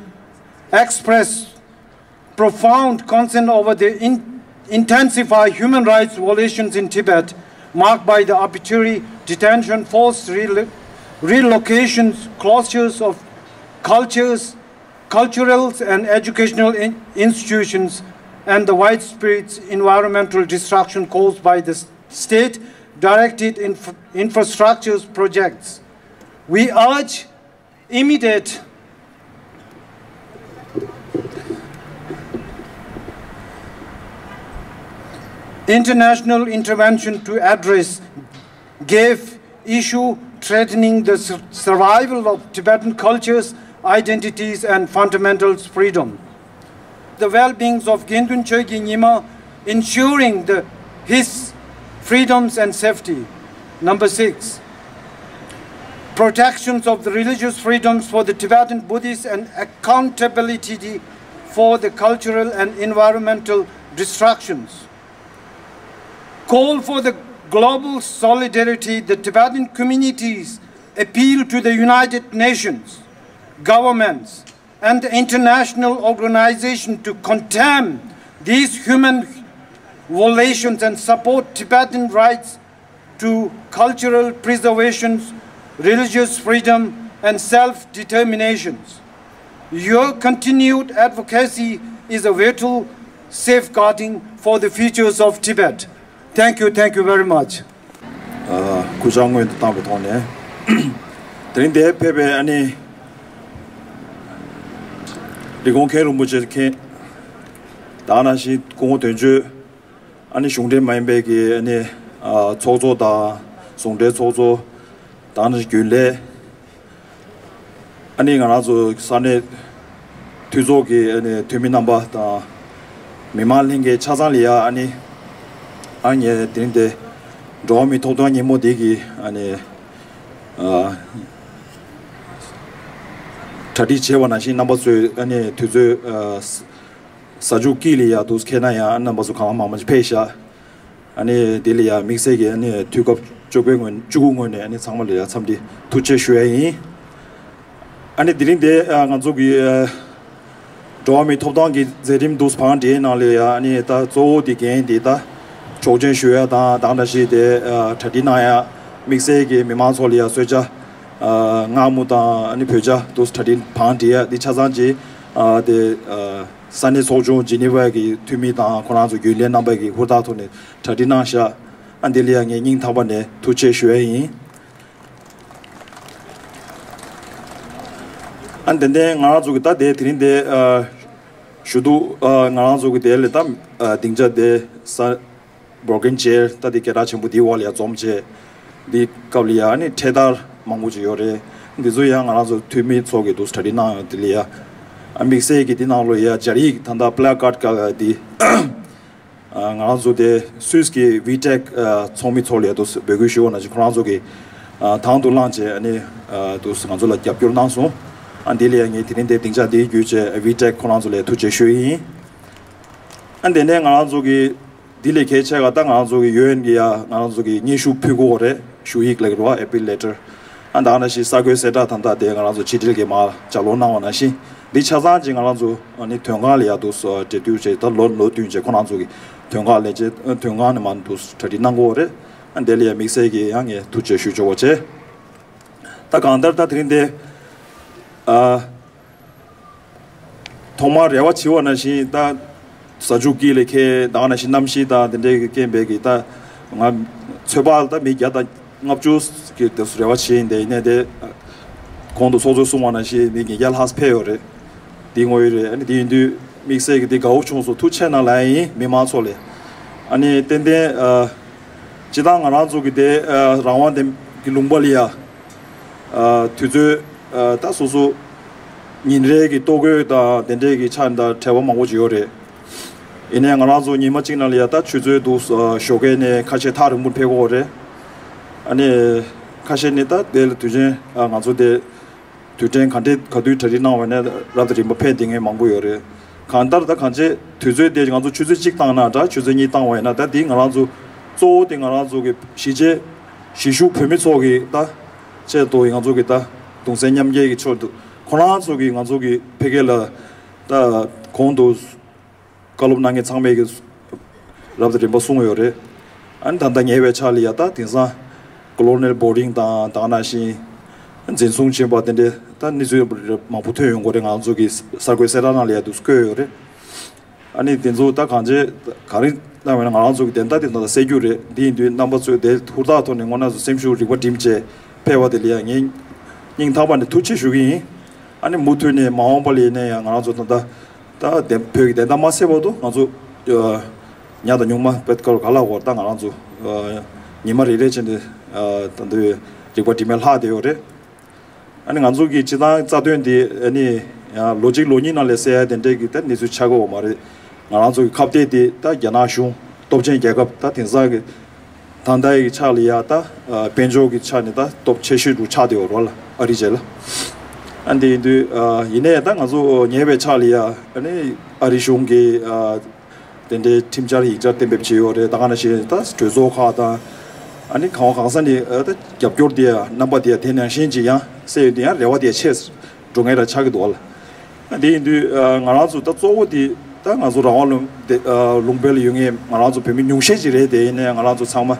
express profound concern over the in-, intensified human rights violations in Tibet, marked by the arbitrary detention, forced relo-, relocations, closures of cultures, cultural and educational in-, institutions, and the widespread environmental destruction caused by the s-, state-directed inf-, infrastructures projects. We urge immediate international intervention to address grave issue threatening the sur-, survival of Tibetan cultures, identities, and fundamental freedom. The well-beings of Gen Dun Choe Gyi Nyima, ensuring the, his freedoms and safety. Number six, protections of the religious freedoms for the Tibetan Buddhists and accountability for the cultural and environmental destructions. Call for the global solidarity, the Tibetan communities appeal to the United Nations, governments, and the international organization to condemn these human violations and support Tibetan rights to cultural preservations, religious freedom, and self-determinations. Your continued advocacy is a vital safeguarding for the futures of Tibet. Thank you, thank you very much. ཨ། སྐུ་བཅར་སྔོན་དུ་བཏང་བའི་ཐོག་ནས། དེ་རིང་འདིར་ཕེབས་པའི་ཨ་ནི་ལས་ཁུངས་མཁན་རིན་པོ་ཆེ་མཁན། དེ་ནང་བཞིན་སྐུ་ངོ་དོན་གཅོད། ཨ་ནི་གཞུང་འབྲེལ་མ་ཡིན་པའི་གི་ཨ་ནི་ཨ་ཚོགས་གཙོ་དང་ཟུང་འབྲེལ་ཚོགས་གཙོ། དེ་ནང་བཞིན་རྒྱུན་ལས། ཨ་ནི་ང་རང་ཚོ་ས་གནས་འཐུས་ཚོགས་ཀྱི་ཨ་ནི་འཐུས་མི་རྣམ་པ་དང་། མི་མང་ལྷན་རྒྱས་ཆ་ཚང་ལ་ཡ་ཨ་ནི་ཨ་ངས་དེ་རིང་འདིར་འགྲོ་བ་མིའི་ཐོབ་ཐང་ཉིན་མོ་འདི་གི་ཨ་ནི་ཨ་གྲ་སྒྲིག་བྱས་པ་ནང་བཞིན་རྣམ་པ་ཚོས་ཨ་ནི་དུས་ཚོད་ཨ་གཟའ་མཇུག་དཀྱིལ་ལ་ཡ་འདུག་ཁེལ་ན་ཡང་རྣམ་པ་ཚོ་གང་མང་མང་ཅིག་ཕེབས་ཤག་ཨ་ནི་དེ་ལ་ཡ་དམིགས་བསལ་གྱི་ཨ་ནི་དུས་སྐབས་བཅུ་པའི་ངོས་བཅུ་དགུ་ངོས་ནས་ཨ་ནི་ཚང་མ་ལ་ཡ་འཚམས་འདྲི་ཐུགས་རྗེ་ཆེ་ཞུ་ཡ་ཡིན། ཨ་ནི་དེ་རིང་འདིར་ཨ་ང་ཚོ་གི་ཨ་འགྲོ་བ་མིའི་ཐོབ་ཐང་གི་མཛད་རིམ་འདུག་བང་སྒྲིག་ནང་ལ་ཡ་ཨ་ནི་ད་གཙོ་བོ་དེ་འགན་དེ་ད་ཆོག་མཆན་ཞུ་ཡ་དང་དེ་ནང་བཞིན་དེ་ཨ་གྲ་སྒྲིག་གནང་ཡ། དམིགས་བསལ་གྱི་མི་མང་ཚོ་ལ་ཡ་གསོལ་ཇ་ཨ་མངར་མོ་དང་ཨ་ནི་བོད་ཇ་འདུག་གྲ་སྒྲིག་བང་སྒྲིག་ཡ་འདི་ཆ་ཚང་གི་ཨ་དེ་ཨ་ས་གནས་ཚོགས་ཆུང་ཇི་ནི་ཝ་གི་འཐུས་མི་དང་ཁོ་རང་ཚོ་རྒྱུན་ལས་རྣམ་པ་གི་ཧུར་ཐག་ཐོག་ནས་གྲ་སྒྲིག་གནང་ཤག་ཨ་འདི་ལ་ཡ་ངས་སྙིང་ཐག་པ་ནས་ཐུགས་རྗེ་ཆེ་ཞུ་ཡ་ཡིན། ཨ་ཏན་ཏན་ང་རང་ཚོ་གི་ད་དེ་དེ་རིང་དེ་ཨ་ཞུ་གཏུག་ཨ་ང་རང་ཚོ་གི་དེ་ལས་ད་ཨ་སྡིངས་ཆ་དེ་ས་བོར་གན་ཅེར་ད་དེ་སྐད་གྲགས་ཆེན་པོ་དེའི་འོག་ལ་ཡ་འཛོམས་བྱས། འདི་སྐབས་ལ་ཡ་ཨ་ནི་འཕྲེད་དར་མང་པོ་ཅིག་ཡོད་རེད། འདི་ཚོ་ཡང་ང་རང་ཚོ་འཐུས་མི་ཚོ་གི་འདུག་གྲ་སྒྲིག་གནང་ཡོད། དེ་ལ་ཡ་ཨ་དམིགས་བསལ་གྱི་འདི་ནང་ལོ་ཡ་སྦྱར་ཡིག་ད་ལྟ་པི་ལེ་ཀར་ཌི་ག་འདི། ཨ་ང་རང་ཚོ་དེ་སུད་སི་གི་ཝི་ཊེག་ཨ་ཚོགས་མི་ཚོ་ལ་ཡ་འདུག་འབོད་སྐུལ་ཞུ་བ་ནང་བཞིན་ཁོ་རང་ཚོ་གི་ཨ་དང་དུ་བླངས་བྱས་ཨ་ནི་ཨ་འདུག་ང་ཚོ་ལ་རྒྱབ་སྐྱོར་གནང་སོང་། ཨ་འདི་ལ་ཡ་ངས་དེ་རིང་འདིར་སྡིངས་ཆ་འདི་བརྒྱུད་བྱས་ཝི་ཊེག་ཁོ་རང་ཚོ་ལ་ཡ་ཐུགས་རྗེ་ཆེ་ཞུ་ཡི་ཡིན། ཨ་དེ་ནས་ང་རང་ཚོ་གི་འདི་ལས་གལ་ཆེ་བ་ད་ང་རང་ཚོ་གི་ཡུ་ཨེན་གི་ཡ་ང་རང་ཚོ་གི་སྙན་ཞུ་ཕུལ་དགོས་རེད། ཞུ་ཡིག་ལབ་ཀྱི་རེད་པ། ཨེ་པི་ལེ་ཊར། ཨ་ད་ནང་བཞིན་གསར་འགོད་གསལ་བསྒྲགས་ད་ལྟ་དེ་ང་རང་ཚོ་ཕྱི་དྲིལ་གྱིས་མར་ལྗགས་ཀློག་གནང་བ་ནང་བཞིན་འདི་ཆ་ཚང་ཅིག་ང་རང་ཚོ་ཨ་ནི་དོན་ཁང་ལ་ཡ་འདུག་སེ་འབྲེལ་མཐུད་བྱས། ད་ལོ་ལོ་བསྟུན་བྱས་ཁོ་རང་ཚོ་གི་དོན་ཁང་ལས་བྱེད་དོན་ཁང་ནས་མར་འདུག་སེ་གྲ་སྒྲིག་གནང་དགོས་རེད། ཨ་དེ་ལ་ཡ་དམིགས་བསལ་གྱི་ཡང་ངས་ཐུགས་རྗེ་ཆེ་ཞུ་ཆོག་པ་བྱས། ད་གང་ལྟར་ད་དེ་རིང་འདི་ཨ། ཐོག་མར་རེ་བ་བྱེད་པ་ནང་བཞིན་ད་གཟའ་མཇུག་དཀྱིལ་ལ་ཁེལ་ད་ནང་བཞིན་གནམ་གཤིས་དང་དེ་འདྲའི་རྐྱེན་པས་ཀྱི་ད་ང་ཚོད་དཔག་ད་མི་བརྒྱ་དང་ལྔ་བཅུ་གི་དེ་ཚོ་རེ་བ་བྱེད་ཡིན། དེ་ཡིན་ནའི་དེ་གོང་དུ་ཚོགས་གཙོས་གསུངས་པ་ནང་བཞིན་མི་ཉིས་བརྒྱ་ལྷག་ཕེབས་ཡོད་རེད། དེ་དངོས་ཡོད་རེད། ཨ་ནི་དེ་ཡིན་དུས་དམིགས་བསལ་གྱི་དེ་དགའ་བོ་བྱུང་སོང་། ཐུགས་ཆེ་གནང་ལབ་ཡ་ཡིན་མི་མང་ཚོ་ལ། ཨ་ནི་ཏན་ཏན་ཨ་སྤྱིར་བཏང་ང་རང་ཚོ་གི་དེ་ཨ་རང་དབང་ལྡན་གྱི་ལུང་པ་ལ་ཡ། ཨ་དུས་ཚོད་ཨ་ད་སོ་སོ་ཉིན་རེ་གི་ལྟོ་གོས་དང་དེ་འདྲའི་གི་ཆ་ནས་ད་བྲེལ་བ་མང་པོ་ཅིག་ཡོད་རེད། ཡིན་ནའི་ང་རང་ཚོ་ཉི་མ་གཅིག་ནང་ལ་ཡ་ད་ཆུ་ཚོད་འདུག་ཨ་ཞོགས་ཀས་ནས་ཁ་ཤས་ཐག་རིང་པོར་ཕེབས་ཀྱི་ཡོད་རེད། ཨ་ནི་ཁ་ཤས་ནི་ད་དེ་ལ་དུས་ཆེན་ཨ་ང་ཚོ་དེ་དུས་དྲན་ག་འདྲས་ག་དུས་གྲ་སྒྲིག་གནང་བ་ནས་རབ་དང་རིམ་པ་ཕེབས་བསྡད་མཁན་མང་པོ་ཡོད་རེད། གང་ལྟར་ད་གང་ཅི་དུས་ཚོད་དེ་ང་ཚོ་ཆུ་ཚོད་གཅིག་བཏང་ན་འདྲ་ཆུ་ཚོད་གཉིས་བཏང་བ་ཡིན་ན་ད་དེ་ང་རང་ཚོ་གཙོ་བོ་དེ་ང་རང་ཚོ་གི་གཞིས་བྱེས་གཞིས་བཞུགས་བོད་མི་ཚོ་གི་ད་ཆེད་དུ་ང་ཚོ་གི་ད་གདུང་སེམས་མཉམ་སྐྱེད་ཀྱི་ཆེད་དུ་ཁོ་རང་ཚོ་གི་ང་ཚོ་གི་ཕ་གི་ལ་ད་གོང་དུ་བཀའ་སློབ་གནང་མཁན་ཚང་མས་ཀྱི་རབ་དང་རིམ་པ་གསུངས་ཡོད་རེད། ཨ་ནི་ད་ལྟ་ཉེ་བའི་ཆར་ལ་ཡ་ད་དེང་སང་གོ་ལོ་ནལ་བོར་ཌིང་དང་དེ་ནང་བཞིན་འཛིན་བཟུང་བྱས་པ་དེ་འདྲའི་ད་གནས་ཚུལ་མང་པོ་ཐོན་ཡོང་གི་རེད། ང་ཚོ་གི་གསར་འགོད་གསལ་བསྒྲགས་ནང་ལ་ཡ་འདུག་སེ་བཀོད་ཡོད་རེད། ཨ་ནི་དེ་ཚོ་ད་གང་ཅི་ག་རེ་གནང་བས་ན་ང་རང་ཚོ་གི་བདེན་མཐའ་དེ་ད་ལྟ་གསལ་རྒྱུ་རེད། འདི་ཡིན་དུས་རྣམ་པ་ཚོས་དེ་ཧུར་ཐག་ཐོག་ནས་དངོས་གནས་སུ་སེམས་ཤུགས་རིག་པ་བསྒྲིམས་བྱས་ཕེབས་པ་དེ་ལ་ཡ་ངས་སྙིང་ཐག་པ་ནས་ཐུགས་རྗེ་ཆེ་ཞུ་གི་ཡིན། ཨ་ནི་མུ་མཐུད་ནས་མ་འོངས་པ་ལ་ཡིན་ན་ཡང་ང་རང་ཚོ་ད་ལྟ་ད་བདེན་བོད་ཀྱི་བདེན་མཐའ་མ་གསལ་བར་དུ་ང་ཚོ་ཨ་ཉག་དང་ཉུང་མ་བེད་ཀར་ག་ལ་བར་ད་ང་རང་ཚོ་ཨ་ཉི་མ་རེ་རེ་བྱས་ནས་ཨ་ད་འདི་རིག་པ་བསྒྲིམས་ཡ་ལྷག་བསྡད་ཡོད་རེད། ཨ་ནི་ང་ཚོ་གི་སྤྱིར་བཏང་རྩ་དོན་འདི་ཨ་ནི་ཡང་ལོ་གཅིག་ལོ་གཉིས་ནང་ལ་སེལ་ཡ་དེ་འདྲའི་གི་ད་གནས་ཚུལ་ཆགས་ཀྱི་ཡོད་མ་རེད། ང་རང་ཚོ་གི་ཁ་གཏད་དེ་ད་རྒྱ་ནག་གཞུང་སྟོབས་ཆེན་རྒྱལ་ཁབ་ད་དེང་སང་གི་ད་ལྟ་ཡི་ཆ་ལ་ཡ་ད་ཨ་དཔལ་འབྱོར་གྱི་ཆ་ནས་ད་སྟོབས་ཆེ་ཤོས་དུ་ཆགས་བསྡད་ཡོད་རེད་ལ་ཨ་རི་རྗེས་ལ། ཨ་འདི་ཡིན་དུས་ཨ་ཡིན་ནའི་ད་ང་ཚོ་ཉེ་བའི་ཆ་ལ་ཡ་ཨ་ནི་ཨ་རི་གཞུང་གི་ཨ་ དེ་འདྲའི་ཁྲིམས་འཆར་ཡིག་ཆ་གཏན་འབེབས་བྱས་ཡོད་རེད། ད་ག་ནང་བཞིན་ད་གྲོས་ཚོགས་ཁག་དང་། ཨ་ནི་གང་བ་གང་ས་ནས་ཨ་ད་རྒྱབ་སྐྱོར་དེ་ཡང་རྣམ་པ་དེ་ཡང་དེ་ནང་བཞིན་ཅིག་ཡང་གསལ་ཡོད་དེ་ཡང་རེ་བ་དེ་ཡང་ཆེ་འགྲོ་མཁན་ར་ཆགས་ཀྱི་འདུག་བ་ལ། ཨ་དེ་ཡིན་དུས་ཨ་ང་རང་ཚོ་ད་གཙོ་བོ་དེ་ད་ང་ཚོ་རང་དབང་ལུང་དེ་ཨ་ལུང་པ་ལ་ཡོད་མཁན་ང་རང་ཚོ་བོད་མི་ཉུང་ཤས་ཅིག་རེད། དེ་ཡིན་ནའི་ང་རང་ཚོ་ཚང་མ་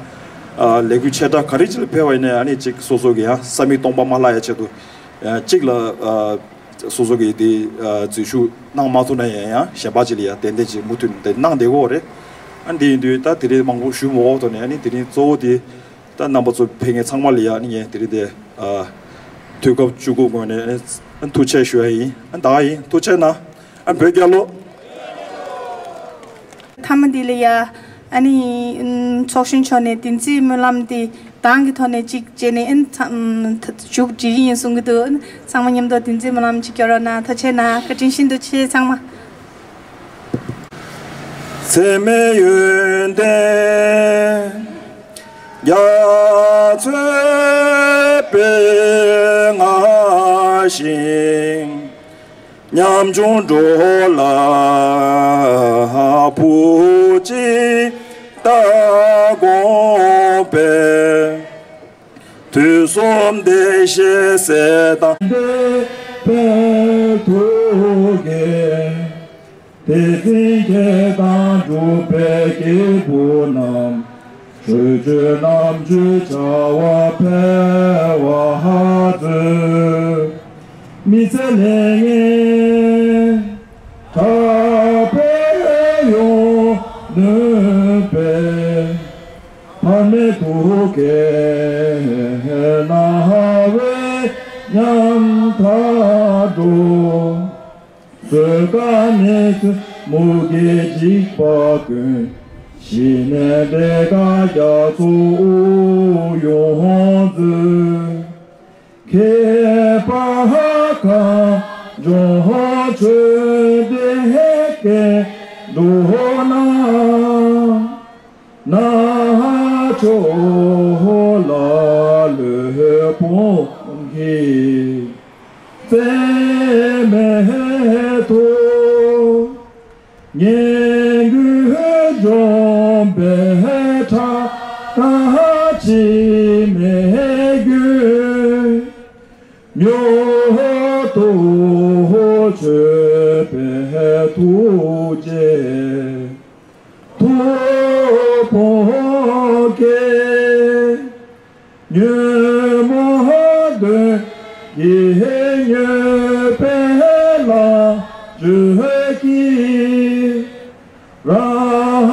ཨ་ལས་འགུལ་ཆེ་ཕྲ་ག་རེ་ཅིག་ལ་ཕེབས་པ་ཡིན་ནའི་ཨ་ནི་ཅིག་སོ་སོ་གི་ཡང་ས་མིག་སྟོང་པ་མ་ལྷག་ཡ་ཆེད་དུ་ཨ་གཅིག་ལ་ཨ། སོ་སོ་གིས་དེ་ཨ་འཛུལ་ཞུགས་གནང་མ་ཐུབ་ན་ཡང་ཡང་གཞན་པ་ཅིག་ལ་ཡང་ཏན་ཏན་ཅིག་མུ་མཐུད་དེ་གནང་བསྡད་ཀྱི་ཡོད་རེད། ཨ་དེ་ཡིན་དུས་ད་དེ་རིང་མང་པོ་ཞུ་མ་དགོས་ཐོག་ནས་ཨ་ནི་དེ་རིང་གཙོ་བོ་དེ་ད་རྣམ་པ་ཚོ་ཕེབས་མཁན་ཚང་མ་ལ་ཡང་ཨ་ནི་ངས་དེ་རིང་དེ་ཨ་དུས་སྐབས་བཅུ་དགུ་ངོས་ནས་ཨ་ཐུགས་རྗེ་ཆེ་ཞུ་ཡ་ཡིན། ཨ་ད་ཡིན། ཐུགས་རྗེ་གནང་། ཨ་བོད་རྒྱལ་ལོ། མཐའ་མ་འདི་ལ་ཡ་ཨ་ནི་ཚོགས་གཞོན་མཆོག་ནས་བདུན་ཚིགས་སྨོན་ལམ་དེ་གདངས་ཀྱི་ཐོག་ནས་གཅིག་བྱས་ནས་ཨ་ནི་ཚ་མཇུག་སྒྲིལ་གྱི་ཡིན་གསུང་གི་འདུག་ཨ་ནི་ཚང་མ་མཉམ་དུ་བདུན་ཚིགས་སྨོན་ལམ་གཅིག་སྐྱོར་རོགས་གནང་། ཐུགས་རྗེ་གནང་། བཀའ་དྲིན་ཤིན་ཏུ་ཆེ་ཚང་མ། འཚེ་མེད་ཡོན་ཏན་རྒྱ་མཚོའི་དཔལ་མངའ་ཞིང་། ཉམ་ཆུང་འགྲོ་ལ་བུ་གཅིག་ལྟ་དགོངས་པས། དུས་གསུམ་བདེ་གཤེགས་སྲས་དང་། དེ་ཕན་ཐོགས་དགེ། དེ་འཛིན་བགྱིས་དང་སྒྲུབ་པའི་སྐྱེས་བུ་རྣམས། ཆོས་སྤྱོད་རྣམ་དཔྱོད་བྱ་བ་འཕེལ་བར་མཛོད། མི་ཚེ་ལས་ངན་དྲག་པོས་ཡོངས་ནོན་པའི། ཕ་མའི་ཐུགས་བསྐྱེད་རྣ་བའི་ཉམ་ཐག་འགྲོ། བཟོད་དཀའ་ནད་མུ་གེ་འཇིགས་པ་ཀུན། ཞི་གནས་འདྲེན་མཁའ་རྒྱ་མཚོ་དབུས་ཡོངས་མཛོད། མཁས་པ་གངས་ལྗོངས་ཆོས་སྡེའི་སྐྱེ་འགྲོ་རྣམས། རྣལ་འབྱོར་ལ་ལུས་ཕུང་གི་བརྩེ་མེད་ཐུགས། ངན་དགུ་འཇོམས་པའི་ཁྲག་དང་འཆི་མེད་རྒྱུད། མྱུར་དུ་ཆོད་པའི་ཐུགས་རྗེ་ཐུགས་དཔོག་གེ། ཉོན་མོངས་གདོན་གྱིས་མྱོས་པའི་ལམ་བཅུ་གི་རང་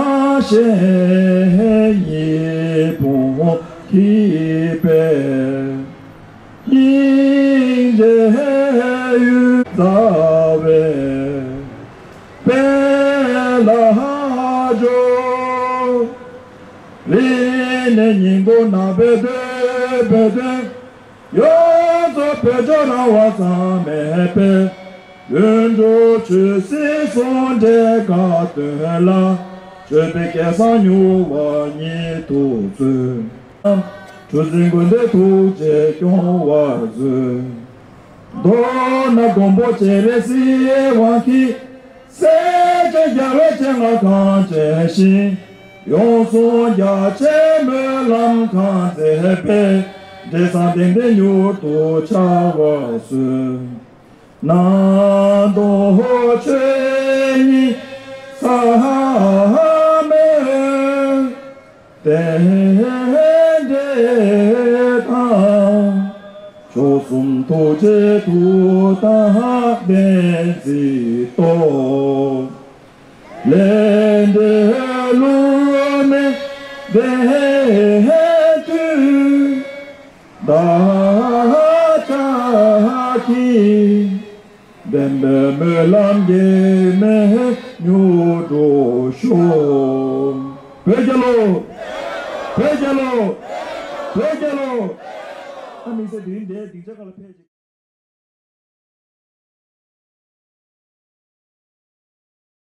གཞན་གཉིས་ཕུང་གི་དཔལ། སྙིང་རྗེ་ཡུལ་རྩ་བའི་དཔལ་ལ་སྦྱོར། རིང་ནས་སྙིང་པོ་ནང་པའི་འདོད་པའི་དོན། ཡོངས་རྫོགས་བོད་ལྗོངས་རང་དབང་གཙང་མའི་དཔལ། ལྷུན་གྲུབ་ཆོས་སྲིད་ཟུང་འབྲེལ་དགའ་སྟོན་ལ། སྤྱོད་པའི་སྐལ་བཟང་མྱུར་བ་ཉིད་དུ་སྩོལ། གྲུ་འཛིན་ཀུན་འདུས་ཐུགས་རྗེས་སྐྱོང་བར་མཛོད། མདོར་ན་མགོན་པོ་སྤྱན་རས་གཟིགས་དབང་གིས། སྲས་ཆེན་རྒྱལ་བའི་སྤྱན་སྔར་གངས་ཅན་ཞིང་། ཡོངས་སུ་རྒྱ་ཆེའི་སྨོན་ལམ་གང་མཛད་པའི། འབྲས་བཟང་ལྡན་ལྡན་མྱུར་དུ་འཆར་བར་གསོལ། ནང་དུ་ཆོས་ཉིད་ཟབ་མོའི་རྟེན་འབྲེལ་དང་། མཆོག་གསུམ་ཐུགས་རྗེའི་མཐུ་དང་ལྡན་གཟིགས་སྟོབས། ལས་འབྲས་བསླུ་མེད་བདེན་མཐུས། བདག་ཅག་གི་བདེན་པའི་སྨོན་ལམ་གེགས་མེད་མྱུར་འགྲུབ་ཤོག། བོད་རྒྱལ་ལོ། བོད་རྒྱལ་ལོ། བོད་རྒྱལ་ལོ། ཨ་དམིགས་བསལ་དེ་རིང་འདིར་སྡིངས་ཆ་ཁག་ལ་ཕེབས་ཀྱི།